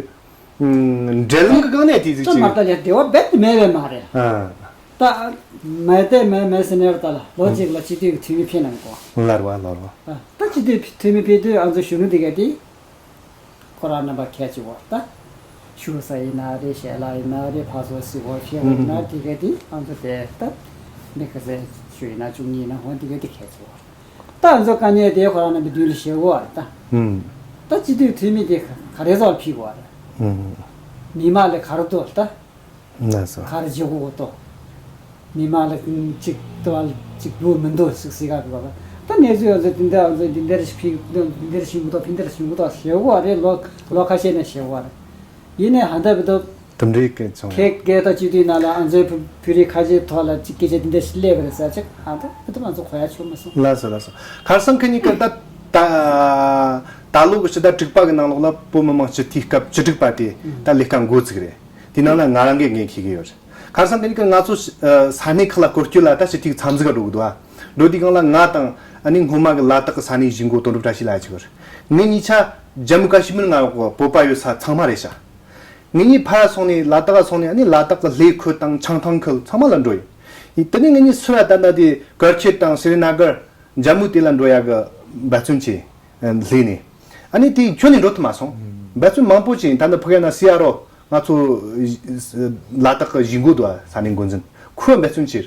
འབྲེལ་ལམ་གི་སྒང་ནས་དེ་ཅིག་ཅིག་ད་མ་ལྟ་ལས་འབྲེལ་བ་རྦད་དེ་མེད་པས་མ་རེད། ཨ། ད་མེད་དེ་མེད་མེད་ཟེར་ནས་ད་ལོ་གཅིག་ལ་སྤྱི་འཐུས་ཀྱི་འཐུས་མི་ཕེབས་གནང་གོ། ལར་བ་ལར་བ། ད་སྤྱི་འཐུས་འཐུས་མི་ཕེབས་དུས་ང་ཚོ་གཞོན་ནུ་དེ་ག་དེ། ཁོ་རང་རྣམ་པ་ཁྱད་ཆེ་བོ་ད། ཞུ་ས་ཡིན་ན་རེད། ཞལ་ལག་ཡིན་ན་རེད། ཕར་ཚུར་གཟིགས་བོ་ཤེས་བོ་ཡིན་ན་དེ་ག་དེ་ང་ཚོ་དེ་ད། མི་ག་ཚད་ཞུ་ཡིན་ན་བཅུ་གཉིས་ཡིན་ན་འོ་དེ་ག་དེ་ཁྱད་ཆེ་བོ། ད་ང་ཚོ་དཀའ་ངལ་དེ་ཁོ་རང་རྣམ་པའི་མདུན་ལ་བཤད་དགོས་བ་རེད་ད། ད་སྤྱི་འཐུས་འཐུས་མི་དེ་ག་རེ་ཚོགས་ལ་ཕིག་དགོས་བ་རེད། མི་མང་ལ་ག་རེ་འདུག་ད། ལགས་སོ། ག་རེ་བྱེད་དགོས་འདུག་མི་མང་ལ་གཅིག་ཏུ་གཅིག་འདུག་མི་འདུག་ཟིག་ཟིག་ག་གི་བ། ད་གནས་ཚུལ་ང་ཚོ་འདི་འདྲ་ང་ཚོ་འདི་འདྲ་ཞིག་ཕིག་འདི་འདྲ་ཞིག་མི་འདུག་ཕི་འདྲ་ཞིག་མི་འདུག་ཞེ་དགོས་རེད། ལོ་ལོ་ཁ་ཤས་ནས་ཞེ་དགོས་རེད། ཡིན་ནའི་ཧ་ད་བི་དོ། དུམ་རེ་སྐད་ཆ་ཁེ་སྐད་ད་སྤྱི་འཐུས་ནང་ལ་ང་ཚོའི་བོད་བོད་རིགས་ཁ་ཤས་ཐོག་ལ་ཅིག་སྐད་ཆ་འདི་འདྲ་ཞིག་སླེབས་པ་རེད་ཟེར་ཅིག་ཧ་ད་བི་དོ་ང་ཚོ་གོ་ཡ་བྱུང་མ་སོང་། ལགས་སོ་ལགས་སོ། ཁར་སང་ཁ་ཉིན་ཀ་ད་ད་ད་ལོ་གི་ཕྱི་ཟླ་དྲུག་པ་གི་ནང་ལོགས་ལ་བོད་མི་མང་སྤྱི་འཐུས་སྐབས་བཅུ་དྲུག་པ་དེ་ད་ལས་ཀ་འགོ་བཙུགས་རེད། དེ་ནང་ལ་ང་རང་གིས་འགན་འཁྱེར་གྱི་ཡོད་རེད། ཁ་སང་དེ་ནི་ང་ཚོ་ས་གནས་ཁག་ལ་སྐོར་སྐྱོད་ལ་ད་ཞི་ཐིག་མཚམས་འཛུགས་འགྲོ་གི་འདུག་ཨ། འགྲོ་དུས་སྒང་ལ་ང་དང་ཨ་ནི་སྔོན་མ་གི་ལ་དྭགས་ཀྱི་ས་གནས་གཞིས་འགོ་དོན་གྲུབ་བཀྲ་ཤིས་ལགས་ཅིག་ཡོད་རེད། ངེད་གཉིས་ཆ་ཇམ་མུ་ཀ་ཤི་མིར་ང་བོད་པ་ཡོད་ས་ཚང་མ་རེད་ཤག་ངེད་གཉིས་ཕར་སོང་ནས་ལ་དྭགས་སོང་ནས་ཨ་ནི་ལ་དྭགས་ཀྱི་ལྷེ་ཁུལ་དང་བྱང་ཐང་ཁུལ་ཚང་མ་ལ་འགྲོ་ཡིན། དེ་ནས་ངེད་གཉིས་ཚུར་ད་ལྟ་དེ་ཀར་ཆེད་དང་སི་རི་ན་གར། ཇམ་མུ་དེ་ལ་འགྲོ་ཡག་གི་འབད་བརྩོན་བྱས། ལྷོད་ནས། ཨ་ནི་དེ་ཁྱོན་ནས་འགྲོ་ཐུབ་མ་སོང་། འབད་བརྩོན་མང་པོ་བྱས། ད་ནི་ཕ་གི་ན་སི་ཨར་ཨོ་ང་ཚོ་ལ་དྭགས་ཀྱི་གཞིས་འགོ་འདུག་ས་གནས་འགོ་འཛིན་ཁོས་འབད་བརྩོན་བྱས།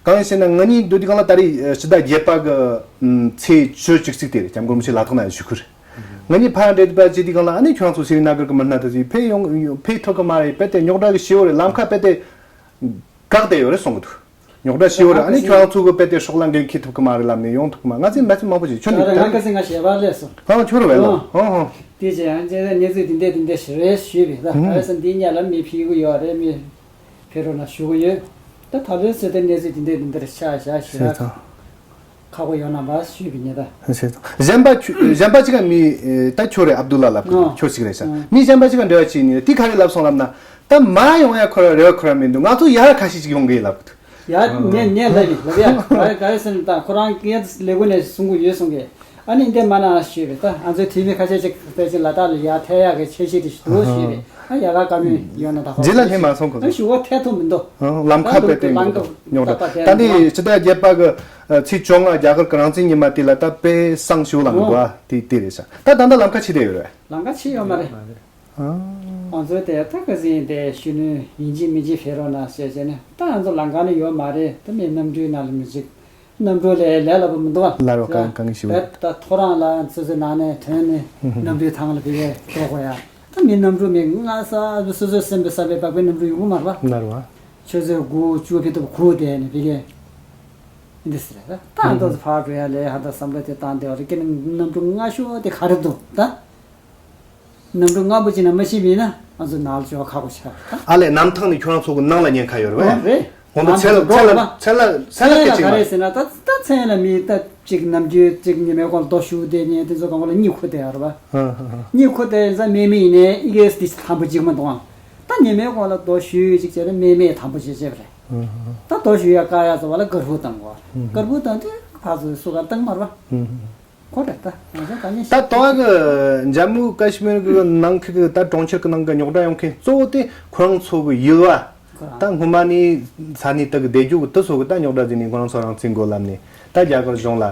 གང་ཡིན་ཟེར་ན་ང་གཉིས་འདུག་དུས་སྒང་ལ་ད་རེས་ཕྱི་ཟླ་བརྒྱད་པ་གི་ཚེས་བཅུ་གཅིག་ཚེས་དེ་རེད། ལྕམ་གོར་མོ་ཆེ་ལ་དྭགས་ན་བཞུགས་ཁུལ། ང་གཉིས་ཕར་འགྲེལ་པ་བྱེད་དུས་སྒང་ལ་ཨ་ནི་ཁྱོད་རང་ཚོ་སི་རི་ན་གར་གི་མི་སྣ་དེ་ཚོས་ཕེབས་ཡོང་ཕེབས་ཐུབ་གི་མ་རེད། དཔེ་དེ་རྙོག་དྲ་གི་ཞེ་བོ་རེད། ལམ་ཁ་དཔེ་དེ་བཀག་བསྡད་ཡོད་རེད་གསུང་གི་འདུག་རྙོག་དྲ་ཞེ་བོ་རེད། ཨ་ནི་ཁྱོད་རང་ཚོ་གི་དཔེ་དེ་སྲོག་ལ་འགན་འཁྱེར་ཐུབ་གི་མ་རེད་ལབ་ནས་ཡོང་ཐུབ་གི་མ། ང་ཚོས་འབད་བརྩོན་མང་པོ་བྱས། ཁྱོད་ད་ནི་རེད། ང་ཁ་སང་ང་ཞལ་པར་སླེབས་སོང་། ཨ་ཁྱོད་རེད་བས་ལ། ཨོ་ཧོ། དེ་རྗེས་ཡང་རྗེས་གནས་ཚུལ་འདི་འདྲ་འདི་འདྲ་ཞིག་རེད་ཞུས་པས་ད། ཨ་ས་འདི་ཉལ་ལ་མི་ཕིག་གི་ཡོད་རེད། མི་ཕེབས་རོགས་གནང་ཞུ་གི་ཡོད། ད་ད་ལོའི་ཚོད་ལྟ་གནས་ཚུལ་འདི་འདྲ་འདི་འདྲ་ཆགས་བཞག་ཞེ་དྲག་ཁག་པོ་ཡོད་ན་མ་ཞུས་པའི་ཉེ་ད། གཞན་པ་ཁྱོད་གཞན་པ་ཅིག་ག་མི་ད་ཁྱོད་རེད། ཨབ་དུ་ལ་ལབ་གི་འདུག་ཨོ། ཁྱོད་ཅིག་རེད་ཤག་ཨོ། མི་གཞན་པ་ཅིག་ག་འབྲེལ་བ་བྱས་ནས་དེ་ག་རེ་ལབ་སོང་ལབ་ན། ད་མ་ཡོང་ཡ་ཁོ་ར་རེ་བ་ཁོ་ར་མི་འདུག་ང་ཚོ་ཡར་ཁ་ཤས་ཅིག་ཡོང་གི་ཡིན་ལབ་གི་འདུག་ཡ་ངས་ངས་ལབ་ཡིན་ལབ་ཡ། ག་རེ་ག་རེ་ཟེར་ན་ད་ཁོ་རང་ངས་ལས་ཁུངས་ནས་གསུང་གི་ཡོད་གསུང་གི། ཨ་ནི་འདི་མ་ན་ཞུས་པས་ད་ང་ཚོའི་འཐུས་མི་ཁ་ཤས་ཅིག་ཕལ་ཆེར་ལ་དྭགས་ལ་ཡར་ཐད་ཡག་གི་འཆར་གཞི་དེ་ཞིག་འདུག་ཞུས་པས། ཨ་ཡ་ག་བཀའ་མོལ་ཡོད་ན་ད་ཁོ་རྗེས་ལ་སླེབས་མ་སོང་ཁོ་ཨ་ཚོ། ཞུ་བ་ཐད་ཐུབ་མི་འདུག་ལམ་ཁ་དཔེ་དེ་ལམ་ཁ་རྙོག་དྲ། ད་འདི་ཕྱི་ཟླ་བརྒྱད་པ་གི་ཚེས་བཅོ་ལྔ་རྒྱ་གར་གི་རང་བཙན་ཉི་མ་དེ་ལ་ད་དཔེ་བཟང་ཞིག་ལངས་འདུག་ཨ། དེ་དེ་རེད་ཤག་ད་ད་ལྟ་ལམ་ཁ་ཕྱེ་བསྡད་ཡོད་རེད། ལམ་ཁ་ཕྱེ་ཡོད་མ་རེད། ང་ཚོའི་དེ་ད་ག་ཟིན་དེ་གཞོན་ནུ་ཡིན་གཅིག་མིན་གཅིག་ཕེབས་རོགས་གནང་ཞེས་བྱས་ནས་ད་ང་ཚོ་ལམ་ཁ་ནི་ཡོད་མ་རེད། ད་མི་གནམ་གྲུའི་ནང་ལ་མི་གཅིག་གནམ་གྲུ་ལས་ལས་སླ་པོ་མི་འདུག་ཨ། ལར་བ་གང་གང་ཞིག་ད་ཐོ་རངས་ལ་ཚོད་ཚོད་ནང་ནས་ཐོན་ནས་གནམ་གྲུའི་ཐང་ལ་ཕེབས་ཀྱི་འགྲོ་དགོས་ཡ། ད་མི་གནམ་གྲུ་མི་ལྔ་ས་སོ་སོའི་སེམས་པའི་ས་པའི་བག་པའི་གནམ་གྲུ་ཡོང་གི་མ་རེད་པ། ལར་བ། ཆུ་ཚོད་དགུ་བཅུ་ཕེབས་ཐུབ་ཁུག་དེ་ནས་ཕེབས་ཀྱི་འདི་ཟེར་རེད། ད་ཨ་ཏོ་ཚོ་ཕར་འགྲོ་ཡ་ལས་ཧ་ད་བསམ་བློ་དེ་བཏང་བསྡད་པ་རེད། ཀྱི་གནམ་གྲུ་སྔ་ཤོས་དེ་ག་རེ་འདུག་ད། གནམ་གྲུ་སྔ་པོ་ཅིག་ན་མ་ཤེས་པ་ཡིན་ན་ང་ཚོ་ནང་ལ་འབྱོར་བ་ཁག་པོ་ཆགས་རེད་ད། ཨ་ལས་གནམ་ཐང་ནས་ཁྱོད་རང་ཚོ་གི་ནང་ལ་ཉེན་ཁ་ཡོད་རེད་པས། ཨོ་རེད། ཧོ་ན་ཚན་ལ་ཚན་ལ་ཚན་ལ་ཚན་ལ་སྐད་ཅིག་མ་རེད། ཚན་ལ་ག་རེ་ཟེར་ན་ད་ད་ཚན་ལ་མི་ད་ཅིག་ནམ་རྒྱུན་ཅིག་ཉི་མའི་གོང་ལ་རྡོ་གཞུ་བསྡད་ཉེ་དེ་ཚོ་གང་ག་ལ་གཉིད་ཁུག་བསྡད་ཡོད་རེད་པ། གཉིད་ཁུག་བསྡད་ཡིན་ཙང་མེད་མེད་ཡིན་ནའི་ཨི་གེ་སི་དེ་དམ་པོ་ཅིག་མ་འདུག་ཨང་། ད་ཉི་མའི་གོང་ལ་རྡོ་གཞུ་ཅིག་བྱས་ན་མེད་མེད་དམ་པོ་བྱེད་བྱེད་པ་རེད། ད་རྡོ་གཞུ་ཡ་བཀག་ཡ་ཚོ་བ་ལ་གར་ཧུ་བཏང་དགོས། གར་ཧུ་བཏང་དུས་ཕར་ཚུར་སུ་ག་བཏང་མ་རེད་པ། ཁོ་རེད་ད། ང་ཚོ་ག་ནས་ད་ལྟོ་གི་ཇམ་མུ་ཀ་ཤི་མིར་གི་ནང་གི་ད་གྲོང་ཁྱེར་གི་ནང་གི་རྙོག་དྲ་ཡོང་མཁན་གཙོ་བོ་དེ་ཁོ་རང་ཚོ་གི་ཡུལ་བ། ཁོ་རང་ད་སྔོན་མ་ནས་ས་གནས་དག་གི་བསྡད་རྒྱུ་གི་དེ་ཚོ་གི་ད་རྙོག་དྲ་ཟིན་ནས་ཁོ་རང་ཚོ་རང་བཙན་དགོས་ལབ་ནས་ད་རྒྱ་གར་གཞུང་ལ་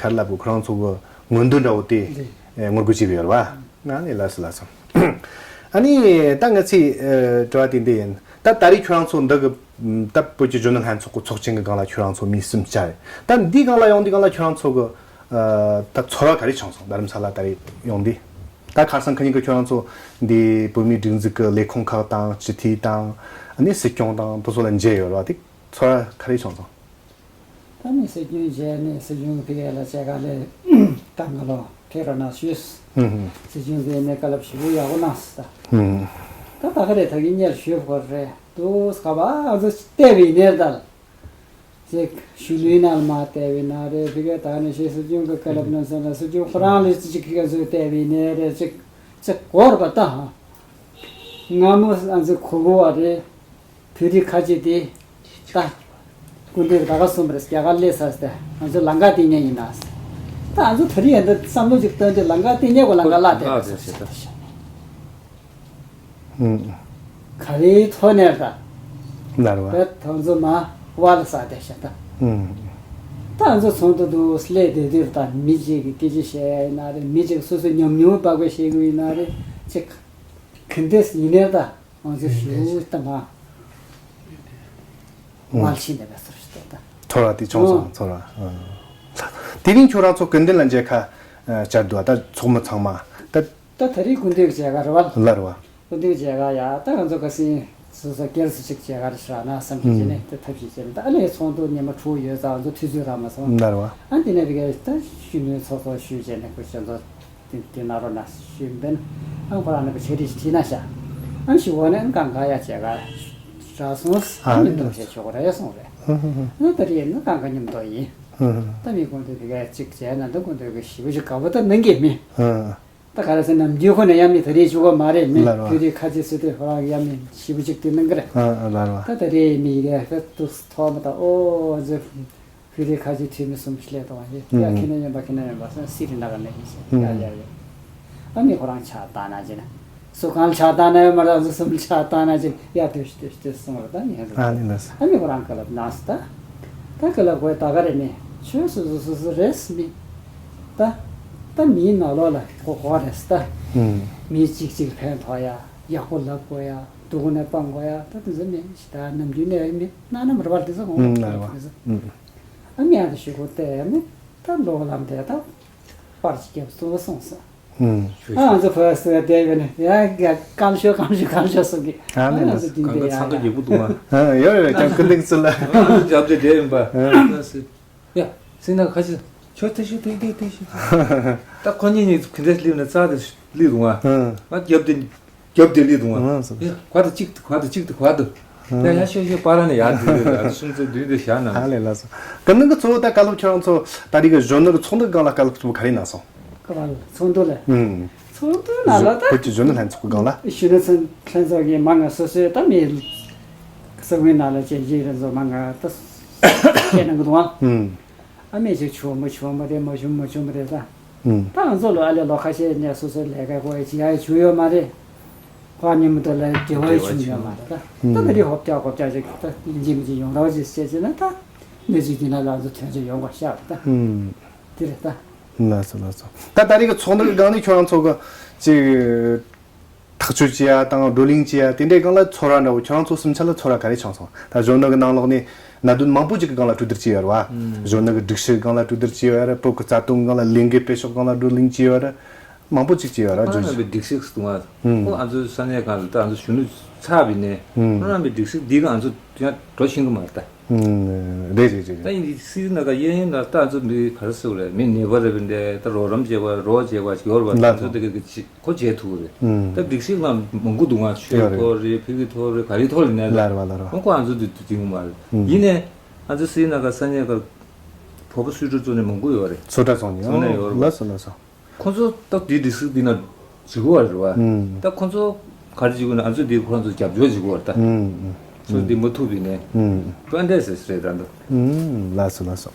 ཁར་ལབ་གི་ཁོ་རང་ཚོ་གི་ངོ་འདུན་འདྲ་བོ་དེ་ངོ་རྒོལ་བྱས་པ་ཡོད་རེད་བ། ང་ནས་ལ་སི་ལ་སོང་། ཨ་ནི་ད་ང་ཚོའི་དྲི་བ་དེ་འདི་ཡིན། ད་ད་རེས་ཁྱོད་རང་ཚོ་འདི་གི་ད་བོད་ཀྱི་གཞོན་ནུ་ལྷན་ཚོགས་ཀྱི་ཚོགས་ཆེན་གྱི་སྒང་ལ་ཁྱོད་རང་ཚོ་མི་གསུམ་བཅར་རེད། ད་འདིའི་སྒང་ལ་ཡོང་དུས་སྒང་ལ་ཁྱོད་རང་ཚོ་གི་ད་ཚོར་བ་ག་རེ་བྱུང་སོང་། རྡ་རམ་ས་ལ་ད་རེས་ཡོང་དུས་ད་ཁ་སང་ཁ་ཉིན་གྱི་ཁྱོད་རང་ཚོ་འདི་བོད་མིའི་སྒྲིག་འཛུགས་ཀྱི་ལས་ཁུངས་ཁག་དང་སྤྱི་འཐུས་དང་ཨ་ནི་སྲིད་སྐྱོང་དང་དེ་ཚོ་ལ་མཇལ་ཡོད་རེད་བ། དེ་ཚོར་བ་ག་རེ་བྱུང་སོང་། ད་ནི་སྲིད་སྐྱོང་མཇལ་ནས་སྲིད་སྐྱོང་གི་ཕི་གེ་ལ་བཅར་ག་ལས་ད་ང་ལོ་ཕེབས་རོགས་གནང་ཞུས། སྲིད་སྐྱོང་གིས་ནས་བཀའ་སློབ་ཞེ་པོ་ཡག་པོ་གནང་སོང་ད། ད་ད་ག་རེ་ད་གི་གཉེར་ཞུ་དགོས་རེད་འདུག་ག་བ་ཨ་ཚོ་བལྟས་པའི་ནེར་ད། ཅིག་གཞོན་ནུའི་ནང་ལ་མར་བལྟས་པའི་ན་རེ་ཕི་གའི་ད་ནི་ཞེས་སུ་ཅུང་གི་ཀ་ལབ་ནང་སོང་ན་སུ་ཅུང་ཁོ་རང་ལ་ཅིག་གི་ཚོས་བལྟས་པའི་ནེ་རེ་ཅིག་ཅིག་གོར་བ་ད་ཧ། སྔ་མོ་ཨ་ཚོ་གོ་གོ་བ་རེད། བོད་རིགས་ཁ་ཆེ་དེ་ད་སྐུ་མདུན་ད་ག་གསུངས་པ་རེད། རྒྱ་གར་སླེབས་ཚར་ཟེར་ཨ་ཚོ་ལམ་ཁ་བསྟན་ཉན་ཡིན་ན་ཟེར། ད་ཨ་ཚོ་ད་རེས་ཡང་ད་བསམ་བློ་ཅིག་བཏོན་ཏེ་ལམ་ཁ་བསྟན་ཉན་གོ་ལམ་ཁ་བརླག་བསྡད་པ་ཟེར་ཟེར་ད་ཤ། ཨུམ། ག་རེའི་ཐོག་ནས་ད། ལར་བ། བོད་ཐང་ཚོ་མ་བ་ལ་ས་དེ་ཤ་ད། ཨུམ། ད་ང་ཚོ་ཚོགས་འདུ་འདུག་སླེབས་བསྡད་དུས་ད་མི་གཅིག་གིས་སྐད་ཆ་བཤད་ཡ་ཡིན་ན་རེད། མི་གཅིག་སོ་སོའི་ཉམས་མྱོང་བག་ཕེབས་བཤད་གི་ཡིན་ན་རེད། ཅིག་ག་འདྲས་ཡིན་ནའི་ད་ང་ཚོ་ཞུ་ད་མ་ཨུམ། ཝལ་ཕྱིན་ནས་བས་སོར་ཞུ་ད། ཚོར་བ་དེ་བྱུང་སོང་། ཨོ། ཚོར་བ། ཨུམ། དེ་རིང་ཁྱོད་རང་ཚོ་སྐུ་མདུན་ལ་མཇལ་ཁ་བཅར་འདུག་ད་ཚོགས་མི་ཚང་མ་ད། ད་ད་རེས་སྐུ་མདུན་གྱི་མཇལ་ཁ་རེད་བ། ལར་བ། སྐུ་མདུན་གྱི་མཇལ་ཁ་ཡ་ད་ང་ཚོ་ཁ་སང་སོ་སོ་སྒེར་སུ་ཅིག་མཇལ་ཁ་རེ་ཞུ་ན་བསམ་གྱི་བྱས་ནས་ད་ཐབས་ཤེས་བྱས་ནས་ད་ཨ་ལས་ཚོགས་འདུ་ཉི་མ་དྲུག་ཡོད་ཙང་ང་ཚོ་དུས་ཚོད་རག་མ་སོང་། ལར་བ། ཨ་འདི་ནས་བི་གའི་ད་གཞོན་ནུའི་ཚོགས་གཙོ་ཞུས་བྱས་ནས་སྐུ་ཞབས་ཚོ་དེ་དེ་ན་རོ་ན་ཞུས་པས་ཨང་ཁོ་རང་ནས་ཕྱག་བྲིས་ཤིག་བྲིས་ན་ཤ། ཨ་ཞུ་བ་ནས་གང་ག་ཡ་མཇལ་ཁ་རག་སོང་། ཨ་ཨ་མི་འདུག་བྱས་ཆོག་རེད་སོང་རེད། ཨ་ད་རེས་ན་གང་ག་མཉམ་དུ་ཡིན། ད་མི་ཁོང་ཚོས་དེ་ག་ཅིག་བྱས་ན་འདི་ཁོང་ཚོས་གི་ཞེ་པོ་ཞིག་དགའ་པོ་ད་གནང་གི་མེད། ད་ག་རེ་ཟེར་ན་རྒྱུ་ཁོ་ནས་ཡང་མི་ད་རེས་བཞུགས་པ་མ་རེད། མི་ལར་བ། བོད་རིགས་ཁ་ཆེ་སུ་དེ་ཁོ་རང་ཡང་མི་ཞེ་པོ་ཅིག་དེ་གནང་གི་རེད། ཨ་ཨ་ལར་བ། ད་ད་རེས་མི་ག་ཧེ་ཏུ་ཐོག་མ་ད་ཨོ་ཟེ་བོད་རིགས་ཁ་ཆེ་འཐུས་མི་གསུམ་ཞིག་སླེབས་དང་ཡེ་ཡ་ཁེ་ན་ཡོན་པ་ཁེ་ན་ཡོན་པ་སོང་སི་རི་ན་ག་ནས་ཡིན་ཟེར་ཡ་ཡ་ཡ། ཨ་མི་ཁོ་རང་ཆགས་བཏང་ན་ཅི་ན། སུ་གང་ལ་ཆགས་བཏང་ན་ཡང་མ་རག་སུ་གསུམ་ལ་ཆགས་བཏང་ན་ཅི་ཡ་དུས་དུས་དུས་གསུང་རོགས་ད་ཉན་རོགས། ཨ་ནི་ལགས་སོ། ཨ་མི་ཁོ་རང་བཀའ་སློབ་གནང་སོང་ད། ད་བཀའ་སློབ་དགོས་ད་ག་རེ་མེད། ཆོས་སུ་སུ་སུ་སུ་རེད་མི། ད། ད་མིའི་ནང་ལོགས་ལ་གོ་གོ་རེད་ད། ཨུམ། མི་གཅིག་གཅིག་ལ་ཕན་ཐོགས་ཡ་ཡག་པོ་ལབ་དགོས་ཡ་སྡུག་པོ་ནས་སྤང་དགོས་ཡ་ད་དེ་ཚོ་མེད་ཤི་ད་ནམ་རྒྱུན་ནས་མི་གནའ་ནམ་རེ་བར་དེ་ཚོ་འོང་ཨུམ་ལ་རེད་བ། དེ་ཚོ། ཨུམ། ཨ་མི་ཡང་ད་ཞུ་གོ་ཏེ་ཡ་མི་ད་ལོག་ལམ་དེ་ད། པར་གྱི་རྒྱབ་གཙོ་བོ་སོང་ས། ཨུམ། ཨ་ང་ཚོ་ཕོ་སི་བསྡད་ཡོད་ནས་ཡ་ཡ་སྐམ་ཤོས་སྐམ་ཤོས་སྐམ་ཤོས་གསུང་གི་ཨ་ནི་ང་ཚོ་ལགས་སོ། རྒྱུན་གང་དུ་དེ་ཡ་ཚང་ཀ་ཡ་རྒྱབ་པོ་འདུག་ཨ། ཨ་ཡོད་རེད་ཀྱང་ཀུན་ལྡིང་ཚུལ་ལ། རྒྱབ་དེ་བསྡད་ཡིན་པ། ཡ་སྲིད་ན་ཁ་ཆེ་ཁྱོད་ཐེ་ཤི་ཐེ་ཐེ་ཐེ་ཤི། ད་ཁོ་གཉིས་གཉིས་གུན་ཐེ་སླེབས་ནས་རྩ་དེ་སླེབས་འདུག་ཨ། ང་རྒྱབ་དེ། རྒྱབ་དེ་ལི་དུང་བ། ཨ་སོ། ཡ་ག་དུ་གཅིག་ཏུ་ག་དུ་གཅིག་ཏུ་ག་དུ། ཡ་ཡ་ཤོ་ཤོ་པ་ར་ནི་ཡ་དུ་ཡ་སུམ་ཚོ་དུས་དུ་བཞག་ན། ཨ་ལས་ལགས་སོ། ག་ནང་གི་གཙོ་བོ་ད་བཀའ་སློབ་ཁྱོད་རང་ཚོ་ད་རིག་གི་གཞོན་ནུ་གི་ཚོགས་འདུ་སྒང་ལ་བཀའ་སློབ་གཙོ་བོ་ག་རེ་གནང་སོང་། བཀའ་སློབ་ཚོགས་འདུ་ལ། ཨུམ། ཚོགས་འདུ་ནང་ལ་ད། བོད་ཀྱི་གཞོན་ནུ་ལྷན་ཚོགས་ཀྱི་སྒང་ལ། གཞོན་ནུ་ཚོ་ལྷན་ཚོགས་ཀྱི་མང་ང་སོ་སོའི་ད་མི། ས་ཁུལ་ནང་ལ་བྱས་རྗེས་རེ་ཚོ་མང་ང་ད། སྐད་གནང་གི་འདུག་ཨང་། ཨུམ། ཨ་མས་ཅིག་བྱུང་མ་བྱུང་མ་རེད། མ་བྱུང་མ་བྱུང་མ་རེད་ད། ཨུམ། ད་ང་ཚོ་ལོ་ཨ་ལས་ལོ་ཁ་ཤས་ནས་སོ་སོའི་ལས་ཀ་གོ་ཡ་བྱེད་ཡ་བྱུང་ཡོད་མ་རེད། ཁོ་ཉིན་མོ་དེ་ལ་འབྲེལ་བ་བྱུང་ཡོད་མ་རེད་ད། ད་ད་རེས་ཧོབ་རྒྱག་ཧོབ་རྒྱག་ཅིག་ད་ཡིན་གཅིག་མིན་གཅིག་ཡོང་རོགས་ཅིག་བྱས་ཅིག་ན་ད་གནས་ཚུལ་འདི་ན་ལ་ཚོ་ཐོན་ཅིག་ཡོང་བ་ཤག་ད། ཨུམ། དེ་རེད་ད། ལགས་སོ་ལགས་སོ། ད་ད་རེས་ཀྱི་ཚོགས་འདུ་གི་སྒང་ནས་ཁྱོད་རང་ཚོ་གི་ཅིག་ཐག་གཅོད་བྱེད་ཡ་དང་བགྲོ་གླེང་བྱེད་ཡ་དེ་འདྲའི་སྒང་ལ་ཚོར་བ་འདྲ་བོ་ཁྱོད་རང་ཚོ་སུམ་ཆ་ལ་ཚོར་བ་ག་རེ་བྱུང་སོང་། ད་གཞོན་ནུ་གི་ནང་ལོགས་ནས་གནད་དོན་མང་པོ་ཅིག་གི་སྒང་ལ་གྲོས་བསྡུར་བྱས་ཡོད་རེད་བ། གཞོན་ནུ་གི་སྒྲིག་གཞི་སྒང་ལ་གྲོས་བསྡུར་བྱས་ཡོད་རེད། བོད་ཀྱི་རྩ་དོན་སྒང་ལ་ལས་འགུལ་སྤེལ་ཕྱོགས་སྒང་ལ་བགྲོ་གླེང་བྱས་ཡོད་རེད། མང་པོ་ཅིག་བྱས་ཡོད་རེད། ཁོ་རང་ཚོའི་སྒྲིག་གཞི་གསུང་བ། ཁོ་ང་ཚོའི་ས་གནས་སྒང་ལ་ད་ང་ཚོ་གཞོན་ནུ་ཚར་བའི་ནས་ཁོ་རང་ཚོའི་སྒྲིག་གཞི་འདི་ག་ང་ཚོ་ཡང་འགྲོ་ཤེས་ཀྱི་མ་རེད་ད། རེད་རེད་རེད། ད་ཡིན་སྲིད་ན་ད་གཡས་གཡོན་ལ་ད་ང་ཚོ་མི་ག་རེ་ཟེར་བ་རེད། མི་ནད་པ་རེད་པས་འདྲ། ད་རོགས་རམ་བྱེད་པ་རོགས་བྱེད་པ་ཡོད་རེད་པ། ང་ཚོ་དེ་ག་གི་ཁོ་བྱེད་ཐུབ་རེད། ད་སྒྲིག་གཞི་ལ་མང་པོ་འདུག་ང་ཆོས་ཐོག་རེད། ཕ་གི་ཐོག་རེད། ག་རེ་ཐོག་ལ་ནས་ལ་རེད་བ་ལ་རེད་བ། ཁོ་ང་ཚོ་དེ་དེ་ཡོང་མ་རེད། ཡིན་ནའི་ང་ཚོ་སྲིད་ན་ག་ས་གནས་ག་བོད་པ་སུ་འགྲོ་ཚོ་ནས་མང་པོ་ཡོད་རེད། སོ་ཏྲ་ཚོང་ནས་ཚོང་ནས་ཡོད་རེད་བ། ལགས་སོ་ལགས་སོ། ཁོ་ཚོ་ད་དེའི་སྒྲིག་གཞི་འདི་ན་བྱེད་དགོས་པ་རེད་བ། ད་ཁོ་ཚོ་ག་རེ་བྱེད་དགོས་ན་ང་ཚོ་འདི་ཁོ་ཚོ་རྒྱབ་སྐྱོར་བྱེད་དགོས་པ་རེད་ད། ཚོ་འདི་མ་ཐུབ་པའི་ནས་ཀྲོན་ཏེ་ཟེར་རེད་ད་འདུག་ལགས་སོ་ལགས་སོ།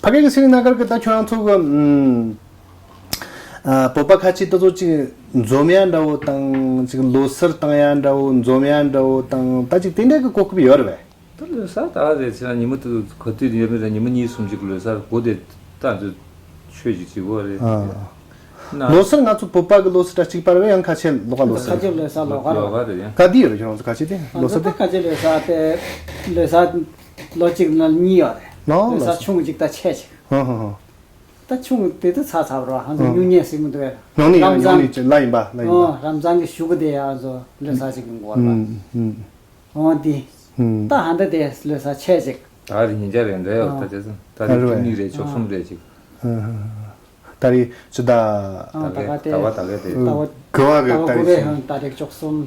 ཕ་གི་གི་སི་རི་ན་གར་གི་ད་ཁྱོད་རང་ཚོ་གི་བོད་པ་ཁ་ཆེ་ད་ཚོ་ཅིག་འཛོམས་ཡ་འདྲ་བོ་དང་ཅིག་ལོ་གསར་བཏང་ཡ་འདྲ་བོ་འཛོམས་ཡ་འདྲ་བོ་དང་ད་ཅིག་དེ་འདྲ་གི་གོ་སྐབས་ཡོད་རེད་པས། ད་ལོ་གསར་ད་རེད་ཟེར་ན་ཉི་མ་དུ་ག་དུས་ཡོད་མེད་ད་ཉི་མ་གཉིས་གསུམ་ཅིག་ལོ་གསར་གོ་དེ་ད་ཚོ་ཆོས་ཅིག་བྱེད་དགོས་རེད། ལོ་གསར་ང་ཚོ་བོད་པ་གི་ལོ་གསར་ད་གཅིག་པ་རེད་པས། ཡང་ཁ་ཆེ་ལོ་ག་ལོ་གསར་ཁ་ཆེ་ལོ་གསར་ལོ་ག་ལོ་ག་རེད་ཡང་ག་དུས་ཡོད་རེད་ཁྱོད་རང་ཚོ་ཁ་ཆེ་དེ་ལོ་གསར་དེ། ཁ་ཆེ་ལོ་གསར་དེ་ལོ་གསར་ལོ་གཅིག་ན་གཉིས་ཡོད་རེད། ལོ་གསར་ཆུང་གཅིག་ད་ཆེ་ཅིག་ད་ཆུང་དེ་དུ་ཚ་ཚ་རོ་ཧང་ཚོ་ཉུང་ཉེས་ཟིག་མི་འདུག་གས། ཉུང་ཉེས་ཉུང་ཉེས་ལ་ཡིན་པ་ལ་ཡིན་པ། རམ་ཚང་གི་གཞུག་གུ་དེ་ཡང་ཚོ་ལོ་གསར་ཅིག་གི་འགོར་བ། འོང་དེ། ད་ཧ་འདི་དེ་ལོ་གསར་ཆེ་ཅིག་ད་རེས་ཉིན་བརྒྱ་རེད་འདྲ་ཡོད་ད་དེ་ཚོ་ད་རེས་བཅུ་གཉིས་རེད་བཅུ་གསུམ་རེད་ཅིག་ད་རེས་ཕྱི་ཟླ་ད་ག་དེ་ད་བ་ད་ག་དེ་ད་བ་ག་བ་གི་ད་ད་རེས་ད་རེས་བཅུ་གསུམ་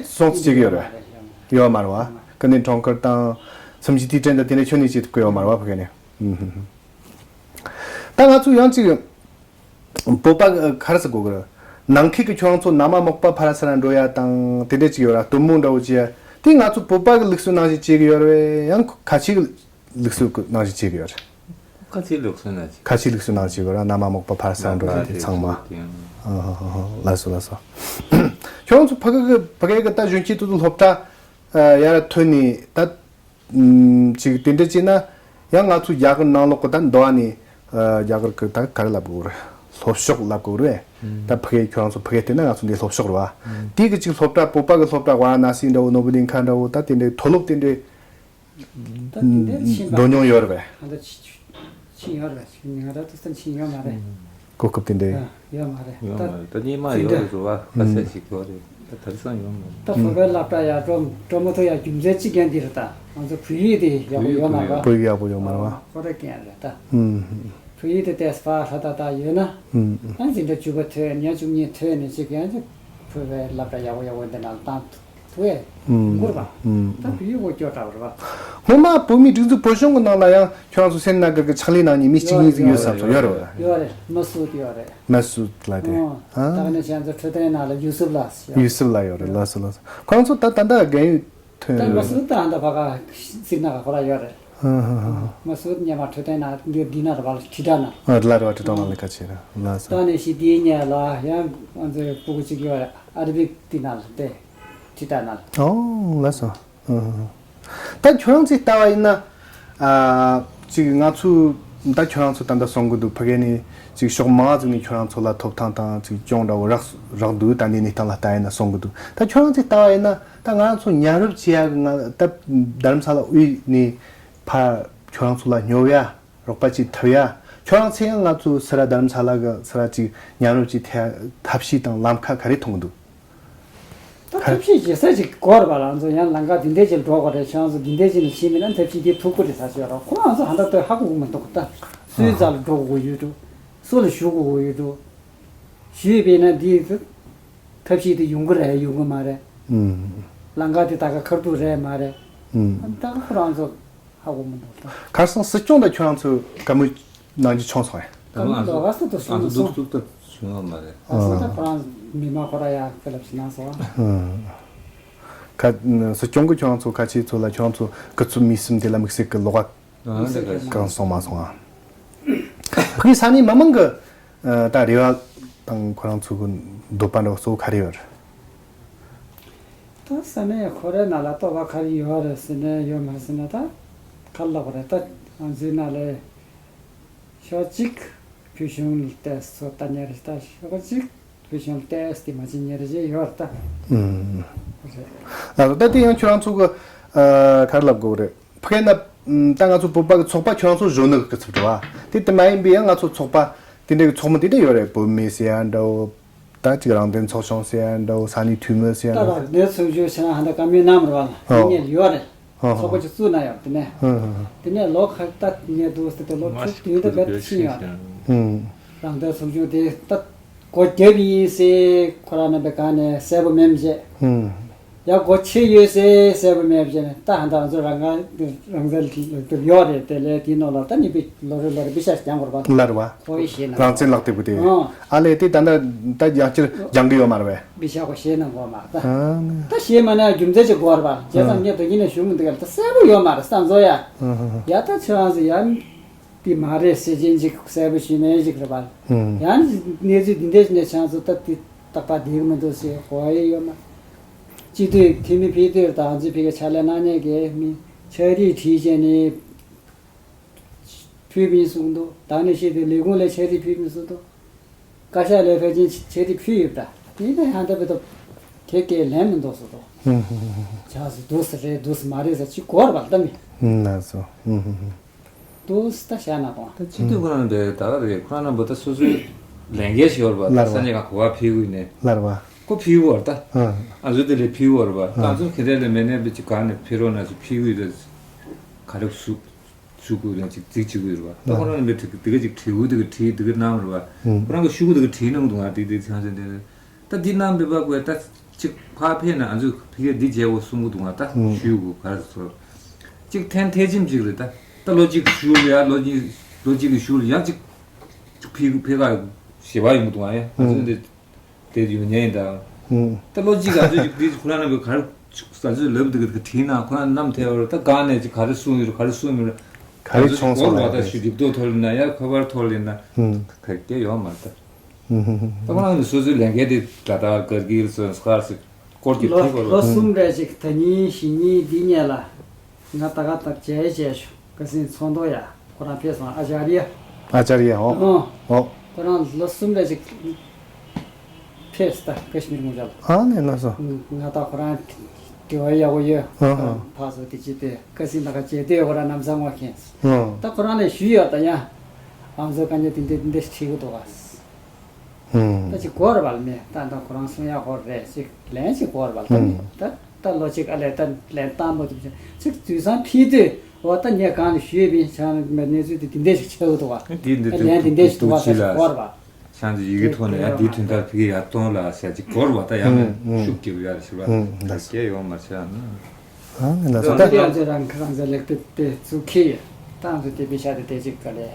ནས་སོང་ཙང་བྱེད་ཀྱི་ཡོད་རེད། ཡོད་མ་རེད་བ། ཀུན་ལྡན་ཁྲོམ་སྐོར་དང་། སུམ་བཞི་དུས་དྲན་དང་དེ་འདྲ་ཁྱོན་ནས་བྱེད་ཐུབ་ཀྱི་ཡོད་མ་རེད་བ་ཕ་གི་ནས། ཨུ་ཧུ་ཧུ། ད་ང་ཚོ་ཡང་ཅིག་བོད་པ་ག་རེ་ཟེར་དགོས་ཀྱི་རེད། ནང་ཁུལ་གྱི་ཁྱོད་རང་ཚོ་ན་མ་མག་པ་ཕ་ར་ས་ར་འགྲོ་ཡ་དང་དེ་འདྲ་ཅིག་ཡོད་ར། སྟོན་མོ་འདྲ་བོ་ཅིག་ཡ་དེ་ང་ཚོ་བོད་པ་གི་ལུགས་སྲོལ་ནང་བཞིན་བྱེད་ཀྱི་ཡོད་རེད། ཡང་ཁ་ཆེ་གི་ལུགས་སྲོལ་གི་ནང་བཞིན་བྱེད་ཀྱི་ཡོད་རེད། ཁ་ཆེའི་ལུགས་སྲོལ་ནང་བཞིན། ཁ་ཆེའི་ལུགས་སྲོལ་ནང་བཞིན་བྱེད་དགོས་ར། ན་མ་མག་པ་ཕར་སང་འགྲོ་ཡ་དེ་ཚང་མ། ཨ་ཧ་ཧ་ཧ། ལགས་སོ་ལགས་སོ། ཁྱོད་རང་ཚོ་ཕ་གི་གི་ཕ་གི་གི་ད་གཞོན་སྐྱེས་དེ་ཚོ་སློབ་གྲྭ་ཡར་ཐོན་ནས་ད་ཅིག་དེ་འདྲ་བྱས་ན་ཡང་ང་ཚོ་རྒྱ་གར་ནང་ལོགས་གི་ད་འདུག་ཨ་ནི་རྒྱ་གར་གི་ད་ག་རེ་ལབ་དགོས་རེད། སློབ་ཕྱོགས་ལབ་དགོས་རེད། ད་ཕ་གི་ཁྱོད་རང་ཚོ་ཕ་གི་བལྟས་ན་ང་ཚོ་འདི་སློབ་ཕྱོགས་རེད་བ། དེ་གི་ཅིག་སློབ་གྲྭ་བོད་པ་གི་སློབ་གྲྭ་ཝ་ར་ཎ་སི་འདྲ་བོ་ནོ་བོ་དི་ཁ་འདྲ་བོ་ད་དེ་འདྲའི་མཐོ་སློབ་དེ་འདྲའི། ད་དེ་འདྲའི་ཕྱིན་པ། འགྲོ་མྱོང་ཡོད་རེད་པས། ད་ལྟ་ཕྱིན་ཡོད་རེད། ང་རང་ཚོ་ཕྱིན་ཡོད་མ་རེད། གོ་སྐབས་དེ་འདྲའི། ཡོད་མ་རེད། ཡོད་མ་རེད། ད་སྙེ་མ་ཡོད་རེད་བ། ཁ་ཤས་ཤིག་ཡོད་རེད། ད་དེང་སང་ཡོད་མ་རེད། ད་བོད་པའི་སློབ་གྲྭ་ཡར་འགྲོ་འགྲོ་མ་ཐུབ་ཡ་རྒྱུ་མཚན་གཅིག་ཀྱང་འདི་རེད། ད་ང་ཚོ་བོད་ཡིག་དེ་ཡག་པོ་ཡོད་མ་རེད་བ། བོད་ཡིག་ཡག་པོ་ཡོད་མ་རེད་བ། ཁོ་རེ་ཀྱང་རེད་ད། ཨུམ། བོད་ཡིག་དེ་ཏོག་ཙམ་ཧྲ་ཏག་ཏག་ཡོད་ན། ཨུམ། ཨ་འཛིན་གྲྭ་བཅུ་པ་ཐོན་ཉ་བཅུ་གཉིས་ཐོན་ནས་ཅིག་ཡང་ཅིག་བོད་པའི་སློབ་གྲྭ་ཡག་པོ་ཡག་པོ་འདི་ནང་བཏང་། ཐུ་ཨེ། ཨུམ། མགུར་བ། ཨུམ། ད་བོད་ཡིག་སྐོར་སྐྱོ་དྲགས་རེད་བ། སྔོན་མ་བོད་མིའི་སྒྲིག་འཛུགས་བོད་གཞུང་གི་ནང་ལ་ཡང་ཁྱོད་རང་ཚོ་སེམས་ན་གི་གི་ཕྱག་ལས་གནང་མཁན་མི་གཅིག་གཉིས་ཟིག་ཡོད་བསམ་སོང་། ཡོད་རེད་བ། ཡོད་རེད། མ་སུད་ཡོད་རེད། མ་སུད་ལ་དེ། ཨོ། ཨ། ད་ག་ནས་ཁྱེད་ཚོ་འཕྲོད་བསྟེན་ནང་ལ་ཡུ་སུབ་ལགས་ཡོད་རེད། ཡུ་སུབ་ལགས་ཡོད་རེད། ལགས་སོ་ལགས་སོ། ཁོ་རང་ཚོ་ད་ད་ལྟ་རྒན་ཡོལ་ཐོན་ད་མ་སུད་ད་ཨ་ད་ཕ་ག་སིར་ན་ག་ཁོ་ར་ཡོད་རེད། ཧ་ཧ་ཧ། མ་སུད་ཉེ་མ་འཕྲོད་བསྟེན་ནང་འདི་འདི་ན་ར་བ་ལ་ཁྲི་ད་ན། ཨ་ལ་ར་བ་ཁྲི་ད་ན་ལ་ཁ་ཆེ་ར་ལགས་སོ། ད་ནས་ཤི་དེའི་ཉེ་ལ་ཡང་ང་ཚོའི་སྤུ་གུ་གཅིག་ཡོད་རེད། ཨ་རི་བིག་དེ་ན་ལ་དེ་ཁྲི་ད་ན་ལ། ཨོ་ལགས་སོ། ཧ་ཧ་ཧ། ད་ཁྱོད་རང་ཚོས་ལྟ་བ་ཡིན་ན། ཨ། ཅིག་ང་ཚོས་ད་ཁྱོད་རང་ཚོ་ད་ལྟ་གསུང་གི་འདུག་ཕ་གི་ནས་ཅིག་ཕྱོགས་མང་ཙམ་ནས་ཁྱོད་རང་ཚོ་ལ་ཐོབ་ཐང་དང་ཅིག་གྱོང་འདྲ་བོ་རག་རག་འདུག་ད་འདི་གནས་སྟངས་ལ་ལྟ་ཡིན་ན་གསུང་གི་འདུག་ད་ཁྱོད་རང་ཚོས་ལྟ་བ་ཡིན་ན་ད་ང་ཚོ་མཉམ་རུབ་བྱེད་ཡ་གི་ང་ད་རྡ་རམ་ས་ལ་དབུས་ནས་ཕར་ཁྱོད་རང་ཚོ་ལ་སྙོབ་ཡ་རོགས་པ་ཅིག་ཐུབ་ཡ། ཁྱོད་རང་ཚོས་ཡང་ང་ཚོ་སི་ར་རྡ་རམ་ས་ལ་གི་སི་ར་ཅིག་མཉམ་རུབ་ཅིག་ཐད་ཐབས་ཤེས་དང་ལམ་ཁ་ག་རེ་མཐོང་གི་འདུག་ད་ཐབས་ཤེས་བྱེད་ས་ཅིག་དགོས་རེད་པ། ང་ཚོ་ཡང་ལམ་ཁ་འདི་འདྲས་ཅིག་འགྲོ་དགོས་རེད། ཁྱེད་རང་ཚོ་འདི་འདྲས་ཅིག་ནས་ཕྱིན་མིན་ན་ཐབས་ཤེས་འདི་ཐུབ་ཀྱི་རེད་ཟེར་ཞོར་ཁོ་རང་ཚོ་ཧ་ད་ལྟོས་ཧ་གོ་གི་མི་འདུག་ད་སུའི་རྩ་ལ་འགྲོ་དགོས་ཡོད་འགྲོ། སུ་ལ་ཞུ་དགོས་ཡོད་འགྲོ། ཞུས་པས་ན་འདི་ཐབས་ཤེས་དེ་ཡོང་གི་རེད་ཡོང་གི་མ་རེད། ལམ་ཁ་དེ་ད་ག་ཁ་ཐུག་རེད་མ་རེད། ད་ཁོ་རང་ཚོ་ཧ་གོ་མི་འདུག་ད། ཁ་སང་སྲིད་སྐྱོང་དང་ཁྱོད་རང་ཚོ་བཀའ་མོལ་གནང་རྒྱུ་བྱུང་སོང་ངས། ད་ང་ཚོ་ལོ་ག་སུ་དུ་ང་ཚོ་སོང་སོང་། གཏུག་ཐབས་བྱུང་བ་མ་རེད། ཨ་སོ་ད་ཁོ་རང་མི་མ་ཁོ་ར་ཡ་ཀི་ལབ་ཞིག་གནང་སོང་ཨ། ཁ་སྲིད་སྐྱོང་གི་ཁྱོད་རང་ཚོ་ཁ་ཆེ་ཚོ་ལ་ཁྱོད་རང་ཚོ་སྐུ་ཚབ་མི་གསུམ་དེ་ལ་དམིགས་བསལ་གི་ལོག་ག་གང་སོང་མ་སོང་ཨ། ཕ་གི་ས་གནས་མི་མང་གི་ད་རེ་བ་དང་ཁོ་རང་ཚོ་གི་འདོད་པ་འདྲ་བོ་གཙོ་བོ་ག་རེ་ཡོད་རེད། ད་ས་གནས་ཁོ་རའི་ནང་ལ་ལྟོ་བ་ག་རེ་ཡོད་རེད་ཟེར་ནས་ཡོད་མ་རེད་ཟེར་ན་ད་ག་ལབ་རེད། ད་ང་ཚོའི་ནང་ལ་ཕྱོགས་གཅིག་ བོད་གཞུང་ལ་ཏོག་ཙམ་ཚོད་ལྟ་གཉེར་ད་ཤོག་ཅིག་བོད་གཞུང་ལ་ཏོག་ཙམ་དེ་མ་བྱེད་གཉེར་བྱེད་ཡོད་ད། ཨུམ། རེད། ལགས་སོ། ད་དེ་ཡང་ཁྱོད་རང་ཚོ་གི་ཨ་ག་རེ་ལབ་དགོས་རེད། ཕ་གི་ན་ད་ང་ཚོ་བོད་པ་གི་ཚོགས་པ་ཁྱོད་རང་ཚོ་གཞོན་ནུ་གི་ཚབ་རེད་བ། དེ་དེ་མ་ཡིན་པའི་ཡང་ང་ཚོ་ཚོགས་པ་དེ་འདྲ་གི་ཚོགས་མི་དེ་འདྲ་ཡོད་རེད། བོད་མི་ཟེར་ཡ་འདྲ་བོ། ད་ཅིག་རང་བཙན་ཚོགས་ཆུང་ཟེར་ཡ་འདྲ་བོ། ས་གནས་འཐུས་མི་ཟེར་ཡ་ད་འདྲ་བོ། རང་བཙན་ཚོགས་ཆུང་ཟེར་ན་ཧ་ད་བཀའ་མོལ་གནང་མ་རེད་བ། ཨོ། དེ་ངས་ཡོད་རེད། ཧ་ཧ། ཚོགས་པ་ཅིག་བཙུགས་གནང་ཡོད་དེ་ནས། ཧ་ཧ་ཧ། དེ་ནས་ལོ་ཁ་ད་ངས་འདུག་ཟེར་ཏེ་ལོ་དྲུག་བདུན་ད་བེད་ཕྱིན་ཡོད་རེད། ཧུམ། རང་བཙན་ཚོགས་ཆུང་དེ་ད་སྒོ་བརྒྱབ་ཡིན་ཟེར་ཁོ་རང་རྣམ་པའི་སྒང་ནས་གསལ་པོ་མེད་མི་བྱེད། ཧུམ། ཡ་སྒོ་ཕྱེ་ཡོད་ཟེར་གསལ་པོ་མེད་པ་བྱས་ནས་ད་ཧ་ད་ང་ཚོ་རང་དབང་རང་བཙན་ལག་དེབ་ཡོད་རེད། དེ་ལས་དེའི་ནང་ལ་ད་ནི་པི་ལོ་རེ་ལོ་རེ་པི་ཤ་སྦྱང་དགོས་རེད་པ། ལར་བ། ཁོ་ཡི་ཤེས་ན། རང་བཙན་ལག་དེབ་དེ། ཨང་། ཨ་ལས་དེ་ད་ད་ད་ཡང་བསྐྱར་སྦྱང་གི་ཡོད་མ་རེད་པས། པི་ཤ་ཁོ་ཤེས་ན་དགོས་མ་རེད་ད། ཨང་། ད་ཤེས་མ་ན་རྒྱུ་མཚན་ཅིག་དགོས་རེད་པ། བྱས་ཙང་ངས་ད་ཡིན་ན་ཞུ་མི་འདུག་ག་ད་གསལ་པོ་ཡོད་མ་རེད་ས་མཚོ་ཡ། ཨང་། ཡ་ད་ཆོས་རང་ཚོ་ཡ། དེ་མ་རེད་ཟེར་མཁན་ཅིག་གསལ་པོ་ཞུས་མེད་ཅིག་རེད་པ། ཨང་། ཡང་གནས་ཚུལ་འདི་འདྲས་ནས་ཆང་ཚོ་སྟབས་དེ་རྟག་པ་བསྡད་ཀྱི་མི་འདུག་ཟེར་གོ་ཡི་ཡོད་མ། སྤྱི་འཐུས་འཐུས་མི་ཕེབས་དུས་དང་ཚུལ་ཕེབས་ཀྱི་ཕྱག་ལས་གནང་མཁན་གྱི་མི་ཕྱག་བྲིས་བྲིས་བྱས་ནས་ཕུལ་བ་ཡིན་གསུངས་འདུག་ད་ནི་ཤེས་དུས་ལས་ཁུངས་ལ་ཕྱག་བྲིས་ཕུལ་བ་ཡིན་གསུངས་འདུག་བཀའ་ཤག་ལ་ཕལ་ཆེར་ཕྱག་བྲིས་ཕུལ་ཡོད་པ། དེ་ནས་ཡང་ད་བོད་དུ་དེ་སྐད་ལན་མི་འདུག་ཟེར་འདུག་ཨང་། ཆགས་སུ་འདུག་ཟེར་རེད་འདུག་ཟེར་མ་རེད་ཟེར་ཅིག་གོ་རེད་པ་ལྟ་མི། ཨང་། ལགས་སོ། ཨང་། འདུག་ད་བཤད་ན་དང་། ད་སྤྱི་འཐུས་ཁོ་རང་དེ་ད་ག་རེད། ཁོ་རང་རྣམ་པ་ད་སོ་སོའི་ལས་འགན་ཞིག་ཡོད་རེད་པ། ལར་བ། ས་གནས་ཁག་གོ་བ་ཕེབས་ཀྱི་ཡོད་ནས། ལར་བ། ཁོ་ཕེབས་ཀྱི་ཡོད་རེད་ད། ཨང་། ཨ་ཚོ་དེ་ལས་ཕེབས་ཀྱི་ཡོད་རེད་པ། ཨང་། ད་ཚོ་ག་རེ་ལས་མེད་ནས་བི་ཅི་ག་ནས་ཕེབས་རོགས་ན་ཅིག་ཕེབས་ཀྱི་ཡོད་རེད། ག་རེ་བཟོ་བཟོ་དགོས་རེད་ཅིག་རྩིས་བྱེད་ཀྱི་ཡོད་རེད་པ། ད་ཁོ་རང་ལ་མི་དེ་དེ་ག་ཅིག་བྲིས་འུ་དེ་ག་བྲིས་དེ་ག་གནང་རེད་པ། ཨང་། ཁོ་རང་གི་ཤོག་གུ་དེ་ག་བྲིས་གནང་འདུག་ང་དེ་དེ་ཚང་ཚང་དེ་ད་འདི་གནང་བས་པ་དགོས་ད་ཅིག་ཕར་ཕེབས་ན་ཨ་ཚོ་ཕ་གིར་འདི་བྱས་འོ་གསུང་གི་འདུག་ང་ད་ཨང་། ཞུ་དགོས་ག་རེ་ཟེར། གཅིག་ཐེངས་ཐེངས་ཆེན་གཅིག་རེད་ད། ད་ལོ་གཅིག་གི་ཤུལ་ལ་ཡ་ལོ་གཉིས་ལོ་གཅིག་གི་ཤུལ་ལ་ཡང་གཅིག་ཕི་ཕི་ཁ་ཞེ་བ་ཡོང་གི་འདུག་ཨ་ཡ། ང་ཚོ་འདི་དེ་ཡོད་ཉན་ཡིན་ད། ད་ལོ་གཅིག་ང་ཚོ་གཅིག་འདི་ཁོ་རང་རྣམ་པས་ག་རེ་ང་ཚོས་ལབ་འདུག་གི་དྲིས་ན་ཁོ་རང་རྣམས་ཐལ་བར་ད་གང་ནས་ཅིག་ག་རེ་གསུངས་ཡོད་རེད་ག་རེ་གསུངས་མེད་རེད། ག་རེ་བྱུང་སོང་ལ་ད་ཞུ་རྒྱུག་ཏོ་ཐོར་ལ་ན་ཡ་ཁ་པར་ཐོར་ལ་ན་ག་གེ་ཡོད་མ་རེད་ད། ད་ཁོ་རང་གི་སོ་སོའི་ལས་འགན་དེ་ད་ལྟ་གར་གིལ་སོན་སྐར་སི་སྐོར་གྱི་ལོ་ཐིག་གོ་ལོ་ལོ་གསུམ་རེ་ཅིག་ད་ཉིན་བཞི་ཉིན་འདི་ཉལ་ལ་ང་ད་ག་ད་མཇལ་བྱས་ཤོག་ཀ་སིན་ཚོགས་འདུ་ཡ་ཁོ་རང་ཕེབས་སོང་ཨ་ཅར་ཡ། ཨ་ཅར་ཡ་ཨོ། ཨོ། ཨོ། ཁོ་རང་ལོ་གསུམ་རེ་ཅིག་ཕེབས་ད་ཀ་ཤི་མིར་མུ་ཇལ། ཨ་ནི་ལ་སོ། ང་ད་ཁོ་རང་དྲི་བ་ཡག་པོ་ཡོད། ཨ་ཨ། ཕ་སོ་དེ་ཅི་སྟེ་ཀ་སིན་ད་ག་མཇལ་དུས་ཁོ་རང་ནམ་ས་ངོ་མཁན། ཨ། ད་ཁོ་རང་ལས་ཞུས་ཡོད་ད་ཡ། ཨང་ཚོ་ག་ཉེ་དེ་འདྲ་དེ་འདྲ་ཁྲིད་གི་འདུག་ག་ད་ཅིག་གོ་ར་བ་ལ་མེད་ད་ད་ཁོ་རང་གསུང་ཡག་ཧོར་རེད་ཅིག་ལན་ཅིག་གོ་ར་བ་ལ་ད་མེད་ད་ད་ལོ་ཅིག་ཨ་ལས་ད་ལན་བཏང་མོ་དུ་ཅིག་དུས་སང་ཕི་དུས་འོ་ད་ངས་གང་ལ་ཞུས་པིན་ཆང་མེད་གནས་ཚུལ་དེ་དེ་འདྲས་ཞིག་ཆགས་འདུག་བ། དེ་འདི་ལན་དེ་འདྲས་ཞིག་འདུག་བ་ད་ཅིག་གོ་ར་བ། ཆང་དུ་ཡི་གེ་ཐོག་ནས་ཡ་དེ་དུས་ད་ཕི་གི་ཡ་གཏོང་ལ་ཟེར་ཅིག་གོ་ར་བ་ད་ཡང་ཤུགས་རྒྱབ་ཡ་རེད་ཞུ་བ་ད་སྐྱེ་ཡོང་མ་ཆགས་ན། ཨ་ནི་ལ་ད་སོ་ད་ལྟ་ང་ཚོ་རང་ཁ་རང་ཚོ་ལེགས་དེབ་དེ་བཙུགས་ཁེ་ཡོད་ད་ང་ཚོ་དེ་པེ་ཤ་དེ་དེ་ཅིག་ག་ལས་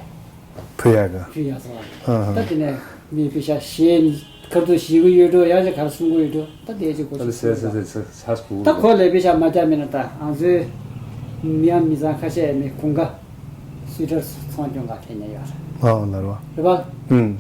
ཕུ་ཡ་ག་ཕུ་ཡ་སོང་ཨ་ད་ཧ་དེ་ནས་མི་པེ་ཤ་ཤེས་ཁར་དུ་ཞིག་གི་ཡོད་འགྲོ་ཡང་ཅིག་གར་སོང་གི་ཡོད་འགྲོ་ད་དེ་ཅིག་གོ་ད་ལ་ཅིག་སེ་སེ་སེ་སེ་ཧ་སུ་ད་ཁོ་ལས་པེ་ཤ་མ་རྒྱ་མེད་ན་ད་ང་ཚོའི་མི་ཡང་མི་ཚང་ཁ་ཤས་མི་ཁུང་ག་སུ་ཏྲར་ཚོང་སྐྱོང་ག་ཕེ་ཉེ་ཡོད་ཨ་ལ་རོ་རེད་པ་ཨུམ།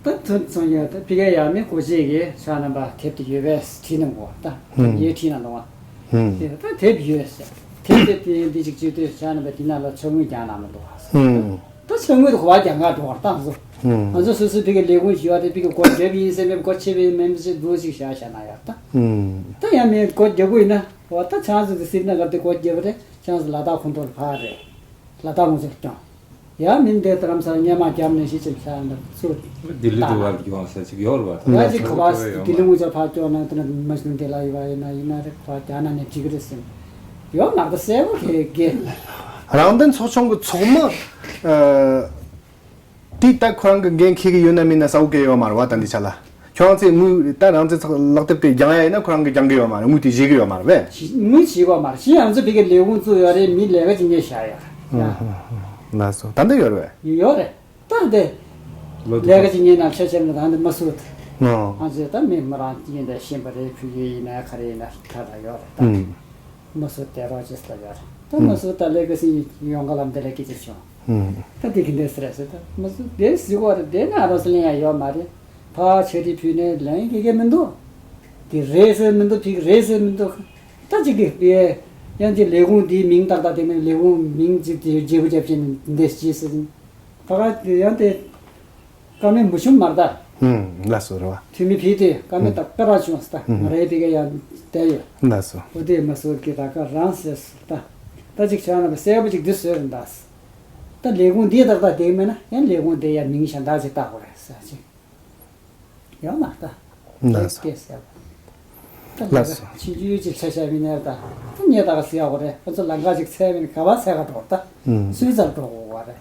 ད་ཐུན་ཚང་ཡོད་ད་ཕི་གེ་ཡ་མི་གོ་ཅེས་གི་ཤ་རྣམ་པ་དེབ་དེ་ཡོད་པས་ཁྲིད་གནང་གོ་ད་ཧུམ། ཡེ་ཁྲིད་གནང་དང་བ། ཧུམ། དེ་ད་དེབ་ཡོད་ཟེར་དེབ་དེ་དེ་འདི་ཅིག་བྱེད་དུས་ཤ་རྣམ་པ་དེ་ན་ལ་ཚོགས་དངུལ་རྒྱག་གནང་མི་འདུག་ཧ་ཟེར་ཧུམ། ད་ཚོགས་དངུལ་དུ་གོ་བ་རྒྱག་ག་འགྲོ་བར་བཏང་སོ། ཧུམ། ང་ཚོ་སོ་སོའི་ཕི་གེ་ལས་ཁུངས་ཞུ་བ་དེ་ཕི་གེ་གོ་འདེབས་ཡིན་ཟེར་མེད་གོ་ཆེ་བའི་མེམ་ཟེར་འདུག་ཅིག་བྱ་བྱ་ན་ཡག་ད། ཧུམ། ད་ཡང་མེད་གོ་རྒྱག་གོ་ཡིན་ན་བ་ད་ཆང་ཟེར་དེ་སྲིད་ན་ག་དེ་གོ་རྒྱབ་རེད་ཆང་ཟེར་ལ་དྭགས་ཁོང་ཚོར་ཕར་རེད། ལ་དྭགས་ངོས་ཟེར་ཀྱང་། ཡང་མིན་དེ་ལྟར་རམ་སར་སྙན་མ་བརྒྱབ་ནས་ཤི་ཅིག་ཤར་འདུག་ཚུར་ལྡི་ལི་དུ་བར་གྱོང་ས་ཅིག་ཡོད་རེད་པ། ཡང་ཅིག་ག་བ་ལྡི་ལི་ངོས་ཚར་ཕར་སྐྱོང་ན་དེ་ན་མ་ཤི་ན་དེ་ལ་ཡོད་པ་ཡིན་ན་ཡིན་ན་རེད་པ་རྒྱ་ནག་ནས་འགྲིག་གི་རེད་ཟེར། ཡོད་མ་རེད་གསལ་པོ་གེ་གེ་རང་བཙན་ཚོགས་ཆུང་གི་ཚོགས་མི་དེ་ད་ཁོ་རང་གི་འགན་འཁྱེར་གི་ཡོད་ན་མིན་ན་གསལ་པོ་གེ་ཡོད་མ་རེད་པ་ད་འདི་ཆ་ལ། ཁྱོད་རང་ཚོས་དངུལ་ད་རང་བཙན་ཚོགས་ལག་དེབ་དེ་སྦྱང་ཡ་ཡིན་ན་ཁོ་རང་གིས་སྦྱང་གི་ཡོད་མ་རེད། དངུལ་དེ་བཞེས་གི་ཡོད་མ་རེད་པས། དངུལ་བཞེས་གི་ཡོད་མ་རེད། ཤི་ཡང་ཚོ་ཕི་གེ་ལས་ཁུངས་བཙུགས་ཡོད་རེད། མི་ལས་ཀ་ཅིག་ཉེ་བཞག་ཡོད་རེད། ལགས་སོ། ད་འདི་ཡོད་རེད་པས། ཡོད་རེད། ད་འདི་ལས་ཀ་ཅིག་ཉེ་ན་ཆ་ཆེན་ན་ད་འདི་མ་སུ་ང་ཚོས་ད་མི་མི་རང་ཅིག་ཡིན་ད་ཤེས་པ་རེད། ཕུ་ཡུལ་ཡིན་ན་ག་རེ་ཡིན་ན་ད་ད་ཡོད་རེད་ད། མ་སུ་དེ་རོགས་ཅིག་ད་ཡོད་རེད། ད་མ་སུ་ད་ལས་ཀ་སི་ཡོང་ག་ལམ་དེ་ལས་ཀི་ཅིག་བྱུང་། ད་དེ་གི་འདྲ་ཟེར་ཟེར་ད་མ་སུ་དེ་ཟི་གོ་རེད། དེ་ན་རོ་སི་ལེན་ཡ་ཡོད་མ་རེད། ཕ་ཆེ་རི་ཕུ་ནས་ལན་གི་གེ་མི་འདུག་དེ་རེད་ཟེར་མི་འདུག་ཕི་གི་རེད་ཟེར་མི་འདུག་ད་ཅིག་གི་དེ་ཡང་དེ་ལས་ཁུངས་དེའི་མིང་ཏག་ཏག་དེ་ནས་ལས་ཁུངས་མིང་ཅིག་དེ་བརྗེ་པོ་རྒྱབ་ཆེན་འདི་ཅི་ཟེར་ད་ག་དེ་ཡང་དེ་ ཀ་མེད་མུ་ཆུང་མར་ད། ཨུམ། ལགས་སོ་རེད་བ། འཐུས་མི་ཕེབས་དུས་ཀ་མེད་ད་ཀ་ར་བྱུང་ད། ང་རའི་ཕི་ག་ཡང་བསྡད་ཡོད། ལགས་སོ། འོ་དེ་མ་སོར་གི་ད་ཀ་རང་ཟེར་སོ་ད། ད་ཅིག་བྱས་ན་གསལ་པོ་ཅིག་འདི་བཟོས་རེད་ད། ད་ལས་ཁུངས་འདི་ད་ད་བསྡད་མེད་ན་ཡང་ལས་ཁུངས་དེ་ཡང་མིང་གཞན་དག་ཅིག་བཏགས་དགོས་རེད་ཟེར་ཅིག་ཡོད་མ་ད། ལགས་སོ། སྐད་ཟེར་བ། ད་ལགས་སོ། ཕྱིན་ཅི་ཡོད་ཅིག་ཆ་བཞག་མི་ནས་ད། ད་ངས་ད་ག་ཟེར་ཡག་གོ་རེད། ང་ཚོ་ལམ་ཁ་ཅིག་འཚོལ་བ་ནི་ག་བ་འཚོལ་ག་འགྲོ་ད། ཨུམ། སུའི་རྩར་འགྲོ་དགོས་བ་རེད།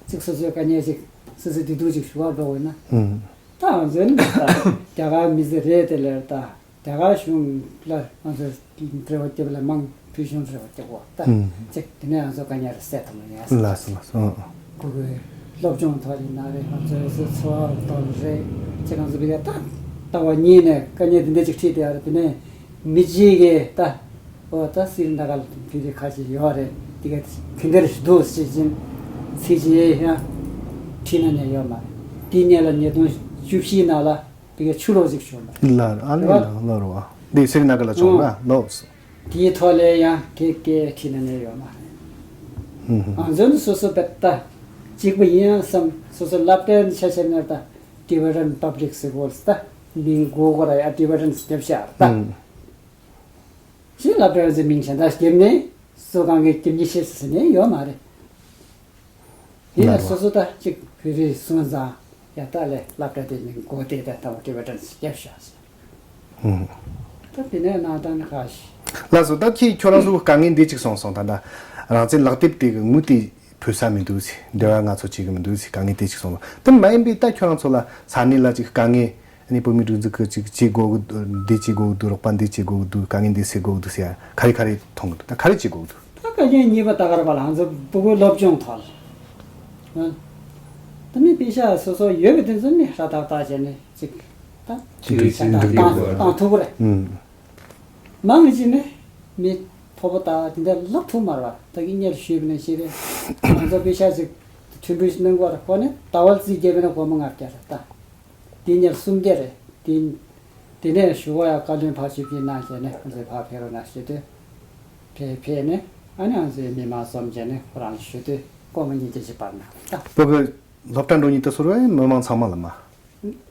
ཅིག་སོ་སོའི་དཀའ་ངལ་ཅིག་སོ་སོའི་བདེ་སྡུག་ཅིག་ཞུ་བར་འགྲོ་དགོས་ན། ཨུམ། ད་ང་ཚོའི་ནི་ད་རྒྱ་གར་མི་ཚེ་རེད་དེ་ལས་ད། རྒྱ་གར་གཞུང་ལ་ང་ཚོས་འབྲེལ་བ་བརྒྱབ་ལ་མང་ཕུལ་བྱུང་འབྲེལ་བ་བརྒྱབ་པ་ད། ཨུམ། ཅིག་དེ་ནས་ང་ཚོ་དཀའ་ངལ་རེ་སེལ་ཐུབ་ན་ཡང་ཟེར། ལགས་སོ་ལགས་སོ། ཨུམ། ཨུམ། གུ་གུའི་སློབ་སྦྱོང་ཐོག་ཡིན་ན་རེད། ང་ཚོའི་སོ་འཚོ་བ་ཐོག་རེད། ཅིག་ང་ཚོ་བི་ཡ་ད་ལྟ་བ་གཉིས་ནས་དཀའ་ངལ་འདི་འདྲ་ཅིག་འཕྲད་དེ་ཡ་རེད། དེ་ནས་མི་གཅིག་གིས་ད་འོ་ད་སི་རི་ན་གར་ལ་བོད་རིགས་ཁ་ཤས་ཡོད་རེད། དེ་ག་དེ་འདྲ་ཞིག་འདུག་ཟེར་ཅིང་ཚིག་ཅིག་ཡང་བྲིས་ན་ནས་ཡོད་མ་རེད། དེ་ཉིད་ལ་ཉིས་སྟོང་བཅུ་བཞི་ནང་ལ། དེ་གའི་ཆུ་ལོག་ཅིག་བྱུང་ལ། ལར་ཨ་ནི་རེད་བ། ལ་ལོ་རུ་བ། འདི་སི་རི་ན་གར་ལ་བྱུང་ལ་ལོ། དེའི་ཐོག་ལ་ཡང་གེ་གེ་ཁྲིད་ན་ནས་ཡོད་མ་རེད། ང་ཚོ་ནི་སོ་སོ་བེད་ད་གཅིག་པ་ཡིན་ཡང་བསམ། སོ་སོ་སློབ་གྲྭའི་ཆ་བཞག་ན་ད་Tibetan Public Schools ད་མིང་གོ་གོ་ར་ཡ་Tibetans རྒྱབ་ཤག་ད། ཞིག་སློབ་གྲྭའི་མིང་གཞན་དག་རྒྱབ་ནས་སོ་གང་གི་རྒྱབ་ཉེས་ཤེས་ཟེར་ནས་ཡོད་མ་རེད། ཡིན་ན་སོ་སོ་ད་གཅིག་བོད་རིགས་སོང་ཙང་ཡ་ད་ལས་སློབ་གྲྭ་དེ་མིང་གོ་དེ་ད་ལྟ་བ་Tibetans རྒྱབ་ཤག་ཟེར། ད་དེ་ནས་ནང་ད་ནི་ཁ་ཤས། ལགས་སོ། ད་ཁྱེད་ཁྱོད་རང་ཚོ་དཀའ་ངལ་འདི་གཅིག་སོང་སོང་། ད་ལྟ་རང་བཙན་ལག་དེབ་དེ་གི་དངུལ་དེ་ཕུལ་ས་མི་འདུག་ཟེར། འབྲེལ་བ་ང་ཚོ་བྱེད་གི་མི་འདུག་ཟེར། དཀའ་ངལ་དེ་གཅིག་སོང་སོང་། དེ་མ་ཡིན་པའི་ད་ཁྱོད་རང་ཚོ་ལ་ས་གནས་ལ་ཅིག་དཀའ་ངལ། ཨ་ནི་བོད་མི་སྒྲིག་འཛུགས་ཀྱི་ཅིག་བྱེད་དགོས་ཀྱི་འདི་བྱེད་དགོས་ཀྱི་འདུག་རོགས་པ་འདི་བྱེད་དགོས་ཀྱི་འདུག་དཀའ་ངལ་འདི་སེལ་དགོས་ཀྱི་འདུག་ཟེར་ཡ་ག་རེ་ག་རེ་མཐོང་གི་འདུག་ད་ག་རེ་བྱེད་དགོས་ཀྱི་འདུག་ད་དཀའ་ངལ་གཉིས་པ་ད་ག་རེ་བ་ལ་ང་ཚོ་ཕྲུ་གུའི་སློབ་སྦྱོང་ཐོག་ལ། ད་མི་དཔེ་ཤག་སོ་སོ་ཡོད་པའི་དེ་ཚོ་ནི་ཧྲ་ཏག་ཏག་བྱས་ནས་ཅིག་ད་ཅིག་ཅིག་ཅིག་བཏང་བཏང་ཐུབ་ཀྱི་རེད། ཨུམ། མང་ཆེ་ནི་མི་ཕོ་བོ་དག་དེ་འདྲ་ལབ་ཐུབ་མ་རེད་བ། ད་གིན་ཉེར་ཞུས་པ་ནང་བཞིན་རེད། ང་ཚོ་དཔེ་ཤག་ཅིག་ཐུན་འབུད་གནང་དགོས་རེད། ཁོ་ནི་ཟླ་བ་རྩིས་རྒྱབ་པ་ན་སྒོར་མོ་ལྔ་བརྒྱ་རེད་ད། དེ་ཉིན་གསུམ་བརྒྱ་རེད། དེ་དེ་ནས་ཞུ་བ་ཡང་བཀའ་བློན་ཕར་ཞུ་རྒྱུ་གནང་བྱས་ནས་ང་ཚོས་ཕར་ཕེབས་རོགས་གནང་ཞུས་དུས། ཕེབས་ཕེབས་ནས་ཨ་ནི་ང་ཚོའི་མི་མང་འཛོམས་བྱས་ནས་ཁོ་རང་ལ་ཞུ་དུས་སྒོར་མོ་ཉིས་བརྒྱ་ཅིག་སྤར་གནང་ད། བོད་ཀྱི་སློབ་གྲྭ་འགྲོ་མཁན་དེ་ཚོ་རེད། མི་མང་ཚང་མ་ལ་མ།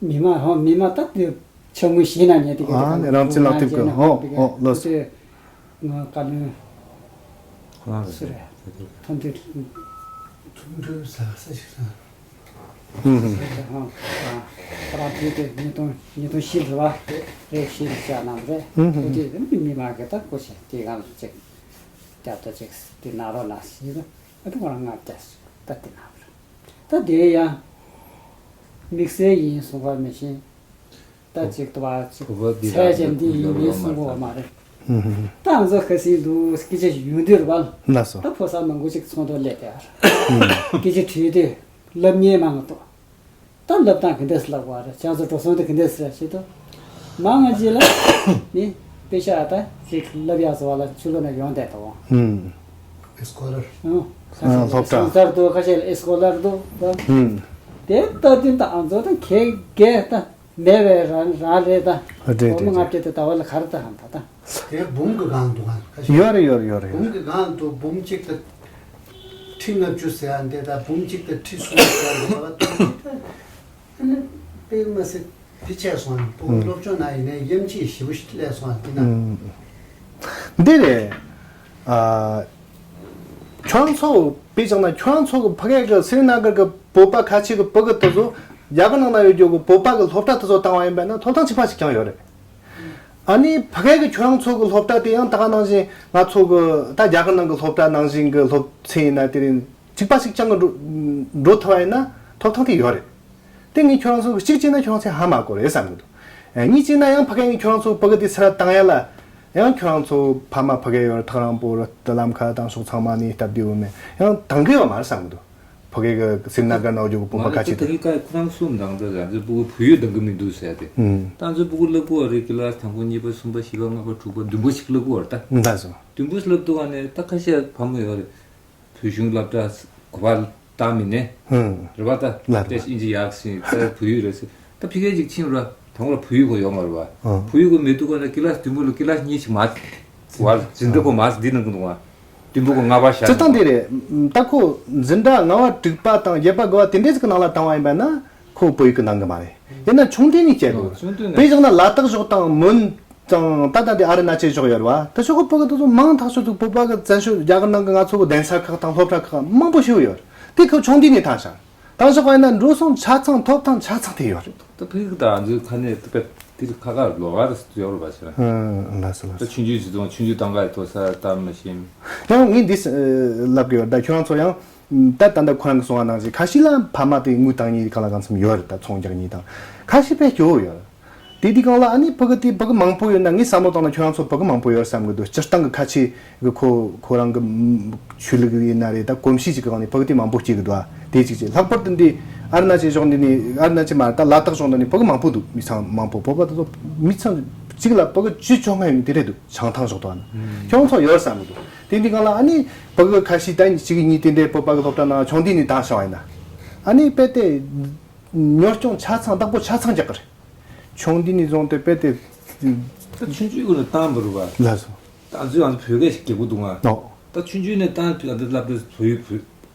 མི་མང་ཧོ་མི་མང་ད་དེ་ཕྱག་དངུལ་བཞེས་གནང་མཁན་དེ་ག་ཨ་ནི་རང་བཙན་ལག་དེབ་ཀྱི་ཧོ་ཧོ་ལགས་སོ། ང་བཀའ་བློན་ཁོ་རང་རེད། སུ་རེད། མཐོ་འབྲིང་། མཐོ་འབྲིང་ཟ་ས་ཞིག་ཟ། ཧུམ་ཧུམ། ཁོ་རང་དུས་དེ་ཉིས་སྟོང་ཉིས་སྟོང་བཞི་རེད་བ། རེད། བཞི་རེད་བཞག་གནང་རེད། ཧུམ་ཧུམ། ཁོ་དེ་མི་མང་གི་ད་སྐུ་ཆེ་དེ་གང་ལ་ཅིག་རྒྱབ་ད་ཅིག་དེ་གནང་རོགས་གནང་ཞེས་ད་ཨ་ད་ཁོ་རང་ང་རྒྱ་ད་དེ་གནང་རེད། ད་དེ་ཡང་དམིགས་བསལ་ཡིན་གསུང་བ་མི་ཤེས། ད་ཅིག་ཏུ་བ་ཅིག་བོད་འདི་ཚད་ཅན་འདི་ཡིན་མིན་གསུང་གོ་མ་རེད། ད་ང་ཚོ་ཁ་སིང་དུ་སྐད་ཆ་ཞིག་ཡོང་དུས་རེད་བ། ལགས་སོ། ད་ཕོ་གསར་མང་པོ་ཅིག་ཚོགས་འདུར་སླེབས་ཏེ་ཨ་རེད། སྐད་ཆ་དྲིས་ཏེ་ལབ་མཁན་མང་འདུག་ད་ལབ་སྟངས་ག་འདྲས་ལབ་དགོས་རེད། ཁྱེད་ཚོ་འགྲོ་སོང་དེ་ག་འདྲས་རེད་ཞེས་དུས། མང་ང་ཅིག་ལ་ནི་དཔེ་ཤག་ད་ཅིག་ལབ་ཡག་བཟོ་བ་ལ་ཆུ་ལོ་ན་ཡོང་བསྡད་དོ། ཨུམ། ཨེ་སི་ཀོ་ལར། ཨང་། ཁ་ཤས་ལ་སློབ་གྲྭ། སོང་ཚར་འདུག་ཁ་ཤས་ལ་ཨེ་སི་ཀོ་ལར་འདུག་ད། ཨུམ། དེ་ལྟ་དུས་ད་ང་ཚོ་ད་ཁེ་གེ་ད་མེད་པའི་རང་རང་རེད་ད། ཨ་རེད་རེད་སྒོར་མོ་ལྔ་བརྒྱ་དེ་ཟླ་བ་ལ་ག་རེ་ད་ཧམ་ད་ད། དེ་འབུམ་གྱི་སྒང་འདུག་ཨང་ཁ་ཤས། ཡོད་རེད་ཡོད་རེད་ཡོད་རེད། འབུམ་གྱི་སྒང་འདུག་འབུམ་གཅིག་ད་ཁྲི་ལྔ་བཅུ་ཟེར་ཡ་འདི་ད་འབུམ་གཅིག་ད་ཁྲི་གསུམ་ཟེར་ཡ་འདི་ད་ད་ཨ་ནི་དཔེ་མ་སྲིད་དེ་ཆད་སོང་ཨང་། ཕྲུ་གུ་སློབ་སྦྱོང་ན་ཡིན་ནའི་ཡམ་ཆེས་ཞེ་པོ་ཞིག་སླེབས་སོང་ཨང་འདི་ན། འདི་རེད། ཨ། ཁྱོད་རང་ཚོ་དཔེ་བཞག་ན་ཁྱོད་རང་ཚོ་གི་ཕ་གི་གི་སི་རི་ན་གར་གི་བོད་པ་ཁ་ཆེ་གི་ཕྲུ་གུ་དེ་ཚོ་རྒྱ་གར་ནང་ན་ཡོད་རྒྱུ་གི་བོད་པ་གི་སློབ་གྲྭ་དེ་ཚོ་བཏང་བ་ཡིན་པ་ན་ཐོབ་ཐང་གཅིག་པ་ཞིག་ཀྱང་ཡོད་རེད། ཨ་ནི་ཕ་གི་གི་ཁྱོད་རང་ཚོ་གི་སློབ་གྲྭ་དེ་ཡང་ད་ག་ནང་བཞིན་ང་ཚོ་གི་ད་རྒྱ་གར་ནང་གི་སློབ་གྲྭ་ནང་བཞིན་གི་སློབ་ཚན་ཡིན་ན་དེ་རིང་གཅིག་པ་ཞིག་ཀྱང་གི་འགྲོ་འགྲོ་ཐུབ་པ་ཡིན་ན་ཐོབ་ཐང་དེ་ཡོད་རེད། དེ་ངས་ཁྱོད་རང་ཚོ་གཅིག་བྱས་ན་ཁྱོད་རང་ཚོས་ཧ་མ་གོ་རེད་བསམ་གི་འདུག་ཨ་གཉིས་བྱས་ན་ཡང་ཕ་གི་ངས་ཁྱོད་རང་ཚོ་ཕྲུ་གུ་དེ་སར་བཏང་ཡ་ལ་ཡང་ཁྱོད་རང་ཚོ་ཕ་མ་ཕ་གི་ཡོད་རེད། ཐག་རིང་པོ་རེད། ད་ལམ་ཁ་དང་ཕྱོགས་ཚང་མ་ནས་སྟབས་བདེ་བོ་མེད། ཡང་དང་གི་ཡོད་མ་རེད་བསམ་གི་འདུག་ཕ་གི་གི་སི་རི་ན་གར་ནང་ཡོད་རྒྱུ་གི་བོད་པ་ཁ་ཆེ་དེ། ད་ཁོ་རང་གསུམ་དང་ད་ང་ཚོའི་ཕྲུ་གུ་བུ་ཡོད་དང་གི་མི་འདུག་ཟེར་ཏེ། ཨུམ། ད་ང་ཚོའི་ཕྲུ་གུ་སློབ་གི་ཡོད་རེད། ཀི་ལ་སི་དང་པོ་གཉིས་པ་གསུམ་པ་བཞི་པ་ལྔ་པ་དྲུག་པ་བདུན་པོ་ཞིག་སློབ་གི་ཡོད་རེད་ད། ད་སོ། བདུན་པོ་སློབ་འདུག་ག་ནས་ད་ཁ་ཤས་ཕ་མ་ཡོད་རེད། བོད་གཞུང་སློབ་གྲྭ་གོ་བ་བཏང་མི་ནས། ཧུམ། རེད་པ་ད། ལ་རེད་པ། ཏེ་ཨིན་ཇི་ཡག་ཟིན་ད་བོད་ཡིག་རེད་ཟེར། ད་ཕ་གིར་ཅིག་ཕྱིན་ར་དང་པོ་ལ་བོད་ཡིག་གོ་ཡོད་མ་རེད་པ། ཧུམ། བོད་ཡིག་གོ་མེད་དུས་ག་ན་ཀི་ལ་སི་བདུན་པོ་ལ་ཀི་ལ་སི་གཉིས་ཤིག་མ་བར་འཛིན་གྲྭ་གོ་མ་འདི་ནང་གི་འདུག་ག་བདུན་པོ་གོ་ལྔ་པ་བཞག་སྤྱིར་བཏང་དེ་རེད། ད་ཁོ་འཛིན་གྲྭ་ལྔ་པ་དྲུག་པ་དང་བརྒྱད་པ་དགུ་པ་དེ་འདྲས་ཀྱི་ནང་ལ་བཏང་བ་ཡིན་པ་ན། ཁོ་བོད་ཡིག་གི་གནང་གི་མ་རེད། ཡིན་ན་ཆུང་དུས་ནས་བསྐྱལ་དགོས། ཆུང་དུས་ནས། དཔེ་བཞག་ན་ལ་དྭགས་ཕྱོགས་དང་མོན་དང་ད་ལྟ་དེ་ཨ་རུ་ན་ཅལ་ཕྱོགས་ཡོད་རེད་བ། དེ་ཕྱོགས་ཀྱི་བོད་ཀྱི་དེ་ཚོ་མང་ཐག་ཆོད་དུ་བོད་པ་གི་བཙན་བྱོལ་རྒྱ་གར་ནང་གི་ང་ཚོ་གི་གདན་ས་ཁག་དང་སློབ་གྲྭ་ཁག་མང་པོ་ཞིག་ཡོད་རེད། དེ་ཁོ་ཆུང་དུས་ནས་བཏང་ཤག་བཏང་ཤག་པ་ཡིན་ན་འགྲོ་སོང་ཆ་ཚང་ཐོབ་ཐང་ཆ་ཚང་དེ་ཡོད་རེད། ད་ཕ་གི་དང་ང་ཚོའི་ཁ་ནས་ད་དེ་ཁ་ཁ་ལོག་ག་ད་ཡོད་རེད་པ་ཞེ་ན། ཨང་། ལགས་སོ་ལགས་ད་སོ། ཆུང་ཆུང་ཇི་ཚོང་ཆུང་ཆུང་དང་ག་ཐོ་ས་ད་མ་ཤེས། ཡང་ངས་འདི་ལབ་གི་ཡོད། ད་ཁྱོད་རང་ཚོ་ཡང་ད་ད་ལྟ་ཁོ་རང་གི་གསུང་བ་ནང་བཞིན་ཁ་ཤས་ལ་ཕ་མ་དེ་དངུལ་བཏང་ཉིད་གང་ལ་གང་འཚམ་ཡོད་རེད། ད་ཚོང་རྒྱག་ཉིད་དང་ཁ་ཤས་དཔེ་སྐྱོ་བོ་ཡོད་རེད། དེ་དུས་སྒང་ལ་ཨ་ནི་ཕ་གི་དེ་ཕ་གི་མང་པོ་ཡོད་ན། ངས་བསམ་བློ་བཏང་ན་ཁྱོད་རང་ཚོ་ཕ་གི་མང་པོ་ཡོད་བསམ་གི་འདུག་སྤྱིར་བཏང་གི་ཁ་ཆེ་གི་ཁོ་ཁོ་རང་གི་ཆོས་ལུགས་ཡིན་ན་རེད། ད་གོམས་གཤིས་ཅིག་གི་སྒང་ནས་ཕ་གི་དེ་མང་པོ་སྐྱེ་གི་འདུག་དེ་གཅིག་བྱས། ལྷག་པར་དུ་འདི་ཨ་རུ་ན་ཅལ་ཕྱོགས་འདི་ནས། ཨ་རུ་ན་ཅལ་མ་རེད། ད་ལ་དྭགས་ཕྱོགས་འདི་ནས་ཕ་གི་མང་པོ་འདུག་མི་ཚང་མང་པོ་བོད་པ་དེ་ཚོ་མི་ཚང་གཅིག་ལ་ཕ་གི་བཅུ་བཅོ་ལྔ་ཡོད་ནི་དེ་རེད་འདུག་བྱང་ཐང་ཕྱོགས་དུ་ཨ་ནི་ཁྱོད་ཚོ་ཡོད་བསམ་གི་འདུག་དེ་འདི་སྒང་ལ་ཨ་ནི་ཕ་གི་ཁ་ཤས་ད་གཅིག་གཉིས་དེ་འདྲའི་བོད་པ་གི་སློབ་གྲྭ་ནང་ཆུང་དུས་ནས་བཏང་བཞག་པ་ཡིན་ན། ཨ་ནི་དཔེ་དེ་གཉོར་སྐྱོང་ཆ་ཚང་བདག་པོ་ཆ་ཚང་རྒྱག་གི་རེད། ཆུང་དུས་ནས་བཟུང་སྟེ་དཔེ་དེ། ད་ཆུང་ཆུང་ཀུན་ལ་བཏང་བ་རེད་པ། ལགས་སོ། ད་ང་ཚོའི་ང་ཚོ་བོད་སྐད་ཞིག་རྒྱག་གི་འདུག་ང་། ཨོ། ད་ཆུང་ཆུང་ནས་བཏང་དུས་ང་ཚོ་སློབ་གྲྭ་བོད་བོད་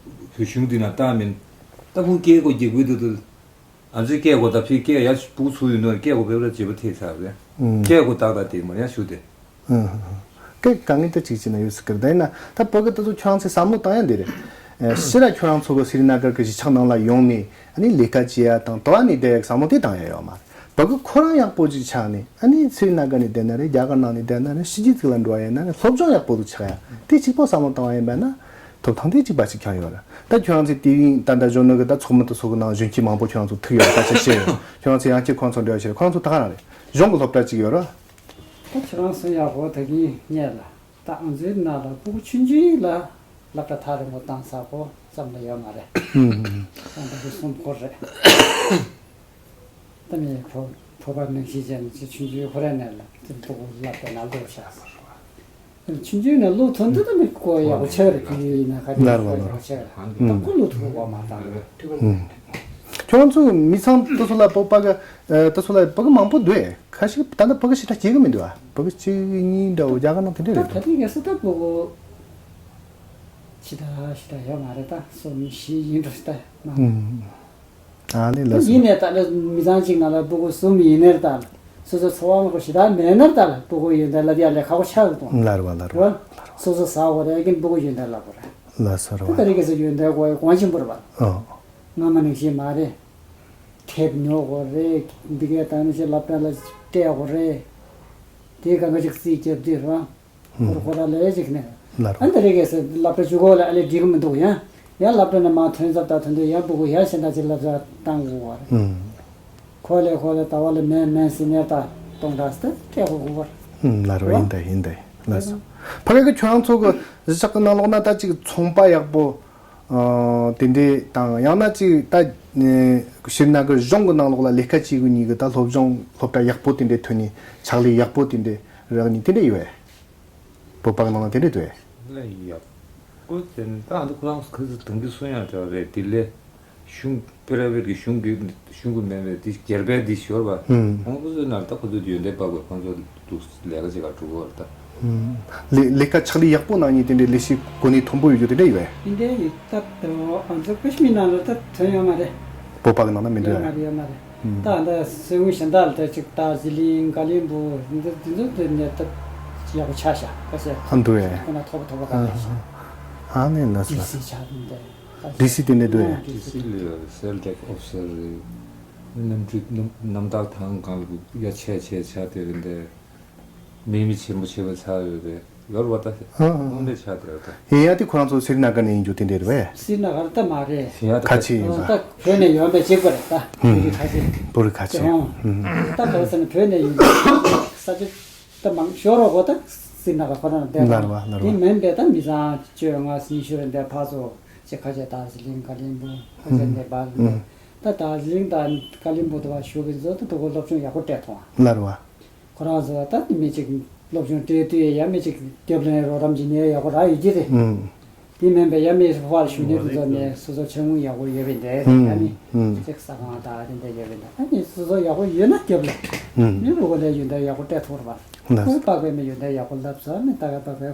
བོད་གཞུང་འདི་ན་བཏང་མིན། ད་ཁོང་སྐད་གོ་རྒྱག་གི་འདུག་ད་ང་ཚོའི་སྐད་གོ་ད་ཕི་སྐད་ཡ་སྤུ་གུ་ཚུགས་ཡོད་ནོ་སྐད་གོ་བེ་བེ་བྱེད་པ་ཐེབས་ཚར་རེད། ཨུམ། སྐད་གོ་ཏག་ཏག་དེ་མ་ཡ་ཞུ་དེ། ཨུམ། སྐད་གང་ངེས་ད་ཅིག་བྱས་ན་ཡོད་སྲིད་ཀི་རེད། ད་ཡིན་ན་ད་བོད་སྐད་ད་ཚོ་ཁྱོད་རང་ཚོས་བསམ་བློ་བཏང་ཡ་འདི་རེད། ཨེ། སྤྱིར་ཁྱོད་རང་ཚོ་གི་སི་རི་ན་གར་གི་གཞིས་ཆགས་ནང་ལ་ཡོང་ནས་ཨ་ནི་ལས་ཀ་བྱེད་ཡ་དང་དོ་ཨ་ནི་བསྡད་ཡ་བསམ་བློ་དེ་བཏང་ཡ་ཡོད་མ་རེད། བོད་སྐད་ཁོ་རང་ཡག་པོ་ཅིག་ཆགས་ནས་ཨ་ནི་སི་རི་ན་གར་ནས་བསྡད་ན་རེད། རྒྱ་གར་ནང་ནས་བསྡད་ན་རེད། ཕྱི་རྒྱལ་ཅིག་ལ་འགྲོ་བ་ཡིན་ན་རེད། སློབ་སྦྱོང་ཡག་པོ་ཅིག་ཆགས་ཡ་དེ་གཅིག་པོ་བསམ་བློ་བཏང་བ་ཡིན་པ་ན་ཐོབ་ཐང་དེ་གཅིག་པ་ཅིག་ཀྱང་ཡོད་རེད། ད་ཁྱོད་རང་ཚོས་དེ་རིང་ད་ལྟ་གཞོན་ནུ་གི་ད་ཚོགས་མི་དེ་ཚོ་གི་ནང་གཞོན་སྐྱེས་མང་པོ་ཁྱོད་རང་ཚོ་ཐུག་ཡོད་རེད། ད་ཆ་ཤེས་ཡོད། ཁྱོད་རང་ཚོ་ཡང་སྐྱེས་ཁོང་ཚོ་འབྲེལ་བ་བྱེད་རེད། ཁོང་ཚོ་ད་ག་རང་རེད། གཞུང་གི་སློབ་གྲྭ་གཅིག་ཡོད་རེད། ད་ཁྱེད་རང་གསུང་ཡག་གོ་ད་གིན་ཉེ་ལ། ད་ང་ཚོའི་ནང་ལ་སྤུ་གུ་ཆུང་ཆུང་ལ་སློབ་གྲྭ་ཐག་རིང་པོ་བཏང་ས་གོ་ཙམ་ལ་ཡོད་མ་རེད། ཨང་། ད་ལྟ་གསུམ་སྐོར་རེད། ད་ནི་བོད་བོད་པ་ནང་བཞིན་བྱས་ནས་ཆུང་ཆུང་ཁོ་རའི་ནང་ལ་དེ་སྤུ་གུ་སློབ་གྲྭ་ནང་བླུགས་བཞག་ས་རེད། ཆུང་ཆུང་ནས་བླུགས་ཐུབ་འདུག་ད་ནི་ཁོ་ཡག་པོ་ཆགས་རེད། ཁོ་ཡིན་ན་ག་རེ་ལར་བ་ཁོ་ཡག་པོ་ཆགས་རེད། ད་ཁོ་བླུགས་ཐུབ་གོ་མ་ད། ཁྱོད་ཚོ་མི་ཚང་དེ་ཚོ་ལ་བོད་པ་གི་ཨ། དེ་ཚོ་ལ་བོད་པ་མང་པོ་འདུག་ཨེ། ཁ་ཤས་ད་ལྟ་བོད་པ་ཞེ་དྲག་སྐྱེ་གི་མི་འདུག་ཨ། བོད་པ་གཅིག་གཉིས་འདྲ་བོ། རྒྱ་གར་ནང་དེ་འདྲ་རེད་འདུག་ད་དེ་ག་སི་ད་སྤུ་གུ་ཞེ་དྲག་ཞེ་དྲག་ཡོད་མ་རེད། ད་སུམ་བཞི་ཡིན་འགྲོ་ད་མང་། ཨང་། ཨ་ནི་ལགས་སོ། ཡིན་ནའི་ད་ལྟ་མི་ཚང་གཅིག་ནང་ལ་སྤུ་གུ་གསུམ་ཡིན་ནའི་ད་སོ་སོ་འཚོ་བ་མང་པོ་ཞེ་དྲག་མེད་ནའི་ད་སྤུ་གུ་ཡོན་ཏན་བསླབ་ཡ་ལས་ཁག་པོ་ཆགས་ཀྱི་འདུག་ལར་བ་ལར་བ། རེད་བ། སོ་སོ་ཟ་དགོས་རེད་ཀྱིན་སྤུ་གུ་ཡོན་ཏན་བསླབ་དགོས་རེད། ལགས་སོ། རེད་བ། ད་རེས་ཀྱི་ས་ཡོན་ཏན་དགོས་ཡ་གོང་ཆེན་པོ་རེད་བ། ཨོ། སྔ་མ་ནང་བཞིན་མ་རེད། དེབ་ཉོ་དགོས་རེད། འདི་གའི་ད་ནི་ཞིག་སློབ་གྲྭ་ལ་སྤྲད་དགོས་རེད། དེའི་སྒང་ག་ཅིག་རྩིས་རྒྱབ་དུས་རེད་བ། ཧོར་ཧོར་ལ་ཅིག་ནས། ལར། ཨ་འདི་རེ་གས་སེ་སློབ་གྲྭ་བཅུ་གོ་ལ་ཨ་ལས་འགྲིག་གི་མི་འདུག་ཡང་། ཡང་སློབ་གྲྭ་ནས་མར་ཐོན་ཚར་ད་ཐོན་དུས་ཡང་སྤུ་གུ་ཡང་གཞན་དག་ཅིག་སློབ་གྲྭ་བཏང་དགོས་བ་རེད། ཁོ་ལས་ཁོ་ལས་ད་བ་ལས་མེན་མེན་སི་ནེར་ད་གཏོང་གྲས་དེ་སྤྲད་དགོས་དགོས་བ་རེད། ལར་བ། ཡིན་ད་ཡིན་ད་ལགས་སོ། ཕ་གི་གི་ཁྱོད་རང་ཚོ་གི་གཞིས་ཆགས་གི་ནང་ལོགས་ན་ད་ཅིག་ཚོང་པ་ཡག་པོ་དེ་འདྲས་དང་ཡང་ན་ཅིག་ད་ཤིར་ན་གི་གཞུང་གི་ནང་ལོགས་ལ་ལས་ཀ་བྱེད་གི་ཉིད་གི་ད་སློབ་སྦྱོང་སློབ་གྲྭ་ཡག་པོ་དེ་འདྲས་ཐོན་ནས་ཕྱག་ལས་ཡག་པོ་དེ་འདྲས་རག་ནི་དེ་འདྲས་ཡོད། བོད་པ་གི་ནང་ལ་དེ་འདྲས་འདུག་ཨེ། ལ་ཡག་པོ་དེ་ནི་ད་ཨ་ནི་ཁོ་རང་ཁ་ཚ་དང་གི་སུན་ཡང་འདྲ་བ་རེད། དེ་ལས་གཞུང་པེ་ར་བེར་གི་གཞུང་གི་གཞུང་གི་མེད་པའི་དེ་སྒེར་པའི་དེ་ཤོར་བ། ཁོང་ཁོ་ཚོའི་ནང་ལ་ད་ཁོ་ཚོ་ཡོན་ཏན་འབབ་དགོས། ཁོང་ཚོ་འདུག་ལས་ཀ་བྱེད་ག་འགྲོ་གི་བར་ད། ལས་ལས་ཀ་ཕྱག་ལས་ཡག་པོ་གནང་མཁན་དེ་འདྲའི་ལས་གཞི་གོ་གནས་མཐོན་པོ་ཡོད་རྒྱུ་དེ་འདྲ་ཡོད་པས། དེ་འདྲའི་ཡོད་སྟབས་དང་ང་ཚོ་ཀ་ཤི་མིར་ནང་ལ་ད་ཐོན་ཡོད་མ་རེད། བོད་པ་གི་ནང་ན་མི་འདུག་ཡོད་མ་ཨ། རེད་ཡོད་མ་རེད། ད་ད་སོས་ངོས་གཞན་དག་ལ་ད་ཅིག་ད་ཟི་ལིང་ཀ་ལིང་པུ་འདི་འདི་ཚོ་དེ་ནས་ད་ཡག་པོ་ཆགས་ཤག་ཀ་ཤི། ཨ་འདུག་ཨེ། ཁོ་ན་མཐོ་པོ་མཐོ་པོ་ག་ལ་ཤག་ཨ་ནི་ན་སི་ལ། ཌི་སི་ཆགས་འདི། ཌི་སི་དེ་འདྲ་འདུག་ཨེ། ཌི་སི་ལ་སེལ་ཊེག་ཨོ་ཕི་སར་རེད། གནམ་གྲུ་གནམ་གནམ་བདག་ཐང་སྒང་ལ་ཡ་ཆེ་ཆེ་ཆ་དེ་རེད་འདི། མི་མི་ཆེན་པོ་ཆེ་བ་ཆགས་ཡོད་རེད། ལོར་བ་ད་ཨ་ཨ་དངོས་གནས་ཆགས་དེ་རེད་ད། ཡིན་ཡ་དེ་ཁོ་རང་ཚོ་སི་རི་ན་གར་ནས་ཡིན་རྒྱུ་དེ་འདྲ་རེད་པས། སི་རི་ན་གར་ད་མ་རེད། ཡིན་ཡ་ད་ཁ་ཆེ་ཡིན་པ། ད་བོད་ནས་ཡོང་པའི་གཅིག་པ་རེད་ད། བོད་རིགས་ཁ་ཆེ། བོད་རིགས་ཁ་ཆེ། ད་ག་རེ་ཟེར་ན་བོད་ནས་ཡིན་པའི་ས་ཆ་ད་མང་ཤོས་རོགས་གོ་ད་སི་རི་ན་གར་ཁོ་རང་བསྡད་ལར་བ་ལར་བ། དེ་མིན་པའི་ད་མི་ཚང་བཅོ་ལྔ་ཉི་ཤུ་རེ་འདས་ཕར་ཚོ་ཅིག་ཁ་ཆེ་དར་ཇི་ལིང་ཀ་ལིང་པུང་ཁ་ཆེ་ནེ་པཱལ་འདས། ད་དར་ཇི་ལིང་དང་ཀ་ལིང་པུང་དུ་བ་བཞུགས་པའི་ཚོ་ད་དུ་གོ་སློབ་སྦྱོང་ཡག་པོ་སྤྲད་ཐོང་། ལར་བ། ཁོ་རང་ཚོ་ད་མི་གཅིག་སློབ་སྦྱོང་སྤྲད་དུས་ཡང་མི་གཅིག་རྒྱབ་ལ་རོགས་རམ་བྱེད་ནས་ཡག་པོ་རག་ཡོད་ཀྱི་རེད། ཨང་། དེ་མིན་པའི་ཡང་མི་ཕར་ཞུ་ནས་དེ་ཚོ་ནས་སོ་སོ་ཆེན་མོ་ཡག་པོ་ཡོད་པའི་འདྲ་ཨང་ཡང་མི་ཨང་གཅིག་ས་ཁང་དང་དེ་འདྲ་ཡོད་པའི་འདྲ། ཨ་ནི་སོ་སོ་ཡག་པོ་ཡོད་ན་རྒྱབ་ལ་ཨང་མི་རུ་གོ་ལས་ཡོད་འདྲ་ཡག་པོ་སྤྲད་ཐུབ་ར་བ། ལགས་སོ། ཁོས་པགས་པའི་མི་ཡོད་འདྲ་ཡག་པོ་ལབ་ས་ནི་ད་ག་པགས་པའི།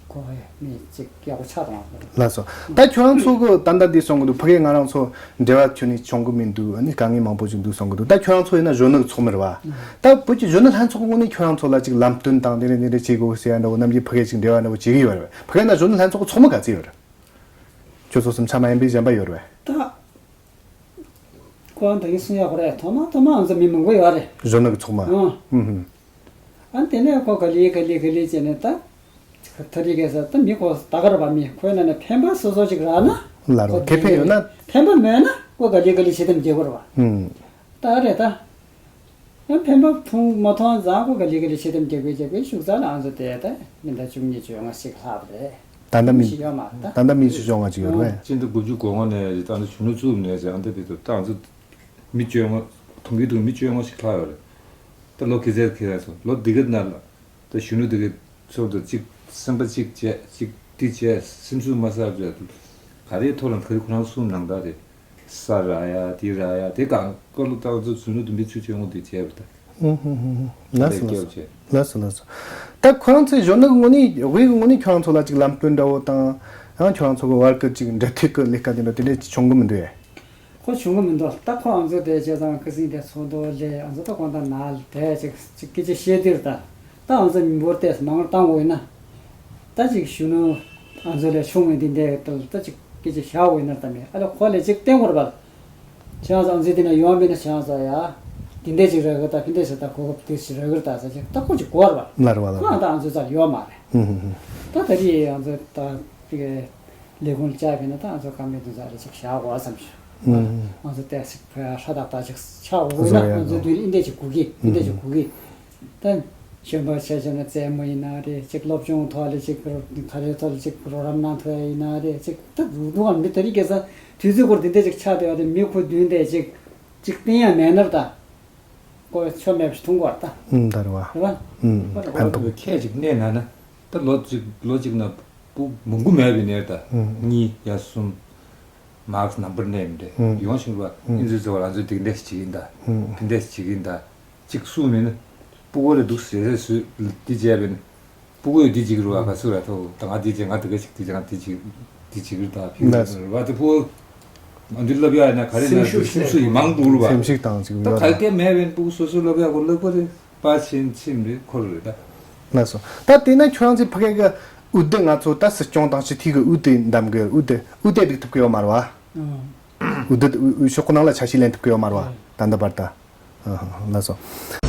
ཁོ་མི་གཅིག་ཡག་པོ་ཆགས་བཏང་བ། ལགས་སོ། ད་ཁྱོད་རང་ཚོ་གི་ད་ལྟ་འདི་གསུང་གི་འདུག་ཕ་གིར་ང་རང་ཚོ་འབྲེལ་བ་ཁྱོན་ནས་བྱུང་གི་མི་འདུག་ཨ་ནི་དཀའ་ངལ་མང་པོ་ཞིག་འདུག་གསུང་གི་འདུག་ད་ཁྱོད་རང་ཚོ་ཡིན་ན་གཞོན་ནུ་གི་ཚོགས་མི་རེད་བ། ད་བོད་ཀྱི་གཞོན་ནུ་ལྷན་ཚོགས་ཀྱི་ངོས་ནས་ཁྱོད་རང་ཚོ་ལ་ཅིག་ལམ་སྟོན་དང་དེ་རེད་འདི་རེད་བྱེད་དགོས་ཟེར་ཡ་འདྲ་བོ་ནམ་རྒྱུན་ཕ་གིར་ཅིག་འབྲེལ་བ་འདྲ་བོ་བྱེད་ཀྱི་ཡོད་རེད་བ། ཕ་གིར་ན་གཞོན་ནུ་ལྷན་ཚོགས་ཀྱི་ཚོགས་མི་ག་ཚོད་ཡོད་རེད། ཁྱོད་ཚོ་སེམས་ཆ་མ་ཡིན་པའི་གཞན་པ་ཡོད་རེད་བས། ད། ཁོ་ད་གིན་གསུང་ཡག་པོ་རེད། ཐོག་མ་ཐོག་མ་ང་ཚོ་མི་མང་པོ་ཡོད་རེད། གཞོན་ནུ་གི་ཚོགས་མ། ཨང་། ཨུ་ཧུམ། ཨ་དེ་ནས་ཁོ་ག་ལེ་ག་ལེ་ག་ལེ་བྱས་ནས་ད། ཐ་རི་གེ་ས་ད་མི་ཁོ་ད་གར་བ་མི་ཁོའི་ནང་ནས་ཕན་པ་སོ་སོ་ཅིག་རག་ན། ལ་རོ་ཁོ་ཁེ་ཕན་ཡོད་ན། ཕན་པ་མེད་ན་ཁོ་ག་ལེ་ག་ལེ་བྱེད་དམ་བརྒྱབ་དགོས་རེད་བ། ཨུམ། ད་རེད་ད། ཡང་ཕན་པ་ཐོང་མ་ཐོང་ཙང་ཁོ་ག་ལེ་ག་ལེ་བྱེད་དམ་རྒྱབ་དགོས་རྒྱབ་དགོས་ཤུགས་ཙང་ལ་ང་ཚོ་དེ་ད་མི་ད་བཅུ་གཉིས་བཅོ་ལྔ་ཞིག་ལྷག་པ་རེད། ད་ལྟ་མི་ཞིག་ཡོད་མ་རེད་ད། ད་ལྟ་མི་བཅུ་བཅོ་ལྔ་ཅིག་ཡོད་རེད། སྤྱི་ཟླ་དགུ་བཅུ་གོ་ལྔ་ནས་ད་ལྟ་གཞོན་ནུ་བཙུགས་ནས་ད་ལྟ་བར་དུ་ད་ང་ཚོ་མི་བཅོ་ལྔ་ཐུང་གི་ཐུང་མི་བཅོ་ལྔ་ཞིག་ལྷག་ཡོད་རེད། ད་ལོ་ཁེ་ཟེར་ཁེ་རེད་སོང་ལོ་འདི་ག་ནང་ལ་ད་གཞོན་ནུ་འདི་ག་ཚོགས་འདུ་གཅིག་སེམས་པ་གཅིག་བྱས་གཅིག་འདི་བྱས་སེམས་ཤུགས་མ་གསར་བྱས་ག་རེའི་ཐོག་ལ་ག་རེ་ཁོ་རང་གསུངས་གནང་ད་རེད། ས་རག་ཡ་དེ་རག་ཡ་དེ་གང་ཀོ་ལོ་ཏང་ཙུ་ཚུ་ནུ་དུ་མི་ཚུ་ཆེ་འོང་དེ་བྱས་པ་ད། ཧུམ་ཧུམ་ཧུམ་ཧུམ། ལགས་སོ་ལགས་སོ། ལགས་སོ་ལགས་སོ། ད་ཁོ་རང་ཚོའི་གཞོན་ནུ་གི་ངོས་ནས་དབུས་ཀྱི་ངོས་ནས་ཁྱོད་རང་ཚོ་ལ་ཅིག་ལམ་སྟོན་འདྲ་བོ་དང་ཡང་ཁྱོད་རང་ཚོ་གི་བར་གི་ཅིག་འབྲེལ་མཐུད་ཀྱི་ལས་ཀ་དེ་འདྲ་དེ་འདྲ་ཅིག་བྱུང་གི་མི་འདུག་ཨེ། ཁོ་བྱུང་གི་མི་འདུག་ད་ཁོ་ང་ཚོ་དེ་བྱས་ཙང་ཁ་སང་དེ་ཚོགས་འདུ་ལས་ང་ཚོ་ད་གང་ལྟར་ན་དེ་ཅིག་ཅིག་སྐད་ཆ་བཤད་དུས་ད་ད་ང་ཚོ་མི་འབོར་ཏེ་མང་རུ་བཏང་དགོས་ཡིན་ན། ད་ཅིག་གཞོན་ནུ་ང་ཚོ་ལས་ཆུང་བའི་འདི་འདྲའི་ད་ཅིག་སྐད་ཆ་བཞག་དགོས་ཡིན་ན་ད་མི་ཨ་ལ་ཁོ་ལས་ཅིག་བསྟན་དགོས་རེད་པ། ཁྱེད་རང་ཚོ་ང་ཚོའི་འདི་ན་ཡོང་བ་མིན་ན་ཁྱེད་རང་ཚོ་ཡ། འདི་འདྲ་ཅིག་རག་གི་ད་ཕི་འདྲ་ཞིག་ད་གོ་སྐབས་དེ་ཞིག་རག་གི་རེད་ད་ཟེར་ཅིག་ད་ཁོ་ཅིག་གོ་བ་རེད་པ། ལ་རེད་པ་ལ་ཁོ་རེད། ང་ད་ང་ཚོའི་རྩར་ཡོད་མ་རེད། ཧུམ་ཧུམ་ཧུམ། ད་ད་རེས་ང་ཚོ་ད་ཕི་གའི་ལས་ཁུངས་ལ་བཅར་བས་ན་ད་ང་ཚོ་བཀའ་མོལ་འདི་ཚོ་རེ་ཅིག་བཞག་དགོས་བསམ་བྱུང་། ང་ཚོ་ཏོག་ཙམ་ཧྲ་ཏག་ཏག་ཅིག་ཆགས་འོང་ན་ང་ཚོའི་དུས་ལ་འདི་འདྲ་ཅིག་དགོས་ཀི་འདི་འདྲ་ཅིག་དགོས་ཀི། ད་གཞོན་པ་ཆ་བཞག་ན་རྩེད་མོ་ཡིན་ན་རེད་ཅིག་སློབ་སྦྱོང་ཐོག་ལ་ཅིག་ག་རེ་ཐོག་ལ་ཅིག་རོགས་རམ་གནང་ཐུབ་ཡ་ཡིན་ན་རེད་ཅིག་ད་རུ་རུ་ང་མི་ད་རིག་གེ་ས་དུས་ཚོད་སྐོར་འདི་འདྲ་ཅིག་ཆགས་བསྡད་པ་དེ་མི་ཁོ་བདུན་དེ་ཅིག་ཅིག་བསྟན་ཡ་མེད་ནར་ད། ཀོ་ཆོ་མེད་པ་ཞིག་མཐོང་གོ་བ་ད། ཨུམ་ད་རེད་བ། རེད་བ། ཨུམ་ཕན་ཐོགས། ཁྱད་ཅིག་གནས་ན་ན་ད་ལོ་གཅིག་ལོ་གཅིག་ན་སྤུ་མང་པོ་མེད་པའི་ནས་ད་གཉིས་ཡ་གསུམ་མག་ནམ་པར་གནས་མི་འདྲ་ཡོང་ཞིང་བ་ཨིན་ཚུལ་ཚོ་ང་ཚོས་དེ་འདྲ་ཞིག་ཡིན་ད་དེ་འདྲ་ཞིག་ཡིན་ད་གཅིག་སུ་མིན་ན་སྤུ་གོ་རེ་འདུག་ཟེར་ཟེར་སུས་འདི་བྱས་པས་ན། སྤུ་གུ་ཡོད་དེ་ཅིག་རུ་བ་ག་ཚོད་ར་ཐོ་ད་ང་དེ་ཅིག་ང་དེ་ག་ཅིག་དེ་ཅིག་ང་དེ་ཅིག་དེ་ཅིག་རུ་ད་ཕི་ལ་རུ་བ་དེ་སྤུ་གུ་ང་འདི་ལབ་ཡ་ཡིན་ན་ག་རེ་ན་སེམས་ཤུགས་སེམས་ཤུགས་ཡིན་མང་འདུག་རུ་བ་སེམས་ཤུགས་དང་ཅིག་ད་ཡོད་ག་ལ་གེ་མེད་བན་སྤུ་གུ་སོ་སོ་ལབ་ཡ་གོ་ལབ་གོ་རེ་པ་ཆེན་ཆེན་རེ་འཁོར་རེ་ད། ལགས་སོ། ད་དེ་ན་ཁྱོད་རང་ཚོའི་ཕ་གི་གི་འོས་བསྡུ་ང་ཚོ་ད་སྲིད་སྐྱོང་དང་སྤྱི་འཐུས་ཀྱི་འོས་བསྡུ་འདེམས་གི་འོས་བསྡུ་འོས་བསྡུ་སྒྲིག་ཐུབ་ཀྱི་ཡོད་མ་རེད་བ། འོས་བསྡུ་འོས་ཤོག་ཁོ་ནང་ལ་ཆ་ཤས་ལེན་ཐུབ་ཀྱི་ཡོད་མ་རེད་བ་ད་ལྟ་བར་ད། ལགས་སོ།